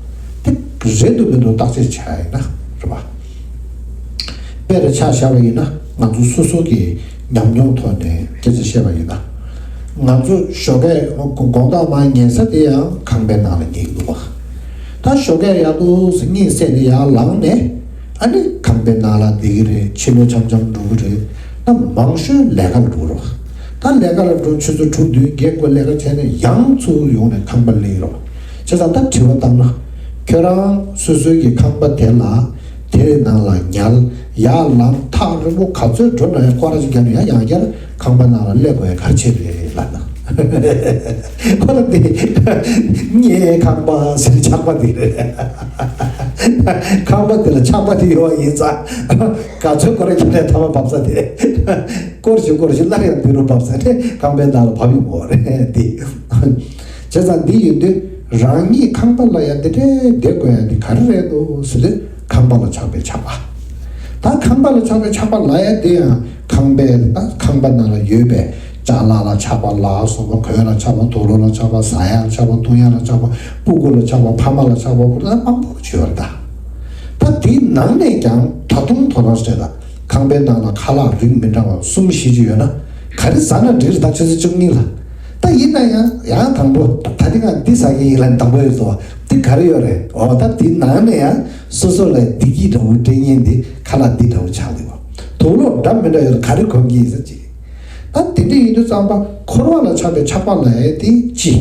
དེ་རེད་འདུག་མི་འདུག་བརྟག་དཔྱད་བྱས་ཡིན་ན་རེད་བ། དཔེར་ཆ་བཞག་པ་ཡིན་ན་ང་ཚོ་སོ་སོ་གི་ཉམས་མྱོང་ཐོག་ནས་སྐད་ཆ་བཤད་པ་ཡིན་ན། ང་ཚོ་ཞོགས་ཀས་དགོང་དག་མར་ཉལ་ས་དེ་ཡང་ཁང་པའི་ནང་ལ་ཉལ་གི་འདུག་བ། ད་ཞོགས་ཀས་ཡར་འདུག་སེ་གཉིད་སད་ནས་ཡར་ལངས་ནས་ཨ་ནི་ཁང་པའི་ནང་ལ་བསྡད་ཀྱི་རེད། ཕྱི་ལོགས་འཆམ་འཆམ་འགྲོ་གི་རེད། ད་མང་ཤོས་ལས་ཀ་ལ་འགྲོ་གི་རེད་བ། ད་ལས་ཀ་ལ་འགྲོ་ཆུ་ཚོད་དྲུག་བདུན་བརྒྱད་སྐོར་ལས་ཀ་བྱས་ནས་ཡང་ཚུར་ཡོང་ནས་ཁང་པ་སླེབས་ཀྱི་རེད་བ། བྱས་ཙང་ད་དྲི་བ་བཏང་ན། ཁྱོད་རང་སོ་སོའི་གི་ཁང་པ་དེ་ལ་དེའི་ནང་ལ་ཉལ། ཡར་ལངས། ཐག་རིང་པོ་ག་ཚོད་འགྲོ་ན་ཡང་སྐོར་ར་ཅིག་བརྒྱབ་ནས་ཡང་ཡང་བསྐྱར་ཁང་པ་ནང་ལ་སླེབས་དགོས་ཡ་ག་རེ་བྱས་རེད་ལབ་ན། ཁོ་ལ་དེ་ངའི་ཁང་པ་ཟེར་ཆགས་པ་དེ་རེད། ཁང་པ་དེ་ལ་ཆགས་པ་དེ་ཡོད་པ་ཡིན་ཙང་ག་ཚོད་སྐོར་ར་བརྒྱབ་ནས་ཐ་མ་བབས་ས་དེ་སྐོར་བཞིན་སྐོར་བཞིན་སླར་ཡང་དེ་རུ་བབས་ས་རེད། ཁང་པའི་ནང་ལ་བབས་ཡོང་གི་རེད་དེ། བྱས་ཙང་འདི་ཡིན་དུས་རང་ཉིད་ཁང་པ་ལ་ཡང་འདི་འདྲའི་བསྡད་དགོས་ཡ་འདི་ག་རེ་རེད་འདུག་ཟེར་དུས་ཁང་པ་ལ་ཆགས་པའི་ཆགས་པ། ད་ཁང་པ་ལ་ཆགས་པའི་ཆགས་པ་ལབ་ཡ་དེ་ཡང་ཁང་པའི་ད་ཁང་པ་ནང་ལ་ཡོད་པའི་ཅ་ལག་ལ་ཆགས་པ་ལ་སོགས་པ། གོས་ལ་ཆགས་པ། དུག་ལོག་ལ་ཆགས་པ། ཟ་ཡ་ལ་ཆགས་པ། འཐུང་ཡ་ལ་ཆགས་པ། སྤུ་གུ་ལ་ཆགས་པ། ཕ་མ་ལ་ཆགས་པ། ཁོ་ད་མང་པོ་ཡོད་རེད་ད། ད་དེའི་ནང་ནས་ཀྱང་ད་དུང་དོ་སྣང་བྱས་ད། ཁང་པའི་ནང་ལ་ཁ་ལག་རིགས་མི་འདྲ་བ་གསུམ་བཞི་ཅིག་ཡོད་ན་ག་རེ་ཟ་ན་འགྲིག་རེད་ད། ཆུ་ཚོད་བཅུ་གཉིས་ལ། ད་ཡིན་ན་ཡང་ཡང་དང་པོ་ད་འདི་ང་འདི་ཟ་གི་ཡིན་ལབ་དང་པོ་ཡོད་ཚོ་འདི་ག་རེ་ཡོད་རེད། འོ་ད་དེའི་ནང་ནས་ཡང་སོ་སོ་ལ་བདེ་སྐྱིད་འདྲ་བོ་སྤྲད་མཁན་འདི་ཁ་ལག་འདི་འདྲ་བོ་ཆགས་འདུག་བ། དུག་ལོག་འདྲ་མི་འདྲ་ཡོད་ན་ག་རེ་གོན་གི་ཡིན་ཟེར་ཅིག་ད་དེ་འདྲ་ཡིན་དུས་ཙམ་པ་འཁོར་བ་ལ་ཆགས་པའི་ཆགས་པ་ལབ་ཡ་དེ་ཅི།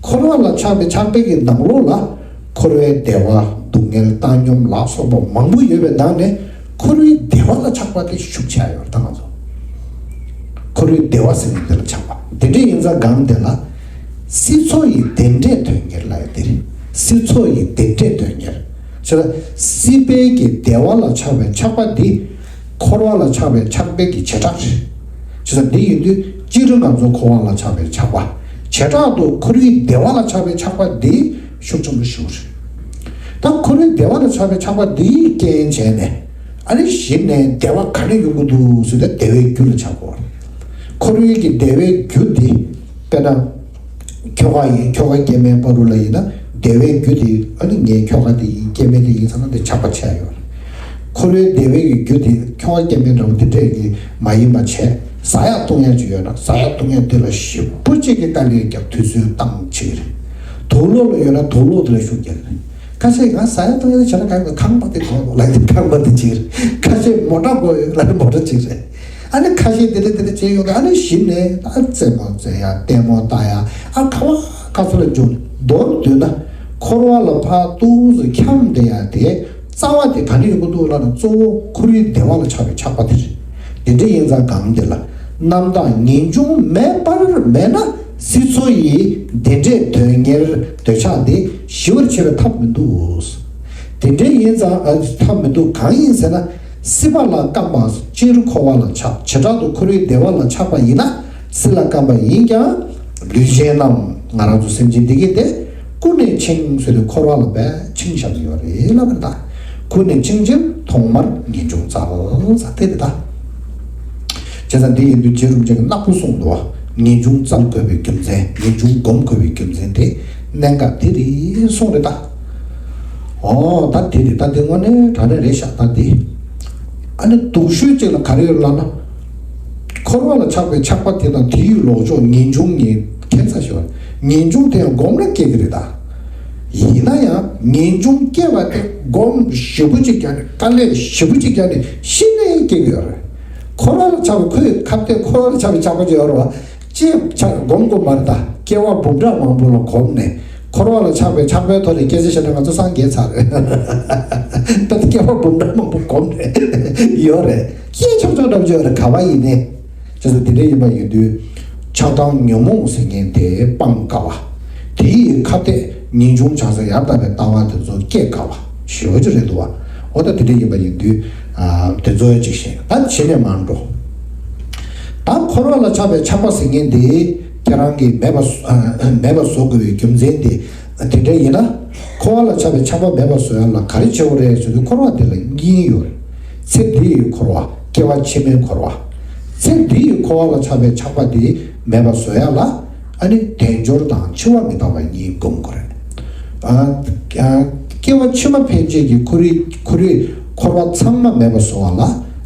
འཁོར་བ་ལ་ཆགས་པའི་ཆགས་པའི་གི་ནང་ལོགས་ལ་འཁོར་བའི་བདེ་བ། སྡུག་བསྔལ། བཏང་སྙོམས་ལ་སོགས་པ་མང་པོ་ཡོད་པའི་ནང་ནས་འཁོར་བའི་བདེ་བ་ལ་ཆགས་པ་དེ་ཤུགས་ཆེ་ཡོད་ད་ང་ཚོ། འཁོར་བའི་བདེ་བ་ཟེར་ནས་དེ་ལ་ཆགས་པ་དེ་འདྲ་ཡིན་ཙང་གང་དེ་ལ་སྲིད་མཚོ་ཡི་བདེ་འབྲས་དོན་གཉེར་ལབ་ཡ་དེ་རེད། སྲིད་མཚོ་ཡི་བདེ་འབྲས་དོན་གཉེར། ཆེ་ལ་སྲིད་པའི་གི་བདེ་བ་ལ་ཆགས་པའི་ཆགས་པ་འདི་འཁོར་བ་ལ་ཆགས་པའི་ཆགས་པའི་གི་བྱེ་བྲག་རེད། བྱས་ཙང་འདི་ཡིན་དུས་སྤྱིར་ང་ཚོ་འཁོར་བ་ལ་ཆགས་པའི་ཆགས་པ། བྱེ་བྲག་ཏུ་འཁོར་བའི་བདེ་བ་ལ་ཆགས་པའི་ཆགས་པ་འདི་ཤུགས་ཆེན་པོ་ཞིག་རེད། ད་འཁོར་བའི་བདེ་བ་ལ་ཆགས་པའི་ཆགས་པ་འདི་རྐྱེན་བྱས་ནས་ཨ་ནི་གཞི་ནས་བདེ་བ་ག་ནས་ཡོང་གི་འདུག་ཟེར་ན་བདེ་བའི་རྒྱུ་ལ་ཆགས་དགོས། འཁོར་བའི་གི་བདེ་བའི་རྒྱུ་འདི་དཔེར་ན། ཁྱོ་ག་ཡིན། ཁྱོ་ག་སྐྱེ་དམན་བར་དུ་ལ་ཡིན་ན་བདེ་བའི་རྒྱུ་དེ་ཨ་ནི་ངའི་ཁྱོ་ག་དེ་ཡིན། སྐྱེ་དམན་དེ་ཡིན་ཚང་མ་དེ་ཆགས་པ་ཆགས་ཡོད་རེད། འཁོར་བའི་བདེ་བའི་གི་རྒྱུ་དེ་ཁྱོ་ག་སྐྱེ་དམན་འདྲ་བོ་དེ་འདྲས་ཀྱི་མ་ཡིན་པ་བྱས། ཟ་ཡག་བཏུང་ཡག་ཅིག་ཡོད་ན་ཟ་ཡག་བཏུང་ཡག་དེ་ལ་ཞེ་པོ་ཅིག་གི་དཀའ་ལས་རྒྱབ། དུས་ཚོད་བཏང་བྱེད་ཀྱི་རེད། དུག་ལོག་ལ་ཡོད་ན་དུག་ལོག་དེ་ལ་ཤུགས་རྒྱག་གི་རེད། ཁ་ཤས་ང་ཟ་ཡག་བཏུང་ཡག་བྱས་ན་ག་ཡོད། ཁང་པ་དེ་དགོས་ལབ་ན་ཁང་པ་དེ་གཅིག་རེད། ཁ་ཤས་མོ་ཊ་དགོས་ཡོད་ལབ་ན་མོ་ཊ་གཅིག་རེད། ཨ་ནི་ཁ་ཤས་དེ་འདྲ་དེ་འདྲ་བྱས་ཡོང་དུས་ཨ་ནི་གཞི་ནས་ད་རྩེད་མོ་རྩེ་ཡ། ལྟད་མོ་ལྟ་ཡ། ཨ་ག་བ་ག་ཚོད་ལ་འཇུག་མདོར་བསྡུས་ན་འཁོར་བ་ལ་ཕར་ཏོག་ཙམ་འཁྱམས་བསྡད་ཡ་དེ་རྩ་བ་དེ་ག་ནས་ཡོང་གི་འདུག་ལབ་ན་གཙོ་བོ་འཁོར་བའི་བདེ་བ་ལ་ཆགས་པའི་ཆགས་པ་དེ་རེད། དེ་འདྲ་ཡིན་ཙང་གང་དེ་ལ་རྣམ་དག་ངེས་འབྱུང་མེད་པར་མེད་ན་སྲིད་མཚོ་ཡི་བདེ་འབྲས་དོན་གཉེར་འདོད་ཆགས་དེ་ཞི་བར་བྱེད་པའི་ཐབས་མི་འདུག་དེ་འདྲ་ཡིན་ཙང་ཨ་ཐབས་མི་འདུག་གང་ཡིན་ཟེར་ན། སྲིད་པ་ལ་བརྐམ་པ་སྤྱིར་འཁོར་བ་ལ་ཆགས། བྱེ་བྲག་ཏུ་འཁོར་བའི་བདེ་བ་ལ་ཆགས་པ་ཡིན་ན་སྲིད་ལ་བརྐམ་པ་ཡིན་ཀྱང་ལུས་ཅན་རྣམས་ང་རང་ཚོ་སེམས་ཅན་འདི་གས་དེ་ཀུན་ནས་འཆིང་ཟེར་དུས་འཁོར་བ་ལ་བས་འཆིང་བཞག་ཡོད་རེད་ལབ་པ་རེད་ད། ཀུན་ནས་འཆིང་ཕྱིར་ཐོག་མར་ངེས་འབྱུང་བཙལ་ཟེར་དེ་རེད་ད། བྱས་ཙང་འདི་ཡིན་དུས་རྗེ་རིན་པོ་ཆེ་གིས་ནག་པོ་གསུངས་འདུག་བ། ངེས་འབྱུང་བཙལ་དགོས་པའི་རྒྱུ་མཚན། ངེས་འབྱུང་སྒོམ་དགོས་པའི་རྒྱུ་མཚན་དེ་གནད་འགག་དེ་རེད་གསུངས་རེད་ད། ཨོ་ད་དེ་རེད་ད། དེ་དངོས་གནས་དྲང་གནས་རེད་ཤག་ད་དེ། ཨ་ནི་སྡུག་ཤོས་གཅིག་ལ་ག་རེ་ཡོད་ལབ་ན། འཁོར་བ་ལ་ཆགས་པའི་ཆགས་པ་དེ་དང་དེའི་ལོག་ཕྱོགས་ངེས་འབྱུང་ངེས་ཁྱད་མཚར་ཞིག་ཡོད་རེད། ངེས་འབྱུང་དེ་ཡང་སྒོམ་ལ་སྐྱེ་གི་རེད་ད། ཡིན་ན་ཡང་ངེས་འབྱུང་སྐྱེ་བ་དེ་སྒོམ་ཞེ་པོ་གཅིག་བརྒྱབ་ནས་དཀའ་ལས་ཞེ་པོ་གཅིག་བརྒྱབ་ནས་གཞི་ནས་སྐྱེ་གི་ཡོད་རེད། འཁོར་བ་ལ་ཆགས་པའི་ཁོའི་ཁ་གཏད་འཁོར་བ་ལ་ཆགས་པའི་ཆགས་པ་ཅིག་ཡོད་རེད་བ། ཅེས་ཆགས་སྒོམ་དགོས་མ་རེད་ད། སྐྱེ་བ་འབུམ་ཕྲག་མང་པོ་ལ་སྒོམ་ནས་འཁོར་བ་ལ་ཆགས་པའི་ཆགས་པའི་ཐོག་ནས་སྐད་ཆ་བཤད་ན་ང་ཚོ་སངས་རྒྱས་ཚར་རེད། ད་སྐྱེ་བ་འབུམ་ཕྲག་མང་པོ་སྒོམ་ནས་ཡོད་རེད། སྐྱེས་ཆོག་ཆོག་འདྲ་པོ་ཅིག་ཡོད་རེད། ག་བ་ཡིན་ནའི། བྱས་ཙང་དེ་འདྲ་ཡིན་པ་ཡིན་དུས། ཆགས་སྡང་ཉོན་མོངས་ཟེར་མཁན་དེ་སྤང་དཀའ་བ། དེ་ཡི་ཁ་གཏད་ངེས་འབྱུང་བྱང་སེམས་ཡང་དག་པའི་ལྟ་བ་དེ་ཚོ་སྐྱེ་དཀའ་བ་ཞེ་པོ་ཅིག་རེད་འདུག་བ། འོ་ད་དེ་འདྲ་ཡིན་པ་ཡིན་དུས། ཨ་དེ་ཚོ་ཡང་ཅིག་བཤད། ད་བྱས་ནས་མར་འགྲོ། ད་འཁོར་བ་ལ་ཆགས་པའི་ཆགས་པ་ཟེར་མཁན་དེ་ཁྱེད་རང་གིས་མེད་པ་བཟོ་མེད་པ་བཟོ་དགོས་པའི་རྒྱུ་མཚན་དེ། དེ་འདྲ་ཡིན་ན། འཁོར་བ་ལ་ཆགས་པའི་ཆགས་པ་མེད་པ་བཟོ་ཡ་ལ་ག་རེ་བྱེད་དགོས་རེད་ཟེར་དུས་འཁོར་བ་དེ་ལ་གཉིས་ཡོད་རེད། ཚེ་འདི་ཡི་འཁོར་བ། སྐྱེ་བ་ཕྱི་མའི་འཁོར་བ། ཚེ་འདི་ཡི་འཁོར་བ་ལ་ཆགས་པའི་ཆགས་པ་དེ་མེད་པ་བཟོ་ཡ་ལ། ཨ་ནི་དལ་འབྱོར་དང་འཆི་བ་མི་རྟག་པ་གཉིས་བསྒོམ་དགོས་རེད། ཨ། ཨ། སྐྱེ་བ་ཕྱི་མ་ཕན་ཆད་ཀྱི་ཁོར་ཡུག་ཁོར་ཡུག་འཁོར་བ་ཚང་མ་མེད་པ་བཟོ་བ་ལ།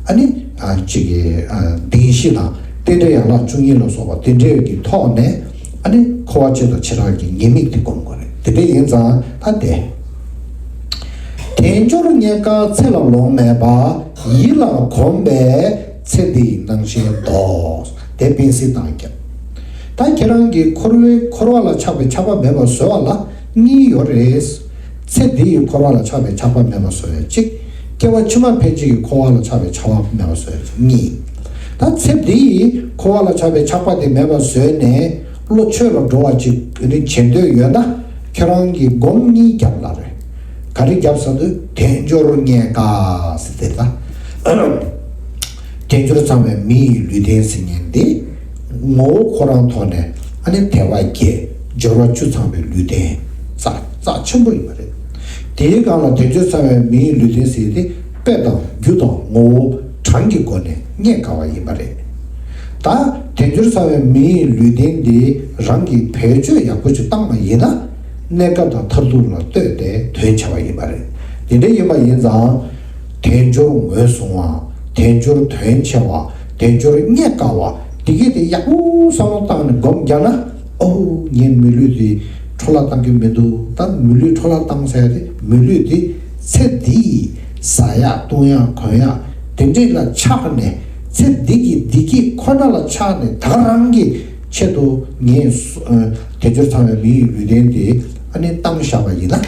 ཨ་ནི། ཨ། གཅིག་གི། ཨ། བདེན་བཞི་དང་རྟེན་འབྲེལ་ཡན་ལག་བཅུ་གཉིས་ལ་སོགས་པ་དེ་འདྲའི་གི་ཐོག་ནས། ཨ་ནི་འཁོར་བ་སྤྱི་དང་བྱེ་བྲག་གི་ཉེས་དམིགས་དེ་བསྒོམ་དགོས་རེད། དེ་འདྲ་ཡིན་ཙང་ད་དེ། དལ་འབྱོར་རྙེད་དཀའ་ཚེ་ལ་ལོང་མེད་པ། ཡིད་ལ་གོམས་པས་ཚེ་འདིའི་སྣང་ཞེན་ལྡོག་དེ་དཔེ་སྲིད་དང་རྒྱབ། ད་ཁྱེད་རང་གིས་འཁོར་བའི་འཁོར་བ་ལ་ཆགས་པའི་ཆགས་པ་མེད་པ་བཟོ་བ་ལ་གཉིས་ཡོད་རེད། ཚེ་འདི་ཡི་འཁོར་བ་ལ་ཆགས་པའི་ཆགས་པ་མེད་པ་བཟོ་ཡ་གཅིག་སྐྱེ་བ་ཕྱི་མ་ཕན་ཆད་ཀྱི་འཁོར་བ་ལ་ཆགས་པའི་ཆགས་པ་མེད་པ་བཟོ་ཡ་གཉིས། ད་ཚེ་འདི་ཡི་འཁོར་བ་ལ་ཆགས་པའི་ཆགས་པ་དེ་མེད་པ་བཟོས་ནས་བློ་ཆོས་ལ་འགྲོ་བ་ཅིག་ནི་བྱེད་འདོད་ཡོད་ན། ཁྱེད་རང་གིས་སྒོམ་གཉིས་རྒྱབ་ལ་རེད། ག་རེ་རྒྱབ་ཟེར་དུས་དལ་འབྱོར་རྙེད་དཀའ་ཟེར་དེ་ད། དལ་འབྱོར་ཚང་བའི་མི་ཡི་ལུས་རྟེན་ཟེར་མཁན་འདི། ངོ་བོ་ཁོ་རང་ཐོག་ནས་ཨ་ནི་དལ་བ་བརྒྱད། འབྱོར་བ་བཅུ་ཚང་བའི་ལུས་རྟེན། རྩ་རྩ་ཆེན་པོ་ཡིན་པ་རེད། དེའི་སྒང་ལ་དལ་འབྱོར་ཚང་བའི་མི་ཡི་ལུས་རྟེན་ཟེར་དེ་དཔེ་དང་རྒྱུ་དང་ངོ་བོ་གྲངས་ཀྱི་སྒོ་ནས་རྙེད་དཀའ་བ་ཡིན་པ་རེད། ད་དལ་འབྱོར་ཚང་བའི་མི་ཡི་ལུས་རྟེན་འདི་རང་གིས་བེད་སྤྱོད་ཡག་པོ་ཅིག་བཏང་བ་ཡིན་ན། གནས་སྐབས་དང་མཐར་ཐུག་ལ་ལྟོས་ཏེ་དོན་ཆེ་བ་ཡིན་པ་རེད། དེ་འདྲ་ཡིན་པ་ཡིན་ཙང་། དལ་འབྱོར་ངོས་བཟུང་བ། དལ་འབྱོར་དོན་ཆེ་བ། དལ་འབྱོར་རྙེད་དཀའ་བ། འདི་གས་དེ་ཡག་པོ་བསམ་བློ་བཏང་ནས་སྒོམ་རྒྱག་ན། ཨོ། ངས་མི་ལུས་འདི་འཕྲོ་བརླག་བཏང་གི་མི་འདུག་ད་མི་ལུས་འཕྲོ་བརླག་བཏང་ཟེར་ཏེ་མི་ལུས་འདི་ཚེ་འདི་ཡི་ཟ་ཡག་བཏུང་ཡག་གོན་ཡག་དེ་འདྲས་ལ་ཆགས་ནས། ཚེ་འདི་གི་བདེ་སྐྱིད་ཁོ་ན་ལ་ཆགས་ནས་ད་ག་རང་གི་ཆེད་དུ་ངས་སུ། ཨ། དལ་འབྱོར་ཚང་བའི་མི་ཡི་ལུས་རྟེན་དེ་ཨ་ནི་བཏང་བཞག་པ་ཡིན་ན།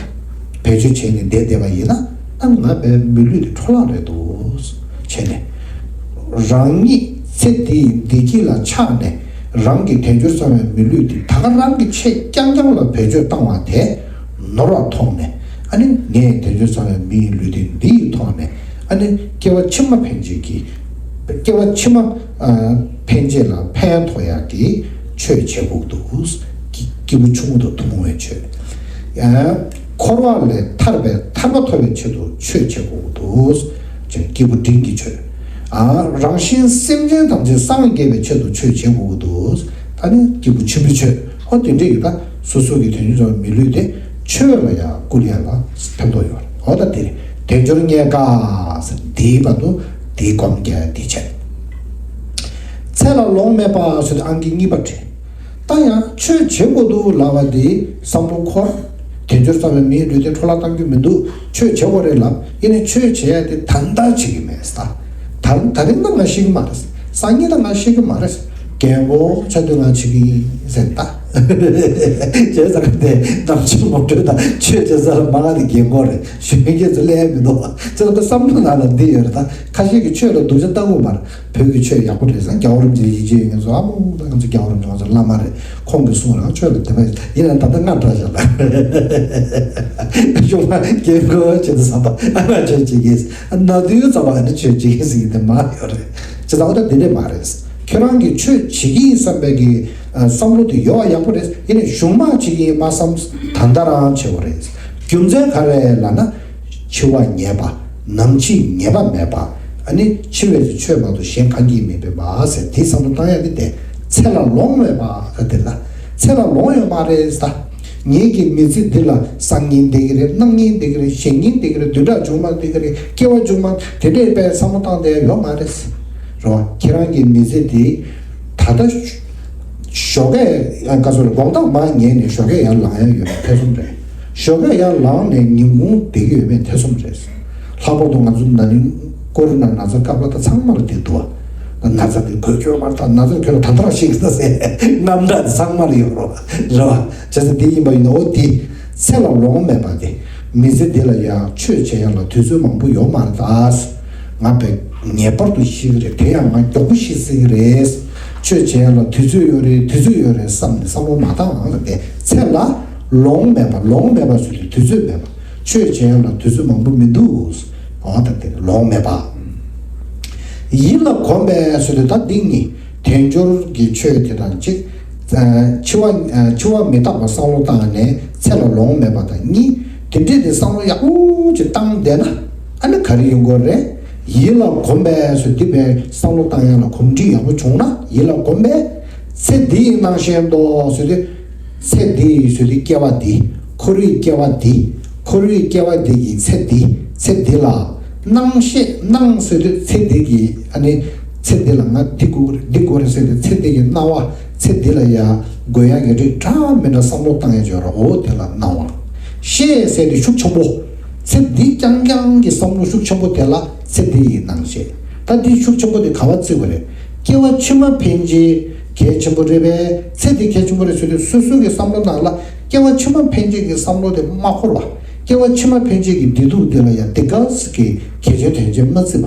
བེད་སྤྱོད་བྱས་ནས་བསྡད་བསྡད་པ་ཡིན་ན། ད་ང་བའི་མི་ལུས་དེ་འཕྲོ་བརླག་རེད་འདུག་བྱས་ནས། རང་ཉིད་ཚེ་འདིའི་བདེ་སྐྱིད་ལ་ཆགས་ནས། རང་གི་དལ་འབྱོར་ཚང་བའི་མི་ལུས་དེ་ད་ག་རང་གི་ཆེད་རྐྱང་རྐྱང་ལ་བེད་སྤྱོད་བཏང་བ་དེ་ནོར་བ་མཐོང་ནས། ཨ་ནི་ངས་དལ་འབྱོར་ཚང་བའི་མི་ཡི་ལུས་རྟེན་འདི་ཡི་ཐོག་ནས། ཨ་ནི་སྐྱེ་བ་ཕྱི་མ་ཕན་ཆད་ཀྱི། སྐྱེ་བ་ཕྱི་མ། ཨ། ཕན་ཆད་ལ་ཕན་ཐོགས་ཡག་གི་ཆོས་བྱེད་དགོས་འདུག་སྐྱེ་སྐྱེས་བུ་ཆུང་ངུ་དང་ཐུན་མོང་བའི་ཆོས། ཨ། འཁོར་བ་ལས་ཐར་པའི་ཐར་པ་ཐོབ་པའི་ཆེད་དུ་ཆོས་བྱེད་དགོས་འདུག་ཅེས་སྐྱེས་བུ་འབྲིང་གི་ཆོས། ཨ། རང་གཞན་སེམས་ཅན་ཐམས་ཅད་སངས་རྒྱས་པའི་ཆེད་དུ་ཆོས་བྱེད་དགོས་འདུག་ད་ནི་སྐྱེས་བུ་ཆེན་པོའི་ཆོས། ཨོ་དེ་འདྲ་ཡོད་ད། སོ་སོ་གི་དོན་ཡོད་ཚོར་མི་ལུས་དེ་ཆོས་ལ་ཡང་བསྐུལ་ཡ་ལ་ཕན་ཐོགས་ཡོད་རེད། ཨོ་ད་དེ་རེད། དལ་འབྱོར་རྙེད་དཀའ་ཟེར་དེའི་བར་དུ་དེའི་སྒོམ་རྒྱག་དེ་བྱས། ཚེ་ལ་ལོང་མེད་པ་ཟེར་དུས་ཨང་ཀི་གཉིས་པ་བྲིས། ད་ཡང་ཆོས་བྱེད་དགོས་འདུག་ལབ་པ་དེ་བསམ་བློ་འཁོར། དལ་འབྱོར་ཚང་བའི་མིའི་ལུས་རྟེན་འཕྲོ་བརླག་གཏང་རྒྱུ་མི་འདུག་ཆོས་བྱེད་དགོས་རེད་ལབ། ཡིན་ནའི་ཆོས་བྱེད་ཡ་དེ་ད་ལྟ་བྱེད་ཀྱི་མེད་ཟེར། ད་ད་རིང་ད་ང་ཤེས་ཀྱི་མ་རེད། སང་ཉིན་ད་ང་ཤེས་ཀྱི་མ་རེད། རྒན་གོག་ཆགས་དུས་ང་བྱེད་ཀྱི་ཡིན་ཟེར་ད། བྱས་ཙང་དེ་ནམ་ཕྱིར་ངོ་སྤྲོད་དང་ཆོས་བྱེད་ས་ལ་མ་ང་དེ་རྒན་གོག་རེད། གཞོན་སྐྱེས་ཚོ་སླེབས་མི་འདུག་ཚེ་ལ་བསམ་བློ་ནང་ལ་འདི་ཡོད་རེད། ད་ཁ་ཤས་ཀྱིས་ཆོས་ལ་སྡུག་ཅག་ལྟ་གི་མ་རེད། བོད་ཀྱི་ཆོས་ཡག་པོ་རེད་ཟེར། རྒྱལ་བ་རིན་པོ་ཆེ་ཡིད་ཆེས་ཡོད་མཁན་ཚོ། ཨ་མོ་ད་ང་ཚོ་རྒྱལ་བ་རིན་པོ་ཆེ་ང་ཚོ་བླ་མ་རེད། ཁོང་གིས་གསུངས་རེད། ཆོས་ལ་དད་པ་ཡིན་ན་ད་ལྟ་ང་འདྲ་བཞག་ལ། གཞུང་ལ་རྒན་གོག་ཆེད་དུ་བསམ་པ་ཨ་མ་ཆོས་བྱེད་ཀྱིས་ན་དུས་ཙམ་པ་ཨ་ནི་ཆོས་བྱེད་ཀྱིས་ཟེར་གྱི་དེ་མ་ཡོད་རེད། ཅི་ཙམ་ད་དེ་འདྲས་མ་རེད། ཁྱོད་རང་གིས་ཆོས་བྱེད་ཀྱི་ཡིན་བསམ་པའི་གི་བསམ་བློ་དེ་ཡོད་པ་ཡག་པོ་རེད། ཡིན་ནའི་གཞུང་མ་བྱེད་ཀྱི་ཡིན་མ་བསམ་ད་ལྟ་རང་བྱེད་དགོས་རེད། རྒྱུ་མཚན་ག་རེ་ལབ་ན། འཆི་བ་ངེས་པ། ནམ་འཆི་ངེས་པ་མེད་པ། ཨ་ནི་འཆི་བའི་ཚེ་ཆོས་མ་གཏོགས་གཞན་གང་གིས་མི་ཕན་པ་ཟེར་དེའི་བསམ་བློ་བཏང་ཡ་དེ་དེ། ཚེ་ལ་ལོང་མེད་པ་ཟེར་དེ་ལ། ཚེ་ལ་ལོང་ཡོད་མ་རེད་ཟེར། ངེད་ཀྱི་མི་ཚེ་འདི་ལ་སང་ཉིན་བསྡད་ཀྱི་རེད། གནངས་ཉིན་བསྡད་ཀྱི་རེད། གཞེན་ཉིན་བསྡད་ཀྱི་རེད། བདུན་ཕྲག་མཇུག་མ་བསྡད་ཀྱི་རེད། སྐྱེ་བ་མཇུག་མ་དེ་འདྲས་པའི་བསམ་བློ་བཏང་བསྡད་ཡོད་མ་རེད། རེད་བ། ཁྱེད་རང་གི་མི་ཚེ་འདི་ད་ལྟ་ཞོགས་ཀས་ཡང་ག་ཚོད་ལ་དགོང་དག་མར་ཉལ་ནས་ཞོགས་ཀས་ཡར་ལངས་ཡ་ཡོད་མེད་ཐེ་ཚོམ་རེད། ཞོགས་ཀས་ཡར་ལངས་ནས་ཉིན་གུང་བསྡད་ཀྱི་ཡོད་མེད་ཐེ་ཚོམ་རེད། ལྷག་པར་དུ་ང་ཚོ་ན་ནིང་ཀོ་རོ་ན་ན་ཚ་སྐབས་ལ་ད་ཚང་མར་བསྡད་འདུག་བ། ན་ཚ་དེ་འགོས་སྐྱོ་མར་ད་ན་ཚ་ཁྱོད་ལ་ད་ལྟ་རང་ཤེས་ཀྱི་ད་ཟེར། རྣམ་གྲངས་དེ་ཚང་མར་ཡོད་རོགས་རེད་བ། བྱས་ཙང་དེ་ཡིན་པ་ཡིན་ན་ཨོ་དེ་ཚེ་ལ་ལོང་མེད་པ་དེ། མི་ཚེ་འདི་ལ་ཡང་ཆོས་བྱེད་ཡ་ལ་དུས་ཚོད་མང་པོ་ཡོད་མ་རེད་ད། ང་དཔེ་ངེས་པར་དུ་ཤེས་ཀྱི་རེད། དེ་ཡང་ང་མགྱོགས་པོ་ཤེས་སྲིད་ཀྱི་རེད། ཆོས་བྱེད་ཡ་ལ་དུས་ཚོད་ཡོད་རེད། དུས་ཚོད་ཡོད་རེད་བསམ་ནས་བསམ་བློ་མ་བཏང་ཨང་ལ་དེ། ཚེ་ལ་ལོང་མེད་པ། ལོང་མེད་པ་ཟེར་དུས་དུས་ཚོད་མེད་པ། ཆོས་བྱེད་ཡ་ལ་དུས་ཚོད་མང་པོ་མི་འདུག་ཨོ་ད་དེ་ལོང་མེད་པ། ཡིད་ལ་གོམས་པས་ཟེར་དུས་ད་འདི་གཉིས། དལ་འབྱོར་གྱི་ཆོས་དེ་དང་གཅིག་འཆི་བ། འཆི་བ་མི་རྟག་པ་བསམ་བློ་བཏང་ནས་ཚེ་ལ་ལོང་མེད་པ་དང་གཉིས། དེ་འདྲས་དེ་བསམ་བློ་ཡག་པོ་ཅིག་བཏང་བསྡད་ན་ཨ་ནི་ག་རེ་ཡོང་གི་རེད། ཡིད་ལ་གོམས་པས་ཟེར་འདི་བས་བསམ་བློ་བཏང་ཡག་ལ་གོམས་འདྲིས་ཡག་པོ་བྱུང་ན། ཡིད་ལ་གོམས་པས་ཚེ་འདི་ཡི་སྣང་ཤས་མདོག་ཟེར་དུས། ཚེ་འདི་ཡི་ཟེར་དུས་སྐྱེ་བ་འདི། འཁོར་བའི་སྐྱེ་བ་འདི། འཁོར་བའི་སྐྱེ་བ་འདི་ཡི་ཚེ་འདི། ཚེ་འདི་ལ། སྣང་ཤས། སྣང་ཟེར་དུས་ཚེ་འདི་གི་ཨ་ནི། ཚེ་འདི་ལ་ང་འདི་དགོས་རེད་འདི་དགོས་རེད་ཟེར་དུས་ཚེ་འདི་གི་སྣང་བ། ཚེ་འདི་ལ་ཡ་དགོས་ཡག་གི་རིགས་འདྲ་མི་འདྲ་བསམ་བློ་བཏང་ཡག་ཅིག་ཡོད་རེད། འོ་དེ་ལ་སྣང་བ། ཤས་ཟེར་དུས་ཤུགས་ཆེན་པོ། ཚེ་འདི་རྐྱང་རྐྱང་གི་བསམ་བློ་ཤུགས་ཆེན་པོ་དེ་ལ་ཚེ་འདི་ཡི་སྣང་ཤས། ད་འདི་ཤུགས་ཆེན་པོ་དེ་ག་བ་བརྩི་དགོས་རེད། སྐྱེ་བ་ཕྱི་མ་ཕན་ཆད་གལ་ཆེན་པོ་རེད་པས། ཚེ་འདི་གལ་ཆེན་པོ་རེད་ཟེར་དུས་སོ་སོ་གི་བསམ་བློ་ནང་ལ་སྐྱེ་བ་ཕྱི་མ་ཕན་ཆད་ཀྱི་བསམ་བློ་དེ་མ་འཁོར་བ། སྐྱེ་བ་ཕྱི་མ་ཕན་ཆད་ཀྱི་བདེ་སྡུག་དེ་ལ་ཡང་དེ་ག་ཙམ་གྱི་གལ་ཆེན་དོན་ཆེན་མ་བརྩི་བ།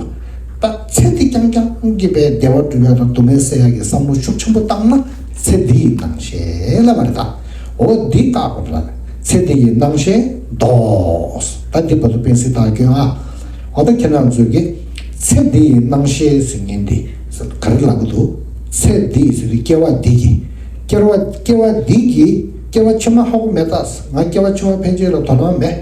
ད་ཚེ་འདི་རྐྱང་རྐྱང་གི་བའི་བདེ་བ་སྒྲུབ་ཡག་དང་སྡུག་བསྔལ་སེལ་ཡག་གི་བསམ་བློ་ཤུགས་ཆེན་པོ་བཏང་ན་ཚེ་འདི་ཡི་སྣང་ཤས་ལབ་པ་རེད་ད། འོ་འདི་བཀག་དགོས་རེད། ཚེ་འདི་ཡི་སྣང་ཤས་མདོག་ད་འདི་བར་དུ་པེན་སི་བཏགས་སྐྱོན་ཨ། འོ་ད་ཁྱེད་རང་ཚོས་ཀྱི་ཚེ་འདི་ཡི་སྣང་ཤས་ཟེར་མཁན་འདི་ག་རེ་ལབ་ཀྱི་འདུག་ཚེ་འདི་ཟེར་དུས་སྐྱེ་བ་འདི་གི། སྐྱེ་བ་སྐྱེ་བ་འདི་གི། སྐྱེ་བ་ཕྱི་མ་ཧ་གོ་མེད་ད། ང་སྐྱེ་བ་ཕྱི་མ་ཕན་ཆད་ལ་དོ་སྣང་མེད།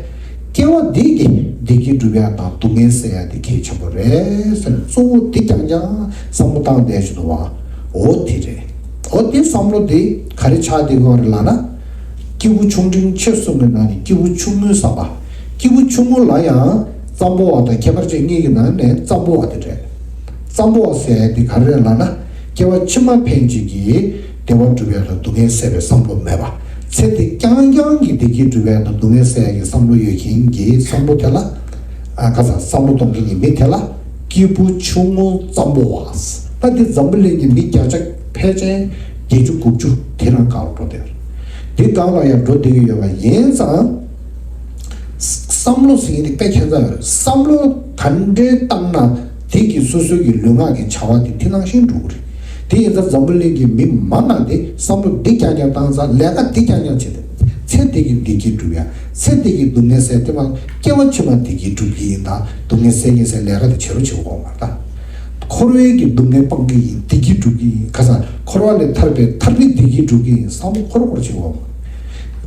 སྐྱེ་བ་འདི་གི་བདེ་སྐྱིད་སྒྲུབ་ཡག་དང་སྡུག་བསྔལ་སེལ་ཡག་དེ་གལ་ཆེན་པོ་རེད་ཟེར་ནས་གཙོ་བོ་འདི་རྐྱང་རྐྱང་བསམ་བློ་བཏང་བསྡད་བཞིན་འདུག་བ། འོ་དེ་རེད། འོ་དེ་བསམ་བློ་དེ་ག་རེ་ཆགས་བསྡད་ཀྱི་ཡོད་རེད་ལབ་ན། སྐྱེས་བུ་ཆུང་འབྲིང་ཆེ་གསུམ་གྱི་ནང་ནས་སྐྱེས་བུ་ཆུང་ངུའི་བསམ་པ། སྐྱེས་བུ་ཆུང་ངུ་ལ་ཡང་ཙམ་པོ་བ་དང་ཁྱད་པར་ཅན་གཉིས་ཀྱི་ནང་ནས་ཙམ་པོ་བ་དེ་རེད། ཙམ་པོ་བ་ཟེར་ཡག་དེ་ག་རེ་རེད་ལབ་ན། སྐྱེ་བ་ཕྱི་མ་ཕན་ཆད་ཀྱི་བདེ་བ་སྒྲུབ་ཡག་དང་སྡུག་བསྔལ་སེལ་བའི་བསམ་བློ་མེད་པ། ཚེ་འདི་རྐྱང་རྐྱང་གི་བདེ་སྐྱིད་སྒྲུབ་ཡག་དང་སྡུག་བསྔལ་སེལ་ཡག་གི་བསམ་བློ་ཡོད་མཁན་གྱི་བསམ་བློ་དེ་ལ། ཨ་ཁ་ས་བསམ་བློ་གཏོང་མཁན་གྱི་མི་དེ་ལ་སྐྱེས་བུ་ཆུང་ངུ་ཙམ་པོ་བ། ད་འདི་འཛམ་བུ་གླིང་གི་མི་བརྒྱ་ཆ་ཕལ་ཆེར་བརྒྱད་ཅུ་དགུ་བཅུ་དེ་རང་སྒང་ལ་འགྲོ་བསྡད་ཡོད་རེད། འདི་སྒང་ལ་ཡང་འགྲོ་བསྡད་ཀྱི་ཡོད་པ་ཡིན་ཙང་། བསམ་བློ་ཟེར་མཁན་དེ་དཔེ་ཁྱད་མཚར་ཡོད་རེད། བསམ་བློ་ག་འདྲའི་བཏང་ན་དེ་གི་སོ་སོའི་གི་ལུས་ངག་གི་བྱ་བ་དེ་དེ་ནང་བཞིན་འགྲོ་གི་རེད། དེ་ཡིན་ཙང་འཛམ་བུ་གླིང་གི་མི་མང་ན་དེ་བསམ་བློ་འདི་རྐྱང་རྐྱང་བཏང་ཙང་ལས་ཀ་འདི་རྐྱང་རྐྱང་བྱེད་དེ། ཚེ་འདི་གི་བདེ་སྐྱིད་སྒྲུབ་ཡ། ཚེ་འདི་གི་སྡུག་བསྔལ་སེལ་དེ་མ་སྐྱེ་བ་ཕྱི་མ་བདེ་སྐྱིད་སྒྲུབ་ཀྱི་ཡིན་ད། སྡུག་བསྔལ་སེལ་གྱི་སེལ་ལས་ཀ་དེ་བྱེད་རོགས་བྱེད་དགོས་མ་རེད་ད། འཁོར་བའི་གི་སྡུག་བསྔལ་སྤང་གི་ཡིན། བདེ་སྐྱིད་སྒྲུབ་ཀྱི་ཡིན། ཁ་སང་འཁོར་བ་ལས་ཐར་པའི་ཐར་པའི་བདེ་སྐྱིད་སྒྲུབ་ཀྱི་ཡིན། བསམ་བློ་འཁོར་འཁོར་བྱེད་དགོས་མ་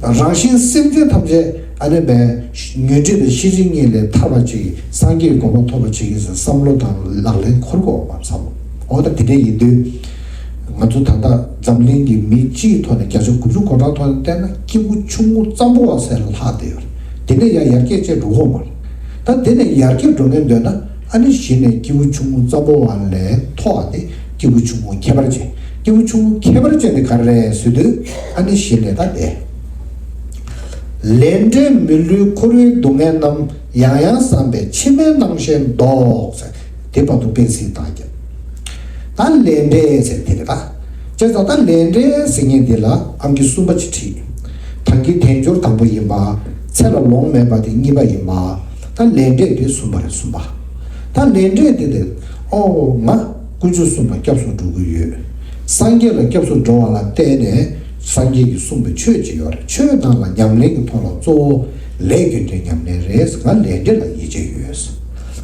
རེད། རང་གཞན་སེམས་ཅན་ཐམས་ཅད་ཨ་ནི་བས་ཉོན་སྒྲིབ་དང་ཤེས་རིག་གཉིས་ལས་ཐར་བ་བྱེད་ཀྱི། སངས་རྒྱས་ཀྱི་གོ་འཕང་ཐོབ་པ་བྱེད་ཀྱི་ཟེར་བསམ་བློ་དང་ལག་ལེན་འཁོར་དགོས་མ་རེད་བསམ་བློ། འོ་ད་དེ་འདྲ་ཡིན་དུས། ང་ཚོ་ད་ལྟ་འཛམ་གླིང་གི་མི་སྤྱིའི་ཐོག་ནས་བརྒྱ་ཆ་དགུ་བཅུ་གོ་གྲངས་ཐོག་ནས་བལྟས་ན་སྐྱེས་བུ་ཆུང་ངུ་ཙམ་པོ་བ་ཟེར་ལྷག་བསྡད་ཡོད་རེད། དེ་ནས་ཡང་ཡར་རྒྱས་བྱས་འགྲོ་གི་ཡོད་མ་རེད། ད་དེ་ནས་ཡར་རྒྱས་འགྲོ་མཁན་འདོད་ན་ཨ་ནི་གཞི་ནས་སྐྱེས་བུ་ཆུང་ངུ་ཙམ་པོ་བ་ལས་མཐོ་བ་དེ་སྐྱེས་བུ་ཆུང་ངུ་ཁྱད་པར་ཅན། སྐྱེས་བུ་ཆུང་ངུ་ཁྱད་པར་ཅན་དེ་ག་རེ་རེད་ཟེར་དུས་ཨ་ནི་གཞི་ནས་ད་དེ། ལས་འབྲས་མི་བསླུའི་འཁོར་བའི་སྡུག་བསྔལ་རྣམས། ཡང་ཡང་བསམ་པས་ཕྱི་མའི་སྣང་ཤས་མདོག་ཟེར། དེ་བར་དུ་པེན་སིལ་བཏགས་ཀྱང་། ད་ལས་འབྲས་ཟེར་དེ་རེད་ད། བྱས་ཙང་ད་ལས་འབྲས་ཟེར་མཁན་དེ་ལ་ཨང་ཀི་གསུམ་པ་ཅིག་བྲིས། ད་གིན་དལ་འབྱོར་དང་པོ་ཡིན་པ། ཚེ་ལ་ལོང་མེད་པ་དེ་གཉིས་པ་ཡིན་པ། ད་ལས་འབྲས་དེ་གསུམ་པ་རེད་གསུམ་པ། ད་ལས་འབྲས་དེ་དེ། ཨོ་ང་དཀོན་མཆོག་གསུམ་ལ་སྐྱབས་སུ་འགྲོ་གི་ཡོད། སངས་རྒྱས་ལ་སྐྱབས་སུ་འགྲོ་བ་ལ་བརྟེན་ནས་སངས་རྒྱས་ཀྱིས་གསུངས་པའི་ཆོས་ཅིག་ཡོད་རེད། ཆོས་ནང་ལ་ཉམས་ལེན་གྱི་ཐོག་ལ་གཙོ་བོ་ལས་རྒྱུ་འབྲས་ཉམས་ལེན་རེད། ང་ལས་འབྲས་ལ་ཡིད་ཆེས་ཡོད།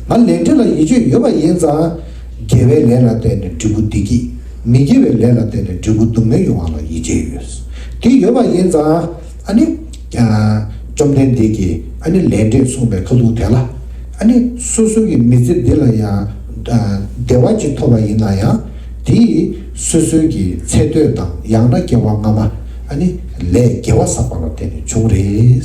ང་ལས་འབྲས་ལ་ཡིད་ཆེས་ཡོད་པ་ཡིན་ཙང་། དགེ་བའི་ལས་ལ་བརྟེན་ནས་འབྲས་བུ་བདེ་སྐྱིད། མི་དགེ་བའི་ལས་ལ་བརྟེན་ནས་འབྲས་བུ་སྡུག་བསྔལ་ཡོང་བ་ལ་ཡིད་ཆེས་ཡོད། དེ་ཡོད་པ་ཡིན་ཙང་། ཨ་ནི། ཨ། བཅོམ་ལྡན་འདས་ཀྱིས་ཨ་ནི་ལས་འབྲས་གསུངས་པའི་ཁ་ཐུག་དེ་ལ། ཨ་ནི་སོ་སོ་གི་མི་ཚེ་འདི་ལ་ཡང་། ཨ། བདེ་བ་ཅིག་ཐོབ་པ་ཡིན་ན་ཡང་། དེ་སོ་སོའི་གི་ཚེ་སྟོད་དང་ཡང་ན་སྐྱེ་བ་སྔ་མ། ཨ་ནི་ལས་དགེ་བ་བསགས་པ་ལ་བརྟེན་ནས་བྱུང་རེད།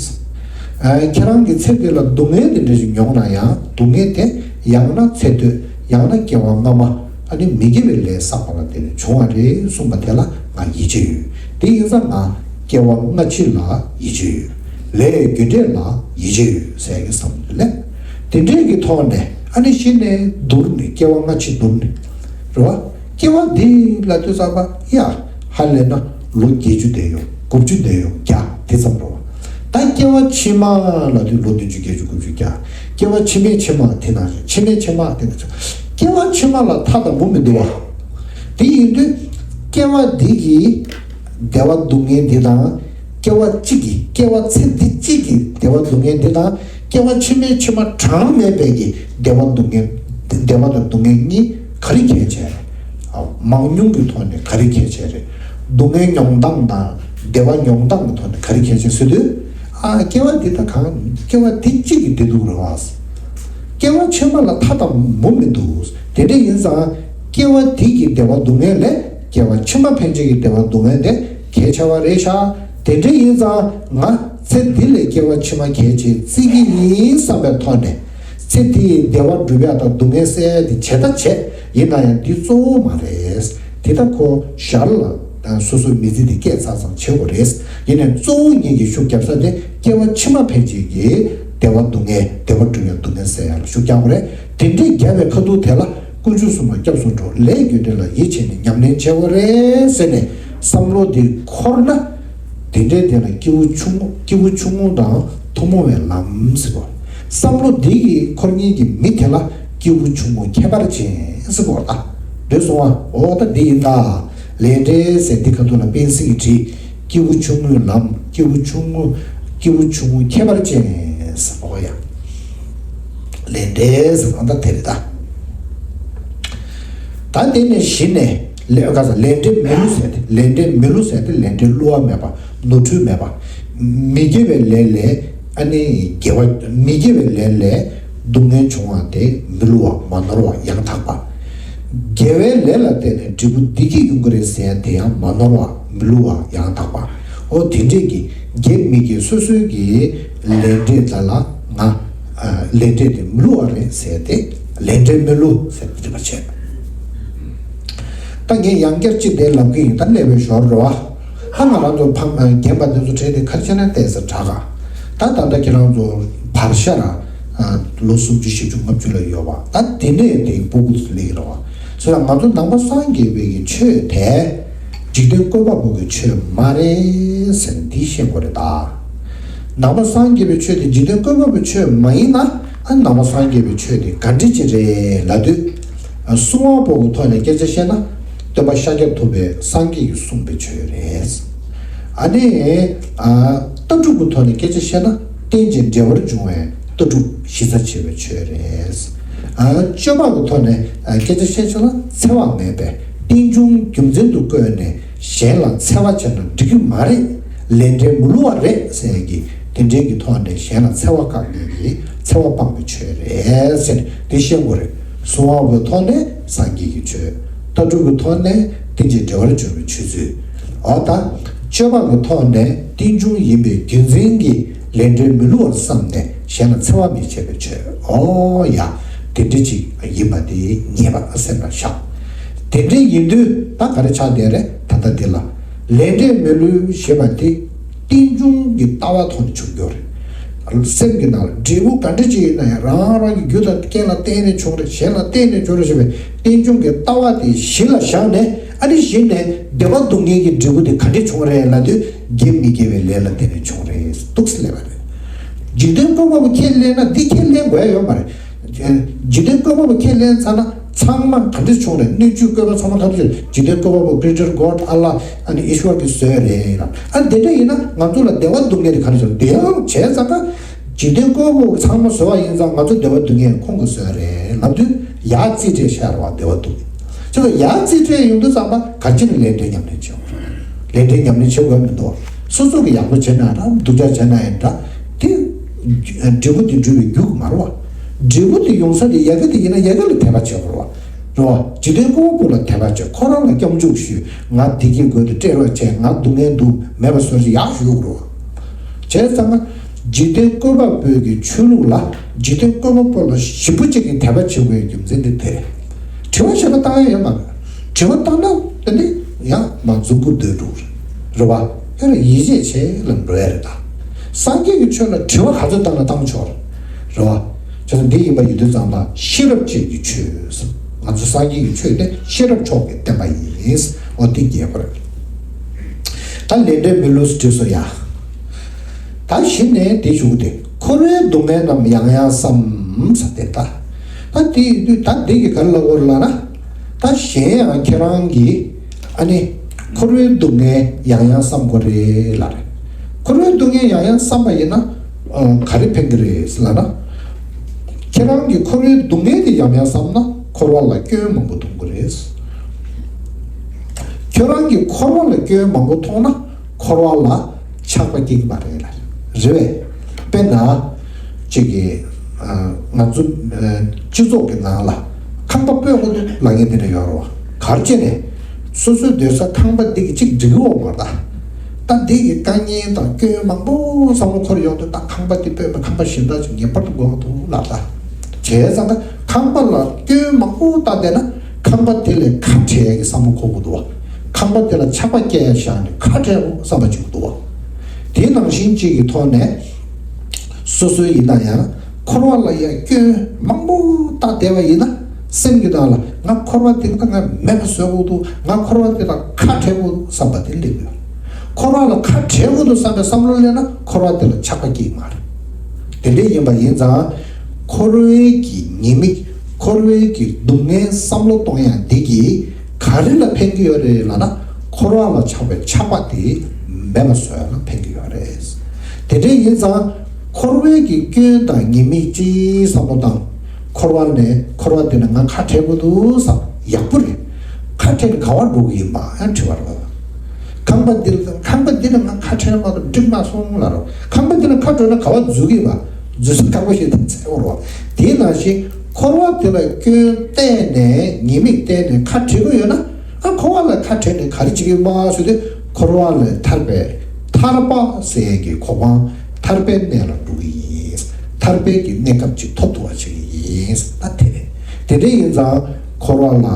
ཨ། ཁྱེད་རང་གི་ཚེ་འདི་ལ་སྡུག་བསྔལ་དེ་འདྲ་ཞིག་མྱོང་ན་ཡང་སྡུག་བསྔལ་དེ་ཡང་ན་ཚེ་སྟོད་ཡང་ན་སྐྱེ་བ་སྔ་མ། ཨ་ནི་མི་དགེ་བའི་ལས་བསགས་པ་ལ་བརྟེན་ནས་བྱུང་བ་རེད་གསུངས་པ་དེ་ལ་ང་ཡིད་ཆེས་ཡོད། དེ་ཡིན་ཙང་ང་སྐྱེ་བ་སྔ་ཕྱི་ལ་ཡིད་ཆེས་ཡོད། ལས་རྒྱུ་འབྲས་ལ་ཡིད་ཆེས་ཡོད་ཟེར་གྱི་བསམ་བློ་ལས། དེ་འདྲའི་གི་ཐོག་ནས་ཨ་ནི་གཞི་ནས་བསྡུར་ནས་སྐྱེ་བ་སྔ་ཕྱི་བསྡུར་ནས། རེད་བ། སྐྱེ་བ་འདི་ལ་ལྟོས་ཙམ་པ་ཡ། ཧ་ལས་ན་ལོ་བརྒྱད་ཅུ་བསྡད་ཡོང་དགུ་བཅུ་བསྡད་ཡོང་བརྒྱ་དེ་ཙམ་རེད་བ། ད་སྐྱེ་བ་ཕྱི་མ་ལ་དུས་ལོ་བདུན་ཅུ་བརྒྱད་ཅུ་དགུ་བཅུ་བརྒྱ། སྐྱེ་བ་ཕྱི་མའི་ཕྱི་མ་དེ་ནང་བཞིན་ཕྱི་མའི་ཕྱི་མ་དེ་ནང་བཞིན་སྐྱེ་བ་ཕྱི་མ་ལ་མཐའ་དང་པོ་མི་འདུག་བ། དེ་ཡིན་དུས་སྐྱེ་བ་འདི་གི་བདེ་བ་སྡུག་བསྔལ་འདི་དང་། སྐྱེ་བ་གཅིག་གི་སྐྱེ་བ་ཚེ་འདི་གཅིག་གི་བདེ་བ་སྡུག་བསྔལ་འདི་དང་སྐྱེ་བ་ཕྱི་མའི་ཕྱི་མ་གྲངས་མེད་པའི་གི་བདེ་བ་སྡུག་བསྔལ། བདེ་བ་དང་སྡུག་བསྔལ་གཉིས་ག་རེ་ཁྱད་ཆེ་རེད། མང་ཉུང་གི་ཐོག་ནས་ག་རེ་ཁྱད་ཆེ་རེད། སྡུག་བསྔལ་མྱོང་སྟངས་དང་བདེ་བ་མྱོང་སྟངས་ཀྱི་ཐོག་ནས་ག་རེ་ཁྱད་ཆེ་ཟེར་དུས། ཨ། སྐྱེ་བ་འདི་ད་གང་སྐྱེ་བ་འདི་གཅིག་གི་བདེ་སྡུག་རེད་བ། སྐྱེ་བ་ཕྱི་མ་ལ་མཐའ་དང་པོ་མི་འདུག་དེ་འདྲ་ཡིན་ཙང་། སྐྱེ་བ་འདི་གི་བདེ་བ་སྡུག་བསྔལ་ལས་སྐྱེ་བ་ཕྱི་མ་ཕན་ཆད་ཀྱི་བདེ་བ་སྡུག་བསྔལ་དེ་གལ་ཆེ་བ་རེད་ཤག་དེ་འདྲ་ཡིན་ཙང་ང་ཚེ་འདི་ལས་སྐྱེ་བ་ཕྱི་མ་གལ་ཆེ་བརྩི་གི་ཡིན་བསམ་པའི་ཐོག་ནས། ཚེ་འདིའི་བདེ་བ་སྒྲུབ་ཡག་དང་སྡུག་བསྔལ་སེལ་ཡག་དེ་བྱེད་ད་བྱེད། ཡིན་ན་ཡང་འདི་གཙོ་བོ་མ་རེད། དེ་ད་ཁོ་ཞར་ལ་སོ་སོའི་མི་ཚེ་འདི་སྐྱེལ་ཚར་ཙང་བྱེད་དགོས་རེད། ཡིན་ནའི་གཙོ་བོ་ངེད་ཀྱི་ཤུགས་རྒྱབ་ས་དེ་སྐྱེ་བ་ཕྱི་མ་ཕན་ཆད་ཀྱི་བདེ་བ་སྡུག་བསྔལ། བདེ་བ་སྒྲུབ་ཡག་སྡུག་བསྔལ་སེལ་ཡག་ལ་ཤུགས་རྒྱག་དགོས་རེད། དེ་འདྲའི་རྒྱབ་པའི་ཁ་ཐུག་དེ་ལ་དཀོན་མཆོག་གསུམ་ལ་སྐྱབས་སུ་འགྲོ། ལས་རྒྱུ་འབྲས་ལ་ཡིད་ཆེས་ནས་ཉམས་ལེན་བྱེད་དགོས་རེད་ཟེར་ནས་བསམ་བློ་འདི་འཁོར་ན། དེ་འདྲའི་དེ་ལ་སྐྱེས་བུ་ཆུང་ངུ། སྐྱེས་བུ་ཆུང་ངུ་དང་ཐུན་མོང་བའི་ལམ་ཟེར་གོ། བསམ་བློ་འདི་གི་འཁོར་མཁན་གྱི་མི་དེ་ལ་སྐྱེས་བུ་ཆུང་ངུ་ཁྱད་པར་ཅན་ཟེར་གོ་ད། འདོད་སོང་བ། འོ་ད་འདི་ཡིན་ད། ལས་འབྲས་ཟེར་འདི་ཁ་ཐུག་ལ་དཔེ་སྲིད་ཀྱི་བྲིས། སྐྱེས་བུ་ཆུང་ངུའི་ལམ། སྐྱེས་བུ་ཆུང་ངུ། སྐྱེས་བུ་ཆུང་ངུ་ཁྱད་པར་ཅན་ཟེར་གོ་ཡ། ལས་འབྲས་ཟེར་ན་ད་དེ་རེད་ད། ད་དེ་ནས་གཞི་ནས་ལས་ག་ས་ལས་འབྲས་མི་བསླུ་ཟེར་ཏེ། ལས་འབྲས་མི་བསླུ་ཟེར་ཏེ་ལས་འབྲས་བསླུ་བ་མེད་པ། ནོར་འཁྲུལ་མེད་པ། མི་དགེ་བའི་ལས་ལས་ཨ་ནི་དགེ་བ། མི་དགེ་བའི་ལས་ལས་སྡུག་བསྔལ་བྱུང་བ་དེ་མི་བསླུ་བ། མ་ནོར་བ། ཡང་དག་པ། དགེ་བའི་ལས་ལ་བརྟེན་ནས་འབྲས་བུ་འདི་སྐྱེ་ཡོང་གི་རེད་ཟེར་ཡ་དེ་ཡང་མ་ནོར་བ། མི་བསླུ་བ། ཡང་དག་པ། འོ་དེ་འདྲས་ཀྱི་དགེ་མི་དགེ་སོ་སོའི་གི་ལས་འབྲས་དག་ལ་ང་། ལས་འབྲས་དེ་མི་བསླུ་བ་རེད་ཟེར་ཏེ། ལས་འབྲས་མི་བསླུ་ཟེར་ཏེ་འདྲི་བ་བྱས། ད་ངས་ཡང་བསྐྱར་གཅིག་དེ་ལབ་ཀྱི་ཡིན། ད་གནས་པའི་ཞོར་རེད་བ། ད་ང་རང་ཚོ་ཕ་མ་རྒན་པ་དེ་ཚོ་གྲས་དེ་ག་རེ་བྱས་ན་བལྟས་ས་དྲག་ག་ད་ད་ལྟ་ཁྱེད་རང་ཚོ་བར་ཤ་ར་ལོ་སུམ་ཅུ་བཞི་བཅུ་ལྔ་བཅུ་ལ་ཡོད་བ། ད་དེ་ནས་དེ་སྤུ་གུ་ཚོ་སླེབས་ཀྱི་རེད་བ། ཟེར་ན་ང་ཚོ་ནང་པ་སངས་རྒྱས་པའི་གི་ཆོས་དེ། འཇིག་རྟེན་བཀོད་པ་པོ་གི་ཆོས་མ་རེད་ཟེར་ནས་འདི་ཤེས་དགོས་རེད་ད། ནང་པ་སངས་རྒྱས་པའི་ཆོས་དེ་འཇིག་རྟེན་བཀོད་པ་པོའི་ཆོས་མ་ཡིན་ན། ཨ་ནང་པ་སངས་རྒྱས་པའི་ཆོས་དེ་ག་འདྲ་ཅིག་རེད་ལབ་དུས། ཨ་གསུང་བ་པོ་གི་ཐོག་ནས་སྐད་ཆ་བཤད་ན། སྟོན་པ་ཤཱཀྱ་ཐུབ་པའི་སངས་རྒྱས་ཀྱིས་གསུངས་པའི་ཆོས་རེད། ཨ་ནི། ཨ་ལྟ་གྲུབ་ཀྱི་ཐོག་ནས་སྐད་ཆ་བཤད་ན། རྟེན་ཅིང་འབྲེལ་བར་འབྱུང་བའི་ལྟ་གྲུབ་གཞི་རྩ་ཆེ་བའི་ཆོས་རེད། ཨ་སྤྱོད་པ་གི་ཐོག་ནས་ཨ་སྐད་ཆ་བཤད་ཆོག་ན། འཚེ་བ་མེད་པའི་རྟེན་འབྱུང་རྒྱུ་མཚན་དུ་བཀོད་ནས་གཞན་ལ་འཚེ་བ་བྱས་ན་འགྲིག་གི་མ་རེད། ལས་འབྲས་མི་བསླུ་བ་རེད་ཟེར་གྱི་དེ་འདྲའི་གི་ཐོག་ནས་གཞན་ལ་འཚེ་བ་བཀག་མཁན་གྱི་འཚེ་བ་སྤངས་པའི་ཆོས་རེད་ཟེར་ནས་དེ་བཤད་དགོས་རེད། གསུང་བ་པོའི་ཐོག་ནས་སངས་རྒྱས་ཀྱི་ཆོས། ལྟ་གྲུབ་ཀྱི་ཐོག་ནས་རྟེན་ཅིང་འབྲེལ་བར་འབྱུང་བའི་ཆོས་ཚུལ། འོ་ད། སྤྱོད་པ་གི་ཐོག་ནས་རྟེན་འབྱུང་ཡིན་པའི་རྒྱུ་མཚན་གྱིས་ལས་འབྲས་མི་བསླུ་བར་བསམས་ནས་གཞན་ལ་འཚེ་བ་མི་བྱེད་པའི་ཆོས། འོ་ཡ། དེ་འདྲ་ཅིག་ཡིན་པ་དེ་ངེས་པ་སེམས་ལ་བཞག་དེ་འདྲ་ཡིན་དུས་ད་ག་རེ་ཆགས་བསྡད་རེད། ད་ལྟ་འདི་ལ་ལས་འབྲས་མི་བསླུ་ཞེས་པ་དེ་རྟེན་འབྱུང་གི་ལྟ་བ་ཐོག་ནས་བྱུང་རྒྱུ་རེད། སེམས་ཀྱི་ནང་ལ་འབྲས་བུ་ག་འདྲ་ཅིག་ཡིན་ན་ཡང་རང་རང་གི་རྒྱུ་དང་རྐྱེན་ལ་བརྟེན་ནས་བྱུང་རེད། གཞན་ལ་བརྟེན་ནས་བྱུང་རེད་ཞེས་པའི་རྟེན་འབྱུང་གི་ལྟ་བ་དེ་གཞི་ལ་བཞག་ནས། ཨ་ནི་གཞི་ནས་བདེ་བ་སྡུག་བསྔལ་གྱི་འབྲས་བུ་དེ་ག་འདྲས་བྱུང་རེད་ལབ་དུས། དགེ་མི་དགེ་བའི་ལས་ལ་བརྟེན་ནས་བྱུང་རེད་འདུག་ཟེར་ལབ་པ་རེད། འཇིག་རྟེན་བཀོད་པ་པོ་ཁས་ལེན་ན་འདི་ཁས་ལེན་དགོས་ཡ་ཡོད་མ་རེད། འཇིག་རྟེན་བཀོད་པ་པོ་ཁས་ལེན་ཚར་ན་ཚང་མ་ག་འདྲས་བྱུང་རེད། སྣོད་བཅུད་བཀོད་པ་ཚང་མ་ག་འདྲས་བྱུང་། འཇིག་རྟེན་བཀོད་པ་པོ་Creator God, Allah, ཨ་ནི་ཨི་ཤྭར་གྱིས་བཟོས་རེད་ལབ། ཨ་འདི་འདྲ་ཡིན་ན་ང་ཚོ་ལ་བདེ་བ་སྡུག་བསྔལ་དེ་ག་འདྲས་བྱུང་རེད། དེ་ཡང་བྱས་ཙང་ཀ་འཇིག་རྟེན་བཀོད་པ་པོ་ཚང་མ་བཟོས་པ་ཡིན་ཙང་ང་ཚོ་བདེ་བ་སྡུག་བསྔལ་ཁོང་གིས་བཟོས་རེད་ལབ་དུས། ཡ་རྩིས་སྤྲད་ཤར་བ་བདེ་བ་འདུག་ཅེས་སོ་ཡ་རྩིས་སྤྲད་ཡོང་དུས་ཙམ་པ་ག་ཅི་ནས་ལས་འབྲས་ཉམས་ལེན་བྱེད་དགོས། ལས་འབྲས་ཉམས་ལེན་བྱེད་དགོས་མི་འདུག་སོ་སོ་གི་ཡག་པོ་བྱས་ན་འདྲ། སྡུག་ཅག་བྱས་ན་ཡང་འདྲ། དེ་འབྲས་བུ་དེ་འགྲུབ་པའི་རྒྱུ་གི་མ་རེད་བ། འབྲས་བུ་དེ་ཡོང་ས་དེ་ཡ་གི་དེ་ཡིན་ན་ཡ་གི་ལ་དད་པ་བྱེད་དགོས་རེད་བ། རེད་བ། འཇིག་རྟེན་བཀོད་པ་པོ་ལ་དད་པ་བྱེད། ཁོ་རང་ལ་སྐྱབས་འཇུག་ཞུས། ང་བདེ་སྐྱིད་དགོས་འདུག་སྤྲད་རོགས་བྱས། ང་སྡུག་བསྔལ་འདུག་མེད་པ་བཟོ་ཞིག་ཡག་ཞུ་དགོས་རེད་བ། བྱས་ཙང་ན། འཇིག་རྟེན་བཀོད་པ་པོའི་གི་ཆོས་ལུགས་ལ་འཇིག་རྟེན་བཀོད་པ་པོ་ལ་ཞིབ་པོ་གཅིག་གི་དད་པ་བྱེད་དགོས་རྒྱུ་མཚན་འདི་དེ་རེད། དྲི་བ་ཞེ་པོ་བཏང་ཡ་ཡོད་མ་རེད། དྲི་བ་བཏང་ན་དེ་ནི་ཡང་མ་མཛུབ་གུ་རྡོལ་འགྲོ་རེད་བ། ཡང་ན་ཡིད་ཆེས་བྱེད་ལ་འགྲོ་ཡ་རེད་ད། སངས་རྒྱས་ཀྱི་ཆོས་ལ་དྲི་བ་ག་ཚོད་བཏང་ན་བཏང་ཆོག་རེད་བ། བྱས་ཙང་འདི་ཡིན་པ་ཡིན་དུས་ཙམ་པ་ཤེས་རབ་ཅན་གྱི་ཆོས། ང་ཚོ་སངས་རྒྱས་ཀྱི་ཆོས་དེ་ཤེས་རབ་མཆོག་གི་བསྟན་པ་ཡིན། འོ་འདི་རྒྱས་པ་རེད། ད་ལས་འབྲས་མི་བསླུ་ཟེར་དུས་སོ་ཡ། ད་གཞི་ནས་དེ་ཞུ་གི་དེ་འཁོར་བའི་སྡུག་བསྔལ་རྣམས་ཡང་ཡང་བསམ་ཟེར་དེ་ད། ད་དེ་ཡིན་དུས་ད་འདི་གི་ག་རེ་ལབ་དགོས་རེད་ལབ་ན། ད་གཞན་ཡང་ཁྱེད་རང་གིས་ཨ་ནི་འཁོར་བའི་སྡུག་བསྔལ་ཡང་ཡང་བསམ་དགོས་རེད་ལབ་རེད། འཁོར་བའི་སྡུག་བསྔལ་ཡང་ཡང་བསམ་པ་ཡིན་ན་ཨ་ག་རེ་ཕན་གི་རེད་ལབ་ན། ཁྱེད་རང་གིས་འཁོར་བའི་སྡུག་བསྔལ་དེ་ཡང་ཡང་བསམ་ན་འཁོར་བ་ལ་སྐྱོན་མང་པོ་མཐོང་གི་རེད། ཁྱོད་རང་གིས་འཁོར་བ་ལ་སྐྱོན་མང་པོ་མཐོང་ན་འཁོར་བ་ལ་ཆགས་པ་སྐྱེ་གི་མ་རེད་ལ། རེད་བས། དཔེར་ན། གཅིག་གིས། ཨ། ང་ཚོ་སྤྱི་ཚོགས་ཀྱི་ནང་ལ་ཁང་པ་སྤོ་དགོས་འདུག་ལབ་མཁན་དེ་འདྲ་ཡོད་རེད་བ། ག་རེ་བྱས་ནས་སོ་སོའི་སྡོད་ས་ཁང་པ་འདི་གི་གཅིག་འགྲིག་གི་ཡོད་མ་རེད་ད། ད་འདི་གི་དཀའ་ངལ་དང་སྐྱོན་མང་པོ་བསམ་བློ་འཁོར་ཡོང་དུས། ད་ཁང་པ་འདི་སྤོས་པའི་ཁང་པ་གཞན་དག་ཅིག་ངེས་པར་དུ་དགོས་འདུག་ལབ་ད། བྱས་ཙང་ད་ཁང་པ་ལ་སྐྱོན་མང་པོ་བཏགས་བསྡད་ན། ཁང་པ་དེ་ལས་ཁ་བྲལ་གྱི་བསམ་བློ་འཁོར་དགོས་འདུག་བ། ཁང་པ་དེ་ལ་ཆགས་པ་སྐྱེ་ཡ་བཞག་ནས་ཁ་བྲལ་དགོས་བསམ་པ་ཅིག་འདུག་བ། དེ་ནང་བཞིན་གཅིག་གི་ཐོག་ནས་སོ་སོའི་ཡིན་ན་ཡང་འཁོར་བ་ལ་ཡང་སྐྱོན་མང་པོ་བཏགས་བསྡད་པ་ཡིན་ན། སེམས་ཀྱི་ནང་ལ་ང་འཁོར་བ་དེ་ད་ང་མེད་པ་བཟོ་དགོས་འདུག་ང་འཁོར་བ་དེ་དང་ཁ་བྲལ་དགོས་འདུག་བསམ་པ་དེ་སླེབས་ཡོད། འཁོར་བ་ལ་ཁ་བྲལ་དགོས་འདུག་བསམ་པའི་བསམ་བློ་སླེབས་ན། འཁོར་བ་དེ་ལ་ཆགས་པ་སྐྱེ་གི་མ་རེད། དེ་འདྲ་ཡིན་པ་ཡིན་ཙང་། འཁོར་བའི་གི་ཉེས་དམིགས། འཁོར་བའི་གི་སྡུག་བསྔལ་བསམ་བློ་གཏོང་ཡ་འདི་གིས་ག་རེ་ལ་ཕན་གྱི་ཡོད་རེད་ལབ་ན། འཁོར་བ་ལ་ཆགས་པའི་ཆགས་པ་དེ་མེད་པ་བཟོ་ཡ་ལ་ཕན་གྱི་ཡོད་རེད། དེ་འདྲ་ཡིན་ཙང་། འཁོར་བའི་གི་སྐྱོན་དང་ཉེས་དམིགས་ཅིག་བསམ་བློ་བཏང་། འཁོར་བ་ནས་འཁོར་བ་དེ་ནས་ང་ཁ་བྲལ་དགོས་འདུག་བསམ། ཡག་པོ་རེད། ཁ་བྲལ་ནས་ག་པར་འགྲོ་གི་ཡིན་པ་ཡང་དྲི་བ་རེད། ཁང་པ་འདི་ལ། ཁང་པ་འདི་ནས་ང་ཁ་བྲལ་མ་གཏོགས་འགྲིག་མ་སོང་ལབ་རོགས། ཁང་པ་འདི་ནས་ཁ་བྲལ་ན་ག་པར་འཛུལ་གི་ཡིན་པ། འཛུལ་ས་ཁག་པོ་ཞིག་དང་འཚལ་བ་རེད། དེ་ནང་བཞིན་འཁོར་བ་དེ་ལ་སྐྱོན་བལྟས་ནས་ཉེས་དམིགས་བལྟས་ནས་ཁ་བྲལ་གི་ཡོད་ན། ཨ། འཁོར་བ་ལ་ཁ་བྲལ་ནས་ག་རེ་བྱེད་ཀྱི་ཡོད་པ་ཟེར་དུས། འཁོར་བ་ལས་ཐར་པའི་ཐར་པ་ཟེར་ཡས་ཀྱི་གོ་འཕང་ཐར་པའི་གནས་ལ་འགྲོ་གི་ཡིན། ཐར་པའི་གི་གནས་སྐབས་ཅིག་ཐོབ་ཐུབ་པ་བྱེད་ཀྱི་ཡིན། ད་དེ་རེད། དེ་འདྲ་ཡིན་ཙང་འཁོར་བ་ལ་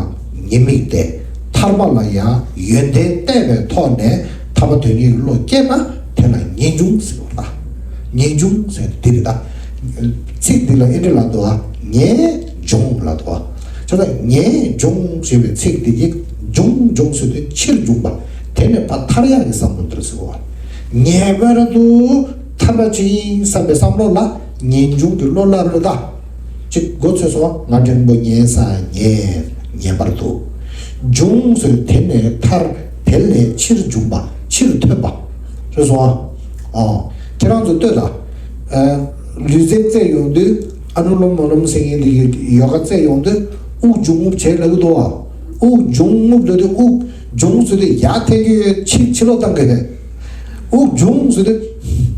ཉེས་དམིགས་བལྟས། ཐར་པ་ལ་ཡང་ཡོན་ཏན་བལྟས་པའི་ཐོག་ནས་ཐར་པ་དོན་གཉེར་གྱི་བློ་སྐྱེས་ན། དེ་ལ་ངེས་འབྱུང་ཟེར་བ་ལ། ངེས་འབྱུང་ཟེར་དེ་རེད་ད། ཚིག་འདི་ལ་ཨེ་འདྲ་ལབ་འདུག་ཨ། ངེས་འབྱུང་ལབ་འདུག་ཨ། བྱས་ཙང་ངེས་འབྱུང་ཞེས་པའི་ཚིག་འདི་གི་འབྱུང་འབྱུང་ཟེར་དུས་ཕྱིར་འབྱུང་བ། དེ་ནས་ཕར་ཐར་ཡག་གི་བསམ་བློ་འདིར་ཟེར་བ། ངེས་པར་དུ་ཐར་པ་ཅིག་ཡིན་བསམ་པའི་བསམ་བློ་ལ་ངེས་འབྱུང་གི་བློ་སླར་ད། ཅིག་མགོ་ཚོས་སོང་། ང་འདྲེན་པོ་ངེས་ས་ངེས། ངེས་པར་དུ། འབྱུང་ཟེར་དེ་ནས་ཐར། དེ་ལས་ཕྱིར་འབྱུང་བ། ཕྱིར་ཐོན་པ། ཚོས་སོང་ཨ། ཨོ། ཁྱེད་རང་ཚོ་ལྟོས་དང་། ཨ། ལུས་རྩལ་རྩེད་ཡོང་དུས། ཨ་ནུ་ལོམ་མ་ལོམ་ཟེར་མཁན་འདི་གི་ཡོ་ག་རྩེད་ཡོང་དུས། དབུགས་འབྱུང་རྔུབ་བྱེད་ལབ་ཀྱི་འདུག་ཨ། དབུགས་འབྱུང་རྔུབ་ལབ་དུས། དབུགས་འབྱུང་ཟེར་དུས་ཡར་འཐེན་གྱི་ཡོད། ཕྱིར་ཕྱི་ལོགས་བཏང་གི་རེད། དབུགས་འབྱུང་ཟེར་དུས་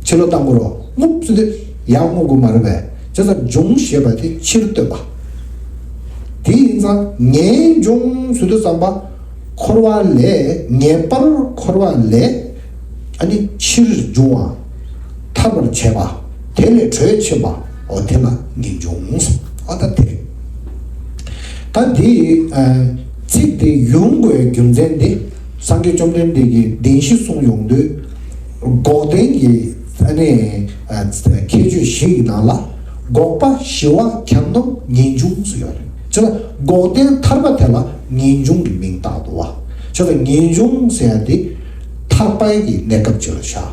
ཕྱི་ལོགས་བཏང་དགོས་རེད། རྔུབ་ཟེར་དུས་ཡར་རྔུབ་དགོས་མ་རེད་པས། བྱས་ཙང་འབྱུང་ཞེས་པ་དེ་ཕྱིར་སྟོན་པ། དེ་ཡིན་ཙང་ངེས་འབྱུང་ཟེར་དུས་ཙམ་པ། འཁོར་བ་ལས། ངེས་པར་འཁོར་བ་ལས། ཨ་ནི་ཕྱིར་འབྱུང་བ། ཐར་བར་བྱེད་པ། དེ་ལས་གྲོལ་ཕྱིན་པ། འོ་དེ་ལ་ངེས་འབྱུང་ཟེར། འོ་ད་དེ་རེད། ད་འདི། ཨ། ཚིག་འདི་ཡོང་དགོས་རྒྱུ་མཚན་འདི། སངས་རྒྱས་བཅོམ་ལྡན་འདས་ཀྱིས་བདེན་བཞི་གསུངས་ཡོང་དུས། འགོག་བདེན་གྱི། ཨ་ནི། ཨ། ཁྱད་ཆོས་བཞི་ཡི་ནང་ལ། འགོག་པ་ཞི་བ་གྱ་ནོམ་ངེས་འབྱུང་ཟེར་ཡོད་རེད། བྱས་ཙང་འགོག་བདེན་ཐར་པ་དེ་ལ་ངེས་འབྱུང་གི་མིང་བཏགས་འདུག་བ། བྱས་ཙང་ངེས་འབྱུང་ཟེར་ཡ་དེ་ཐར་པའི་གི་གནས་སྐབས་ཅིག་ལ་བཞག།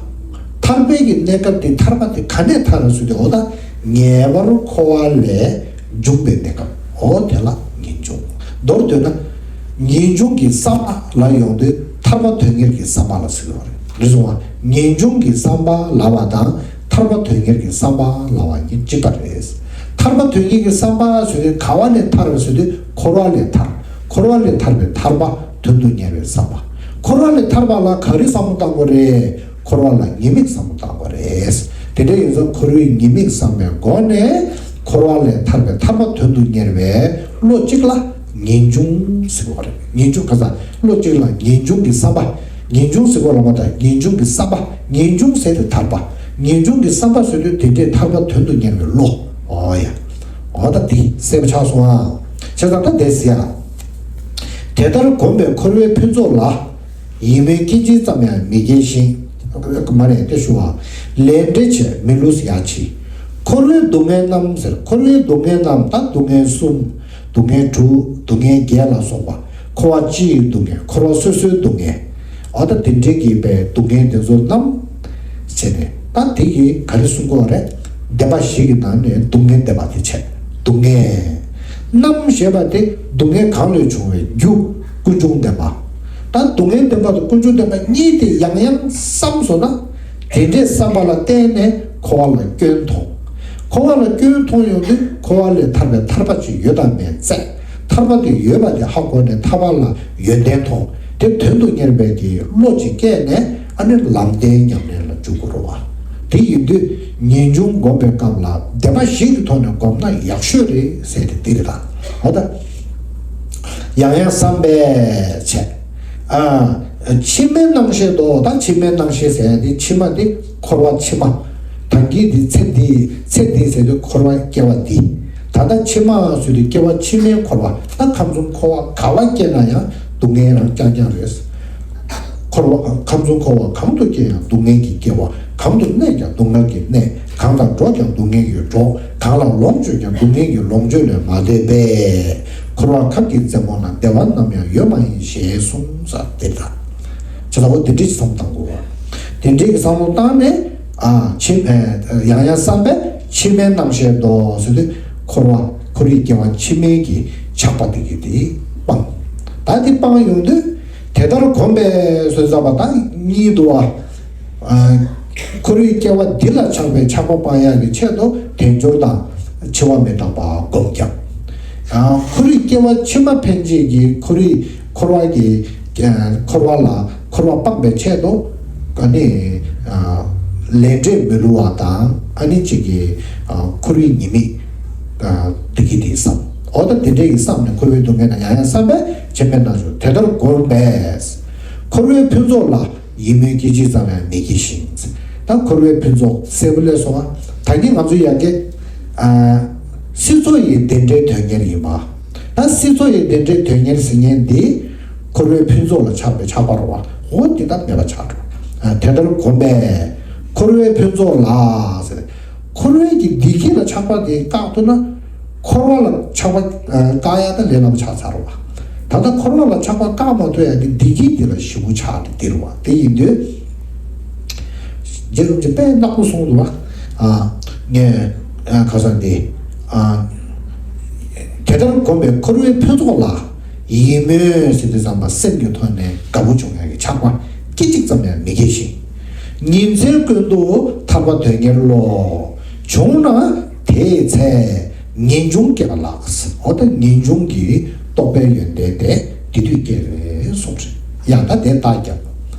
ཐར་པའི་གི་གནས་སྐབས་དེ། ཐར་པ་དེ་ག་ནས་ཐར་ཟེར་དུས། འོ་ད་ངེས་པར་འཁོར་བ་ལས་འབྱུང་བའི་གནས་སྐབས། འོ་དེ་ལ་ངེས་འབྱུང་། མདོར་བསྡུས་ན། ངེས་འབྱུང་གི་བསམ་པ་ལབ་ཡོང་དུས་ཐར་པ་དོན་གཉེར་གྱི་བསམ་པ་ལ་ཟེར་གྱི་ཡོད་རེད། རེད་སོང་ང་། ངེས་འབྱུང་གི་བསམ་པ་ལབ་པ་དང་ཐར་པ་དོན་གཉེར་གྱི་བསམ་པ་ལབ་པ་གཉིས་གཅིག་པ་རེད། ཐར་པ་དོན་གཉེར་གྱི་བསམ་པ་ཟེར་དུས་ག་བ་ནས་ཐར་ཟེར་དུས་འཁོར་བ་ལས་ཐར། འཁོར་བ་ལས་ཐར་པའི་ཐར་པ་དོན་དུ་གཉེར་བའི་བསམ་པ། འཁོར་བ་ལས་ཐར་པ་ལ་ག་རེ་བསམ་བློ་བཏང་དགོས་རེད། འཁོར་བ་ལ་ཉེས་དམིགས་བསམ་བློ་བཏང་དགོས་རེད། དེ་འདྲ་ཡིན་ཙང་འཁོར་བའི་ཉེས་དམིགས་བསམ་པའི་སྒོ་ནས་འཁོར་བ་ལས་ཐར་པའི་ཐར་པ་དོན་དུ་གཉེར་བའི་བློ་གཅིག་ལ་ངེས་འབྱུང་ཟེར་བ་རེད། ངེས་འབྱུང་ག་ས། བློ་གཅིག་ལ་ངེས་འབྱུང་གི་བསམ་པ། ངེས་འབྱུང་ཟེར་བ་ལ་མ་ད་ངེས་འབྱུང་གི་བསམ་པ། ངེས་འབྱུང་ཟེར་དེ་ཐར་པ། ངེས་འབྱུང་གི་བསམ་པ་ཟེར་དུས་དེ་འདྲའི་ཐར་པ་དོན་དུ་གཉེར་བའི་བློ། ཨོ་ཡ། ཨོ་ད་དེ་གསལ་པོ་ཆགས་སོང་ཨ། བྱས་ཙང་ད་དེ་ཟེར་ཡ། དེ་ལྟར་གོམས་པའི་འཁོར་བའི་ཕུན་ཚོགས་ལ། ཡིད་སྨོན་སྐད་ཅིག་ཙམ་ཡང་མི་སྐྱེ་ཞིང་། མ་རེད་དེ་ཞུ་བ། ལས་འབྲས་ཆེ་མི་བསླུ་ཡ་མཆིས། འཁོར་བའི་སྡུག་བསྔལ་རྣམས་ཟེར། འཁོར་བའི་སྡུག་བསྔལ་རྣམས། ད་སྡུག་བསྔལ་གསུམ། སྡུག་བསྔལ་དྲུག། སྡུག་བསྔལ་བརྒྱད་ལ་སོགས་པ། འཁོར་བ་སྤྱིའི་སྡུག་བསྔལ། འཁོར་བ་སོ་སོའི་སྡུག་བསྔལ། འོ་ད་དེ་འདྲའི་གི་པའི་སྡུག་བསྔལ་དེ་ཚོ་རྣམས་བྱས་ནས། ད་དེ་གི་ག་རེ་གསུང་གི་ཡོད་རེད། བདེན་པ་བཞི་གི་ནང་ནས་སྡུག་བསྔལ་བདེན་པ་དེ་བྱས། སྡུག་བསྔལ་རྣམས་ཞེས་པ་དེ་སྡུག་བསྔལ་གང་ལས་བྱུང་བའི་རྒྱུ། ཀུན་འབྱུང་བདེན་པ། ད་སྡུག་བསྔལ་བདེན་པ་དང་ཀུན་འབྱུང་བདེན་པ་གཉིས་དེ་ཡང་ཡང་བསམ་སོང་ན། དེ་འདྲའི་བསམ་པ་ལ་བརྟེན་ནས་འཁོར་བ་ལ་སྐྱོན་མཐོང་། འཁོར་བ་ལ་སྐྱོན་མཐོང་ཡོང་དུས་འཁོར་བ་ལས་ཐར་པའི་ཐར་པ་ཅིག་ཡོད་དམ་མེད་བཙལ། ཐར་པ་དེ་ཡོད་པ་དེ་ཧ་གོ་ནས་ཐར་པ་ལ་ཡོན་ཏན་མཐོང་། དེ་དོན་དུ་གཉེར་བའི་གི་བློ་ཅིག་སྐྱེས་ནས། ཨ་ནི་ལམ་བདེན་ཉམས་ལེན་ལ་འཇུག་དགོས་རེད་བ། དེ་ཡིན་དུས་ ངེས་འབྱུང་སྒོམ་པའི་སྐབས་ལ་བདེན་པ་བཞི་གི་ཐོག་ནས་སྒོམ་ན་ཡག་ཤོས་རེད་ཟེར་ཏེ་འདི་རེད་ད། འོ་ད། ཡང་ཡང་བསམ་པས་བྱས། ཨ། ཕྱི་མའི་རྣམ་ཤེས་དོ། ད་ཕྱི་མའི་རྣམ་ཤེས་ཟེར་ཡ་དེ་ཕྱི་མ་དེ་འཁོར་བ་ཕྱི་མ། ད་གིན་དེ་ཚེ་འདི་ཚེ་འདི་ཟེར་དུས་འཁོར་བ་སྐྱེ་བ་འདི། ད་ལྟ་ཕྱི་མ་ཟེར་དུས་སྐྱེ་བ་ཕྱི་མའི་འཁོར་བ། ད་ཁམས་གསུམ་འཁོར་བ་ག་བ་སྐྱེས་ན་ཡང་སྡུག་བསྔལ་རང་རྐྱང་རྐྱང་རེད། འཁོར་བ་ཁམས་གསུམ་འཁོར་བ་གང་དུ་སྐྱེ་ཡང་སྡུག་བསྔལ་གྱི་སྐྱེ་བ། གང་དུ་གནས་ཀྱང་སྡུག་བསྔལ་གྱི་གནས། གང་དང་འགྲོགས་ཀྱང་སྡུག་བསྔལ་གྱི་གྲོགས། གང་ལ་ལོངས་སྤྱོད་ཀྱང་སྡུག་བསྔལ་གྱི་ལོངས་སྤྱོད་ལས་མ་འདས་པས། འཁོར་བ་ཁབ་ཀྱི་རྩེ་མོ་ན་བདེ་བ་ནམ་ཡང་ཡོད་མ་ཡིན་ཞེས་གསུངས་ས་དེ་དང་། ཇི་ལྟ་བ་དེ་འདྲའི་བསམ་བཏང་དགོས་པ། དེ་འདྲའི་བསམ་བློ་བཏང་ནས། ཨ། ཕྱི་ཨ། ཡང་ཡང་བསམ་པས་ཕྱི་མའི་རྣམ་ཤེས་དོ་ཟེར་དུས་འཁོར་བ་འཁོར་བའི་སྐྱེ་བ་ཕྱི་མའི་གི་ཆགས་པ་དེ་གི་དེ་སྤང་། ད་དེ་སྤང་ཡོང་དུས་དེ་ལྟར་གོམས་པས་ཟེར་བསམ་པ་ད་གཉིས་འདུག་ཨ། ཨ། འཁོར་བའི་སྐྱེ་བ་འདི་ལ་ཆགས་པའི་ཆགས་པ་སྤང་ཡག་གི་ཆེད་དུ་དལ་འབྱོར་དང་འཆི་བ་མི་རྟག་པ་སྒོམ་རྒྱབ། ཨ། འཁོར་བའི་སྐྱེ་བ་ཕྱི་མ་ཕན་ཆད་ཀྱི་འཁོར་བའི་འཁོར་བ་གི་ཨ། འཁོར་བ་ལ་འཁོར་བ་སྤངས་པའི་ཆེད་དུ་ཨ་ནི་ཨ། ལས་འབྲས་མི་བསླུ་བ་དང་ཨ་ནི་གཅིག་གི་ཨ། འཁོར་བའི་ཉེས་དམིགས་ཨ། འདི་གི་དེ་བསམ། འོ་ད་དེ་འདྲའི་གི་བསམ་ནས་འཁོར་བའི་སྡུག་བསྔལ་ན་ཡང་ཡང་བསམ་པས་ཕྱི་མའི་རྣམ་ཤེས་དེ་ལྟར་གོམས་པས། འཁོར་བའི་ཕུན་ཚོགས་ལ། ཡིད་སྨོན་སྐད་ཅིག་ཙམ་ཡང་མི་སྐྱེ་ཞིང་། ད་འཁོར་བའི་ཕུན་ཚོགས་གསལ་པོ་སླེབས་སོང་ང་། ད་གིན་ང་ཚོ་ཡ་གི། ཨ། སྲིད་མཚོ་ཡི་བདེ་འབྲས་དོན་གཉེར་ཡིན་པ། ད་སྲིད་མཚོ་ཡི་བདེ་འབྲས་དོན་གཉེར་ཟེར་མཁན་འདི། འཁོར་བའི་ཕུན་ཚོགས་ལ་ཆགས་པའི་ཆགས་པ་རེད་བ། འོ་འདི་ད་མེད་པ་ཆགས་འགྲོ། ཨ། དེ་ལྟར་གོམས་པས། འཁོར་བའི་ཕུན་ཚོགས་ལ་ཟེར། འཁོར་བའི་གི་བདེ་སྐྱིད་ལ་ཆགས་པ་དེ་བཀག་ཐུབ་ན། འཁོར་བ་ལ་ཆགས་པ་བཀག་ཡ་ད་ལས་སླ་པོ་ཆགས་ཚར་བ། ད་ལྟ་འཁོར་བ་ལ་ཆགས་པ་བཀག་མ་ཐུབ་ཡ་གི་བདེ་སྐྱིད་དེ་ལ་ཞེ་པོ་ཆགས་ཏེ་སྟེར་བ་དེ་ཡིན་དུས། རྗེ་རིན་པོ་ཆེ་དཔེ་ནག་པོ་གསུངས་འདུག་བ། ཨ། ངས་ཨ། ཁ་སང་དེ། ཨ། དེ་ལྟར་གོམས་པས་འཁོར་བའི་ཕུན་ཚོགས་ལ། ཡིད་སྨོན་ཟེར་དུས་ཙམ་པ་སེམས་ཀྱི་ཐོག་ནས་དགའ་པོ་བྱུང་ཡ་གི་ཆགས་པ་སྐད་ཅིག་ཙམ་ཡང་མི་སྐྱེ་ཞིང་། ཉིན་མཚན་ཀུན་ཏུ་ཐར་པ་དོན་གཉེར་བློ། བྱུང་ན་དེའི་ཚེ་ངེས་འབྱུང་སྐྱེ་བ་ལགས། འོ་ད་ངེས་འབྱུང་གི་རྟོགས་པའི་ཡོན་ཏན་དེ་དེ་དུས་སྐྱེ་རེད་གསུངས་རེད། ཡང་ད་དེ་རྟགས་རྒྱབ།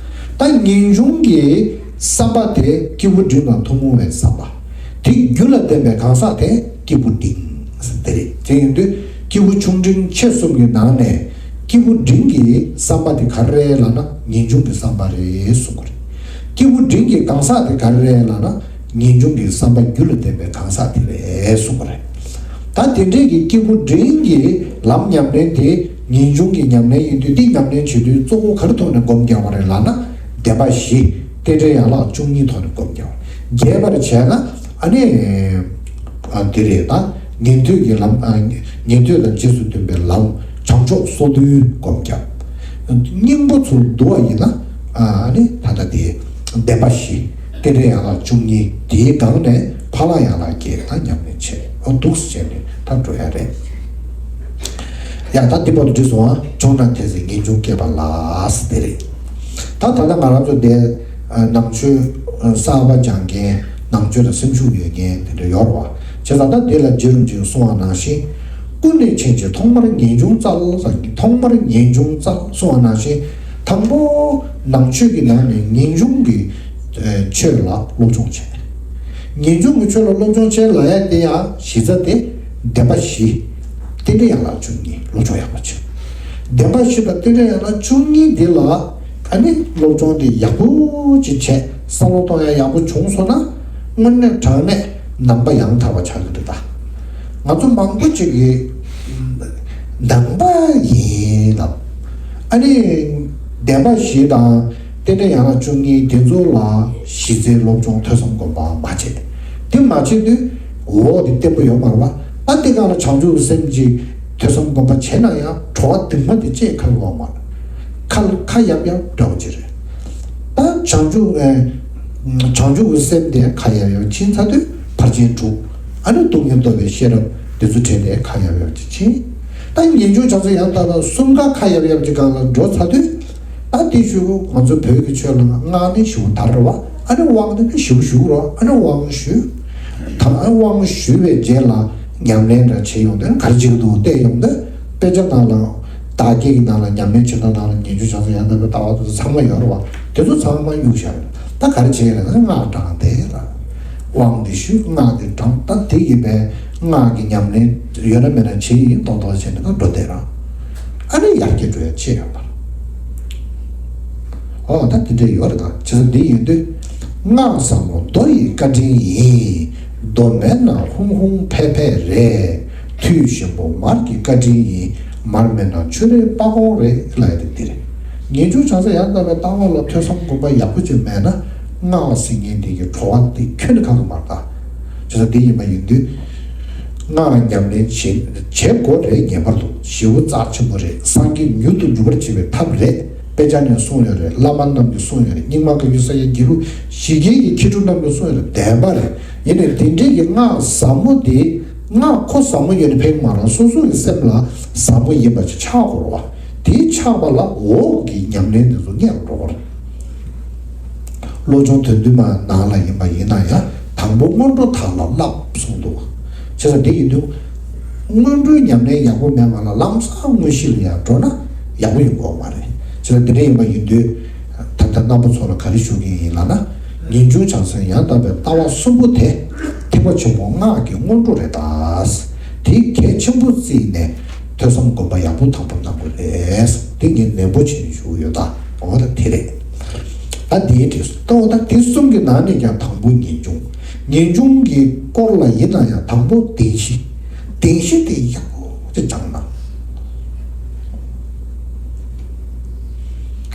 ད་ངེས་འབྱུང་གི་བསམ་པ་དེ་སྐྱེས་བུ་འབྲིང་དང་ཐུན་མོང་བའི་བསམ་པ། དེ་རྒྱུ་ལ་བརྟེན་པའི་གང་ཟག་དེ་སྐྱེས་བུ་འབྲིང་དེ་རེད། དེ་ཡིན་དུས་སྐྱེས་བུ་ཆུང་འབྲིང་ཆེ་གསུམ་གྱི་ནང་ནས་སྐྱེས་བུ་འབྲིང་གི་བསམ་པ་དེ་ག་རེ་རེད་ལབ་ན་ངེས་འབྱུང་གི་བསམ་པ་རེད་གསུངས་པ་རེད། སྐྱེས་བུ་འབྲིང་གི་གང་ཟག་དེ་ག་རེ་རེད་ལབ་ན། ངེས་འབྱུང་གི་བསམ་པ་རྒྱུ་ལ་བརྟེན་པའི་གང་ཟག་དེ་རེད་གསུངས་པ་རེད། ད་དེ་འདྲའི་གི་སྐྱེས་བུ་འབྲིང་གི་ལམ་ཉམས་ལེན་དེ་ངེས་འབྱུང་གི་ཉམས་ལེན་ཡིན་དུས། འདི་ཉམས་ལེན་བྱེད་དུས་གཙོ་བོ་ག་རེ་ཐོག་ནས་སྒོམ་རྒྱག་པ་རེད་ལབ་ན། བདེན་པ་བཞི། རྟེན་འབྲེལ་ཡན་ལག་བཅུ་གཉིས་ཐོག་ནས་སྒོམ་རྒྱག་པ་རེད། རྒྱས་པར་བྱས་ན་ཨ་ནི། ཨ། འདི་རེད་ད། ཉན་ཐོས་ཀྱི་ལམ། ཨ། ཉན་ཐོས་དང་རྗེས་སུ་མཐུན་པའི་ལམ་བྱང་ཕྱོགས་སོ་བདུན་སྒོམ་རྒྱག་སྙིང་པོ་ཚུར་བསྡུ་བ་ཡིན་ན། ཨ་ནི་ད་ལྟ་དེ་བདེན་པ་བཞི། རྟེན་འབྲེལ་ཡན་ལག་བཅུ་གཉིས། དེའི་སྒང་ནས་ཕ་ལ་ཡན་ལག་བརྒྱད་དང་ཉམས་ལེན་བྱས། འོ་འདུག་སེ་བྱས་ནས་ད་འགྲོ་ཡ་རེད། ཡ་ད་འདི་བར་དུ་འགྲིག་སོང་ཨ། བྱུང་ན་དེ་ཚེ་ངེས་འབྱུང་སྐྱེ་བ་ལགས་དེ་རེད། ད་ད་ལྟ་ང་རང་ཚོ་དེ་ནང་ཆོས་གསར་པ་སྦྱང་མཁན། ནང་ཆོས་ལ་སེམས་ཤུགས་ཡོད་མཁན་དེ་འདྲ་ཡོད་རེད་བ། བྱས་ཙང་ད་དེ་ལ་རྗེ་རིན་པོ་ཆེས་གསུངས་པ་ནང་བཞིན། ཀུན་ནས་མཁྱེན་ཅིང་ཐོག་མར་ངེས་འབྱུང་བཙལ་ཟེར། ཐོག་མར་ངེས་འབྱུང་བཙལ་གསུངས་པ་ནང་བཞིན། དང་པོ་ནང་ཆོས་ཀྱི་ནང་ནས་ངེས་འབྱུང་གི་ཨ་ཆོས་ལ་སློབ་སྦྱོང་བྱས། ངེས་འབྱུང་གི་ཆོས་ལ་སློབ་སྦྱོང་བྱས་ལབ་ཡ་དེ་ཡང་གཞི་རྩ་དེ་བདེན་པ་བཞི། རྟེན་འབྲེལ་ཡན་ལག་བཅུ་གཉིས་སློབ་སྦྱོང་ཡག་པོ་བྱས། བདེན་པ་བཞི་དང་རྟེན་འབྲེལ་ཡན་ལག་བཅུ་གཉིས་འདི་ལ་ཨ་ནི་སློབ་སྦྱོང་དེ་ཡག་པོ་ཅིག་བྱས། བསམ་བློ་གཏོང་ཡ་ཡག་པོ་བྱུང་སོང་ན། དངོས་གནས་དྲང་གནས་ནང་པ་ཡང་དག་པ་ཆགས་ཀྱི་འདུག་ད་ང་ཚོ་མང་པོ་ཅིག་གིས་ནང་པ་ཡིན་ལབ། ཨ་ནི་བདེན་པ་བཞི་དང་རྟེན་འབྲེལ་ཡན་ལག་བཅུ་གཉིས་དེ་ཚོ་ལ་གཞི་རྩའི་སློབ་སྦྱོང་ཐོས་བསམ་སྒོམ་པ་མ་བྱས། དེ་མ་བྱས་དུས་འོ་དེ་བརྟན་པོ་ཡོད་མ་རེད་བ། ཨ་དེ་གང་ལ་བྱང་ཆུབ་སེམས་ཀྱི་ཐོས་བསམ་སྒོམ་པ་བྱས་ན་ཡང་གྲོགས་པོ་དེ་མ་དེ་ཅེས་ཁ་ལོག་མ་རེད། ཁ་ཁ་ཡབ་ཡབ་འདྲ་བོ་ཅིག་རེད། ད་བྱང་ཆུབ་ཨེ། བྱང་ཆུབ་ཀྱི་སེམས་དེ་ཁ་ཡབ་ཡབ་ཕྱིན་ཚར་དུས་ཕར་ཕྱིན་དྲུག་ཨ་ནི་སྡུག་བསྔལ་རྟོགས་པའི་ཤེས་རབ་དེ་ཚོ་དྲན་ཏེ་ཁ་ཡབ་ཡབ་ཅིག་ཕྱིན། ད་ངེས་འབྱུང་བྱང་སེམས་ཡང་དག་པ་གསུམ་ཀ་ཁ་ཡབ་ཡབ་ཀྱི་སྒང་ལ་འགྲོ་ཚར་དུས། ད་དེ་ཞུ་ང་ཚོ་བོད་ཀྱི་ཆོས་ལ་སྔགས་ནི་ཞུ་དར་རེད་བ། ཨ་ནི་དབང་དེ་ནི་ཞུ་ཞུ་རོ། ཨ་ནི་དབང་ཞུ། ད་ཨ་དབང་ཞུ་བའི་རྗེས་ལ་ཉམས་ལེན་འདྲ་བྱེད་ཡོང་དུས་ག་རེ་བྱེད་ཀྱི་འདུག་བལྟས་ཡོང་དུས། དཔེ་ཆ་ནང་ལ། བདག་བསྐྱེད་ཀྱི་ནང་ལ་ཉམས་ལེན་བྱེད་སྟངས་ནང་ལ་ངེས་འབྱུང་བྱང་སེམས་ཡང་དག་པའི་ལྟ་བ་དེ་ཚོ་ཚང་མ་ཡོད་རེད་བ། དེ་ཚོ་ཚང་མ་གཡུག་བཞག་རེད། ད་ག་རེ་བྱེད་ཀྱི་རེད་ན་སྔགས་བགྲངས་ཏེ་ལ། དབང་དེ་ཞུས། སྔགས་དེ་བགྲངས། ད་དེ་ཡིན་པས་སྔགས་ཀྱི་ཉམས་ལེན་ཡོད་ན་མེད་ན་བྱེད་ཡིན་མདོག་མདོག་བྱས་ནས་ད་འགྲོ་བསྡད་ར། ཨ་ནི་ཡར་རྒྱས་འགྲོ་ཡ་ཆེ་ཡོད་པ་རེད། ཨོ་ད་དེ་འདྲ་ཡོད་རེད། ད་བྱས་ཙང་འདི་ཡིན་དུས། སྔགས་ཟབ་མོ་མདོ་ཡི་བཀའ་དྲིན་ཡིན། མདོ་མེད་ན་ཧུང་ཧུང་ཕེ་ཕེ་རེད། ཐུགས་ཞིམ་པོ་མར་གྱི་བཀའ་དྲིན་ཡིན། མར་མེད་ན་ཆུ་རའི་སྤ་གོང་རེད་ལབ་ཡ་དེ་འདི་རེད། ངེས་འབྱུང་བྱང་སེམས་ཡང་དག་པའི་ལྟ་བ་ལ་ཐོས་བསམ་སྒོམ་པ་ཡག་པོ་ཅིག་མེད་ན། སྔགས་ཟེར་མཁན་དེ་གི་བྲོ་བ་དེ་ཁྱོན་ནས་ཁ་ཐུག་མ་རེད། ད་བྱས་ཙང་འདི་ཡིན་པ་ཡིན་དུས། སྔགས་ཉམས་ལེན་བྱེད་བྱེད་དགོས་རེད། ངེས་པར་དུ་ཞེ་པོ་རྩ་ཆེན་པོ་རེད། སངས་རྒྱས་མྱུར་དུ་འགྲུབ་པར་བྱེད་པའི་ཐབས་རེད། དཔེ་ཆ་ནས་གསུངས་ཡོད་རེད། བླ་མ་རྣམས་ཀྱིས་གསུངས་ཡོད་རེད། རྙིང་མ་བཀའ་བརྒྱུད་ས་སྐྱའི་དགེ་ལུགས་ཞི་རྒྱས་ཀྱི་མཁས་གྲུབ་རྣམས་ཀྱིས་གསུངས་ཡོད་རེད། བདེན་པ་རེད། ཡིན་ནའི་དེ་འདྲའི་གི་སྔགས་ཟབ་མོ་དེ། སྔགས་ཁོ་ཟབ་མོ་ཡོད་ནས་ཕན་གྱི་མ་རེད། སོ་སོ་གི་སེམས་ལ་ཟབ་མོ་ཡིན་པ་ཅིག་ཆགས་དགོས་རེད་བ། དེ་ཆགས་པ་ལ་འོག་གི་ཉམས་ལེན་དེ་ཚོ་རྙེད་ལ་འགྲོ་གི་རེད། བློ་སྦྱོང་དོན་བསྡུས་མ་ནང་ལ་ཡིན་པ་ཡིན་ན་ཡང་དང་པོ་སྔོན་འགྲོ་དག་ལ་བསླབ་གསུངས་འདུག་བྱས་ཙང་དེ་ཡིན་དུས། སྔོན་འགྲོའི་ཉམས་ལེན་ཡག་པོ་མེད་པ་ལ་ལམ་སང་དངོས་གཞི་ལ་ཡང་འགྲོ་ན་ཡག་པོ་ཡོང་གི་ཡོད་མ་རེད། བྱས་ཙང་དེ་འདྲ་ཡིན་པ་ཡིན་དུས། ད་ལྟ་རྣམ་པ་ཚོ་ལ་ག་རེ་ཞུ་གི་ཡིན་ལབ་ན། ངེས་འབྱུང་བྱང་སེམས་ཡང་དག་པའི་ལྟ་བ་གསུམ་པོ་དེ་ཐེག་པ་ཆེན་པོ་སྔགས་ཀྱི་སྔོན་འགྲོ་རེད་ད། དེ་གལ་ཆེན་པོ་བརྩིས་ནས་ཐོས་བསམ་སྒོམ་པ་ཡག་པོ་དང་པོ་གནང་དགོས་རེད། དེ་ངས་ནན་པོ་བྱས་ནས་ཞུ་གི་ཡོད་ད། འོ་ད་དེ་རེད། ད་དེའི་གྲས་སུ་ད་འོ་ད་དེ་གསུམ་གྱི་ནང་ནས་ཀྱང་དང་པོ་ངེས་འབྱུང་། ངེས་འབྱུང་གི་སྐོར་ལ་ཡིན་ན་ཡང་དང་པོ་བདེན་བཞི། བདེན་བཞི་དེ་ཡག་པོ་ཅིག་སྦྱངས་ན།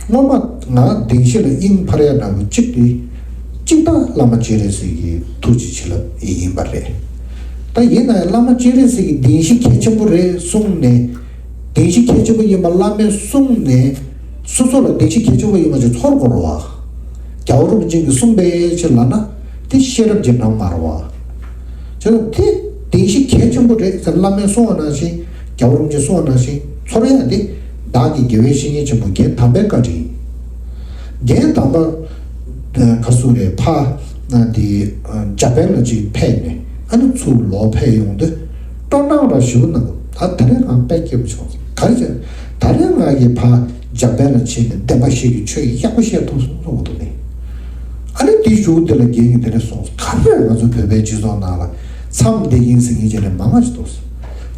སྔོན་མ་ང་བདེན་བཞི་ལ་དབྱིངས་འཕར་ཡ་འདྲ་བོ་གཅིག་དེ། གཅིག་ད་བླ་མ་སྤྱན་རས་གཟིགས་ཀྱི་ཐུགས་རྗེ་བྱིན་རླབས་ཡིན་པ་རེད། ད་ཡིན་ན་ཡང་བླ་མ་སྤྱན་རས་གཟིགས་ཀྱི་བདེན་བཞི་གལ་ཆེན་པོ་རེད་གསུངས་ནས། བདེན་བཞི་གལ་ཆེན་པོ་ཡིན་པ་བླ་མས་གསུངས་ནས། སོ་སོ་ལ་བདེན་བཞི་གལ་ཆེན་པོ་ཡིན་པ་ཅིག་ཚོར་དགོས་རེད་བ། རྒྱལ་བ་རིན་པོ་ཆེ་གིས་གསུངས་པའི་ཕྱིར་ལབ་ན། དེ་ཤེས་རབ་ཀྱི་ནང་མ་རེད་བ། བྱས་ཙང་དེ་བདེན་བཞི་གལ་ཆེན་པོ་རེད་ཟེར་བླ་མས་གསུངས་པ་ནང་བཞིན། རྒྱལ་བ་རིན་པོ་ཆེས་གསུངས་པ་ནང་བཞིན་ཚོར་ཡ་དེ། བདག་གི་དགེ་བའི་བཤེས་གཉེན་ཆེན་པོ་རྒན་དམ་པའི་བཀའ་དྲིན་ཡིན། རྒན་དམ་པ། ག་སུ་རེད་ཕ། དེ། འཇར་པན་ལ་ཅིག་ཕེབས་ནས་ཨ་ནི་ཚུར་ལོག་ཕེབས་ཡོང་དུས། སྤྲོ་སྣང་ར་ཞེ་པོ་གནང་། ད་དེ་རིང་ང་དཔེ་སྐྱིད་པོ་བྱུང་། ག་རེ་བྱས། ད་རེས་ང་གི་ཕ་འཇར་པན་ལ་ཕྱིན་ནས་བདེན་པ་བཤད་ཀྱི་ཆོས་ཡག་པོ་བཤད་ཐུབ་སོང་གསུངས་འདུག་ནས། ཨ་ནི་དེའི་གཞུག་དེ་ལ་རྒན་གྱིས་དེ་འདྲ་གསུངས། ག་རེ་ང་ཚོ་བོད་པའི་སྤྱི་ཚོགས་ནང་ལ་མཚམས་བསྡད་ཀྱིན་ཟེར་མཁན་ཅིག་ལས་མང་བ་ཞིག་འདུག་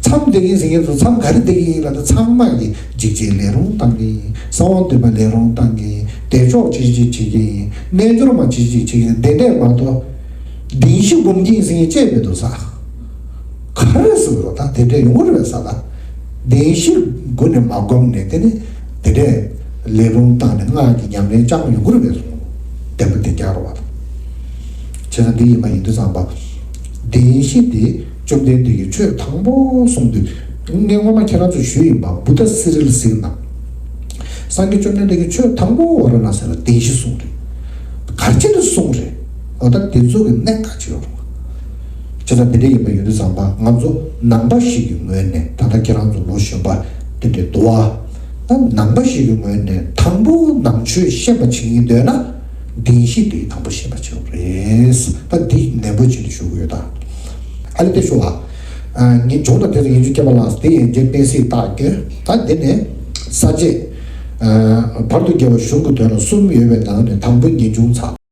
མཚམས་བསྡད་ཀྱིན་ཟེར་མཁན་ཚོ་མཚམས་ག་རེ་བསྡད་ཀྱིན་ཡིན་ལབ་ན། ཚང་མ་གིས་འཇིགས་བྱེད་ལས་རུང་བཏང་གི་ཡིན། གསང་བ་འདུས་པ་ལས་རུང་བཏང་གི་ཡིན། བདེ་མཆོག་ཅིག་ཅིག་བྱེད་ཀྱི་ཡིན། རྣལ་འབྱོར་མ་ཅིག་ཅིག་བྱེད་ཀྱི་ཡིན། དེ་འདྲས་མ་གཏོགས། བདེན་བཞི་སྒོམ་གྱིན་ཟེར་མཁན་ཅིག་མི་འདུག་ས། ག་རེ་ཟེར་དགོས་རེད། ད་དེ་འདྲས་ཡོང་གི་རེད་པས་ས། ད་བདེན་བཞི་སྒོ་ནས་མ་བསྒོམས་ནས་དེ་ནི་དེ་འདྲས་ལས་རུང་བཏང་ནས་སྔགས་ཀྱི་ཉམས་ལེན་རྐྱང་ཡོང་གི་རེད་པས་སོང་། བདེན་པ་བདེན་རྐྱང་རེད་པ། བྱས་ཙང་འདི་ཡིན་པ་ཡིན་དུས་ཙམ་པ། བདེན་བཞི་དེ་བཅོམ་ལྡན་འདས་ཀྱིས་ཆོས་དང་པོ་གསུངས་དུས། ངས་སྔོན་མ་ཁྱེད་རང་ཚོར་ཞུས་ཡིན་པ། བུདྡྷ་སི་རི་ལ་ཟེར་ན། སངས་རྒྱས་བཅོམ་ལྡན་འདས་ཀྱིས་ཆོས་དང་པོ་ཝཱ་ར་ཎ་སི་ལ་བདེན་བཞི་གསུངས་རེད། ག་རེ་བྱས་ནས་གསུངས་རེད། འོ་ད་དེ་ཚོ་གི་གནད་འགག་ཅིག་ཡོད་རེད། བྱས་ཙང་དེ་འདྲ་ཡིན་པ་ཡིན་དུས་ཙམ་པ་ང་ཚོ་ནང་པ་ཞིག་གི་ངོས་ནས། ད་ལྟ་ཁྱེད་རང་ཚོ་ལོ་གཞོན་པ་དེ་འདྲ་འདུག་ཨ། ད་ནང་པ་ཞིག་གི་ངོས་ནས་དང་པོ་ནང་ཆོས་ཤེས་པ་བྱེད་ཀྱི་འདོད་ན། བདེན་བཞི་དེ་དང་པོ་ཤེས་པ་བྱེད་དགོས་རེད། ད་འདི་ནན་པོ་བྱས་ནས་ཞུ་གི་ཡོད་ད། ཨ་ནི་དེ་ཞུ་བ། ངས་སྦྱོང་དང་དེ་ཚོ་ཡིན་རྒྱུ་སྐྱེས་པ་ལགས་དེ་ཡན་ཆད་སྤེལ་སྲིད་བཏགས་ཀྱི། ད་འདི་ནས་ས་བཅད། བར་དུ་རྒྱས་པ་གཞུང་གི་དོན་ལ་གསུམ་ཡོད་པའི་ནང་ནས་དང་པོ་ངེས་འབྱུང་ཚར།